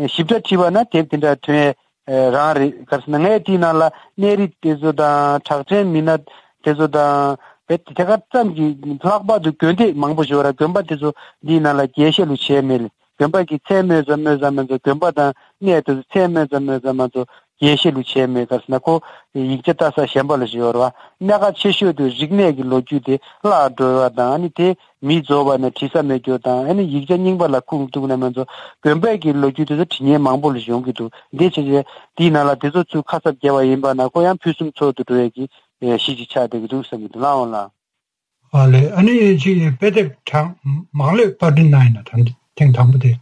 ཞིབ་ཕྲ་བྲིས་པ་ན་དེབ་དེ་འདྲ་ཐོན་ཡས་རང་རེད། ག་རེ་ཟེར་ན་ངས་དེའི་ནང་ལ་གནས་རི་དེ་ཚོ་དང་གྲགས་ཅན་མི་སྣ་དེ་ཚོ་དང་བེད་དེ་ག་ཙམ་གྱི་ལྷག་པར་དུ་དགོན་སྡེ་མང་པོ་ཞིག་ཡོད་ར། དགོན་པ་དེ་ཚོ་འདིའི་ནང་ལ་རྒྱས་བཤད་ལུ་བྱས་མེད། དགོན་པ་གི་མཚན་སྨོས་ཙམ་སྨོས་ཙམ་མ་གཏོགས་དགོན་པ་དང་གནས་དེ་ཚོ་མཚན་སྨོས་ཙམ་སྨོས་ཙམ་མ་གཏོགས་རྒྱས་བཤད་ལུ་བྱས་མེད། ག་རེ་ཟེར་ན་ཁོ་ཡིག་ཆ་ལྟ་ས་གཞན་པ་ལ་ཞིག་ཡོད་ར་བ། གནད་འགག་ཆེ་ཤོས་དེ་རིག་གནས་ཀྱི་ལོ་རྒྱུས་དེ་བརླག་འགྲོ་བ་དང་ཨ་ནི་དེ། མི་རྫོགས་པ་ནས་བྲིས་ས་མེད་རྒྱུ་དང་ཨ་ནི་ཡིག་ཆ་རྙིང་པ་ལ་ཁུངས་གཏུགས་ན་མ་གཏོགས་དགོན་པའི་གི་ལོ་རྒྱུས་དེ་ཚོ་བྲིས་མཁན་མང་པོ་ལ་ཡོང་གི་འདུག། འདི་བྱས་བྱས་དེའི་ནང་ལ་དེ་ཚོ་ཚུར་ཁ་གསབ་བརྒྱབ་པ་ཡིན་པ་ན་ཁོ་ཡང་ཕུན་སུམ་ཚོགས་སུ་འགྲོ་ཡས་ཀྱི་ཨེ་གཞི་ཅིག་ཆགས་བསྡད་ཀྱི་འདུག་བསམ་གྱི་འདུག་ལགས་འོང་ལགས། ཨ་ལས། ཨ་ནི་ཅིག་དཔེ་དེབ་གྲངས་མང་ལོས་པར་སྐྲུན་གནང་ཡིན་ན་ད་འདི་ ཐེངས་དང་པོ་དེ།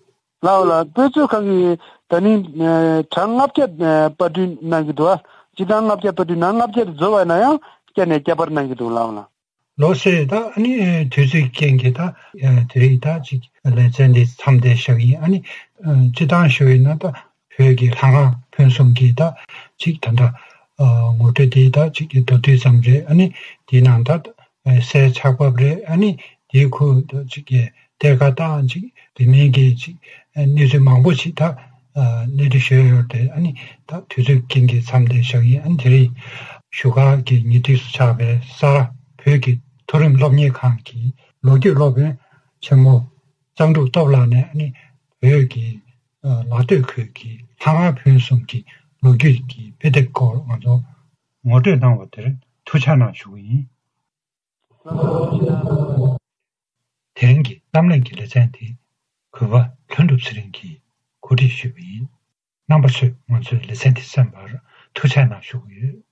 ལགས་ལགས། དཔེ་མཛོད་ཁང་གིས་ད་ནི་ཨ་གྲངས་ལྔ་བརྒྱ་ཨ་པར་སྐྲུན་གནང་གི་འདུག་ཨ། སྤྱིར་བཏང་ལྔ་བརྒྱ་པར་སྐྲུན་ནང་ལྔ་བརྒྱ་དེ་རྫོགས་པ་ན་ཡང་བསྐྱར་ནས་བསྐྱར་པར་གནང་གི་འདུག་ལགས་ལགས། ལགས་སེ། ད་ཨ་ནི་དུས་ཚོད་རྐྱེན་གྱིས་ད་དེ་རིང་ད་ཅིག་ལེ་ཚན་འདི་མཚམས་བསྡད་བཞག་ཡིན། ཨ་ནི་སྤྱིར་བཏང་ཞུ་ཡིན་ན་ད་བོད་ཀྱི་ལྷ་ཁང་ཕུན་སུམ་གྱི་ད་ཅིག་ད་ལྟ་ངོ་སྤྲོད་འདི་ད་ཅིག་མདོར་བསྡུས་ཙམ་རེད། ཨ་ནི་དེའི་ནང་ད་སའི་ཆར་འབབ་རེད། ཨ་ནི་དེའི་ཁུལ་ད་ཅིག་གཏེར་ཁ་བཏང་ཅིག་དེ་མིན་གྱི་ཅིག་གནས་ཚུལ་མང་པོ་ཞིག་ད་གནས་འདྲི་ཞུས་ཡོད་རེད། ཨ་ནི་ད་དུས་ཚོད་རྐྱེན་གྱིས་མཚམས་བསྡད་བཞག་ཡིན། ཨ་ནི་དེ་རིང་བཞུགས་སྒར་གྱི་ཉེ་འཁྲིས་སུ་ཆགས་པའི་ས་རཱ་བོད་ཀྱི་མཐོ་རིམ་སློབ་གཉེར་ཁང་གི་ལོ་རྒྱུས་སློབ་དཔོན་ཆེན་མོ་གཙང་ཕྲུག་སྟོབས་ལགས་ནས་ཨ་ནི་བོད་ཀྱི་ལ་སྟོད་ཁུལ་གྱི་ལྷ་ཁང་ཕུན་སུམ་གྱི་ལོ་རྒྱུས་ཀྱི་དཔེ་དེབ་སྐོར་ང་ཚོ་ངོ་སྤྲོད་གནང་བ་དེར་ཐུགས་ཆ་གནང་ཞུ་གི་ཡིན། དེ་རིང་གི་གཏམ་གླེང་གི་ལེ་ཚན་དེ་གུས་པ་ལྷུན་གྲུབ་ཚེ་རིང་གིས་གོ་སྒྲིག་ཞུས་པ་ཡིན། རྣམ་པ་ཚོས་ང་ཚོའི་ལེ་ཚན་དེ་གསན་པར་ཐུགས་ཆ་གནང་ཞུ་གི་ཡོད།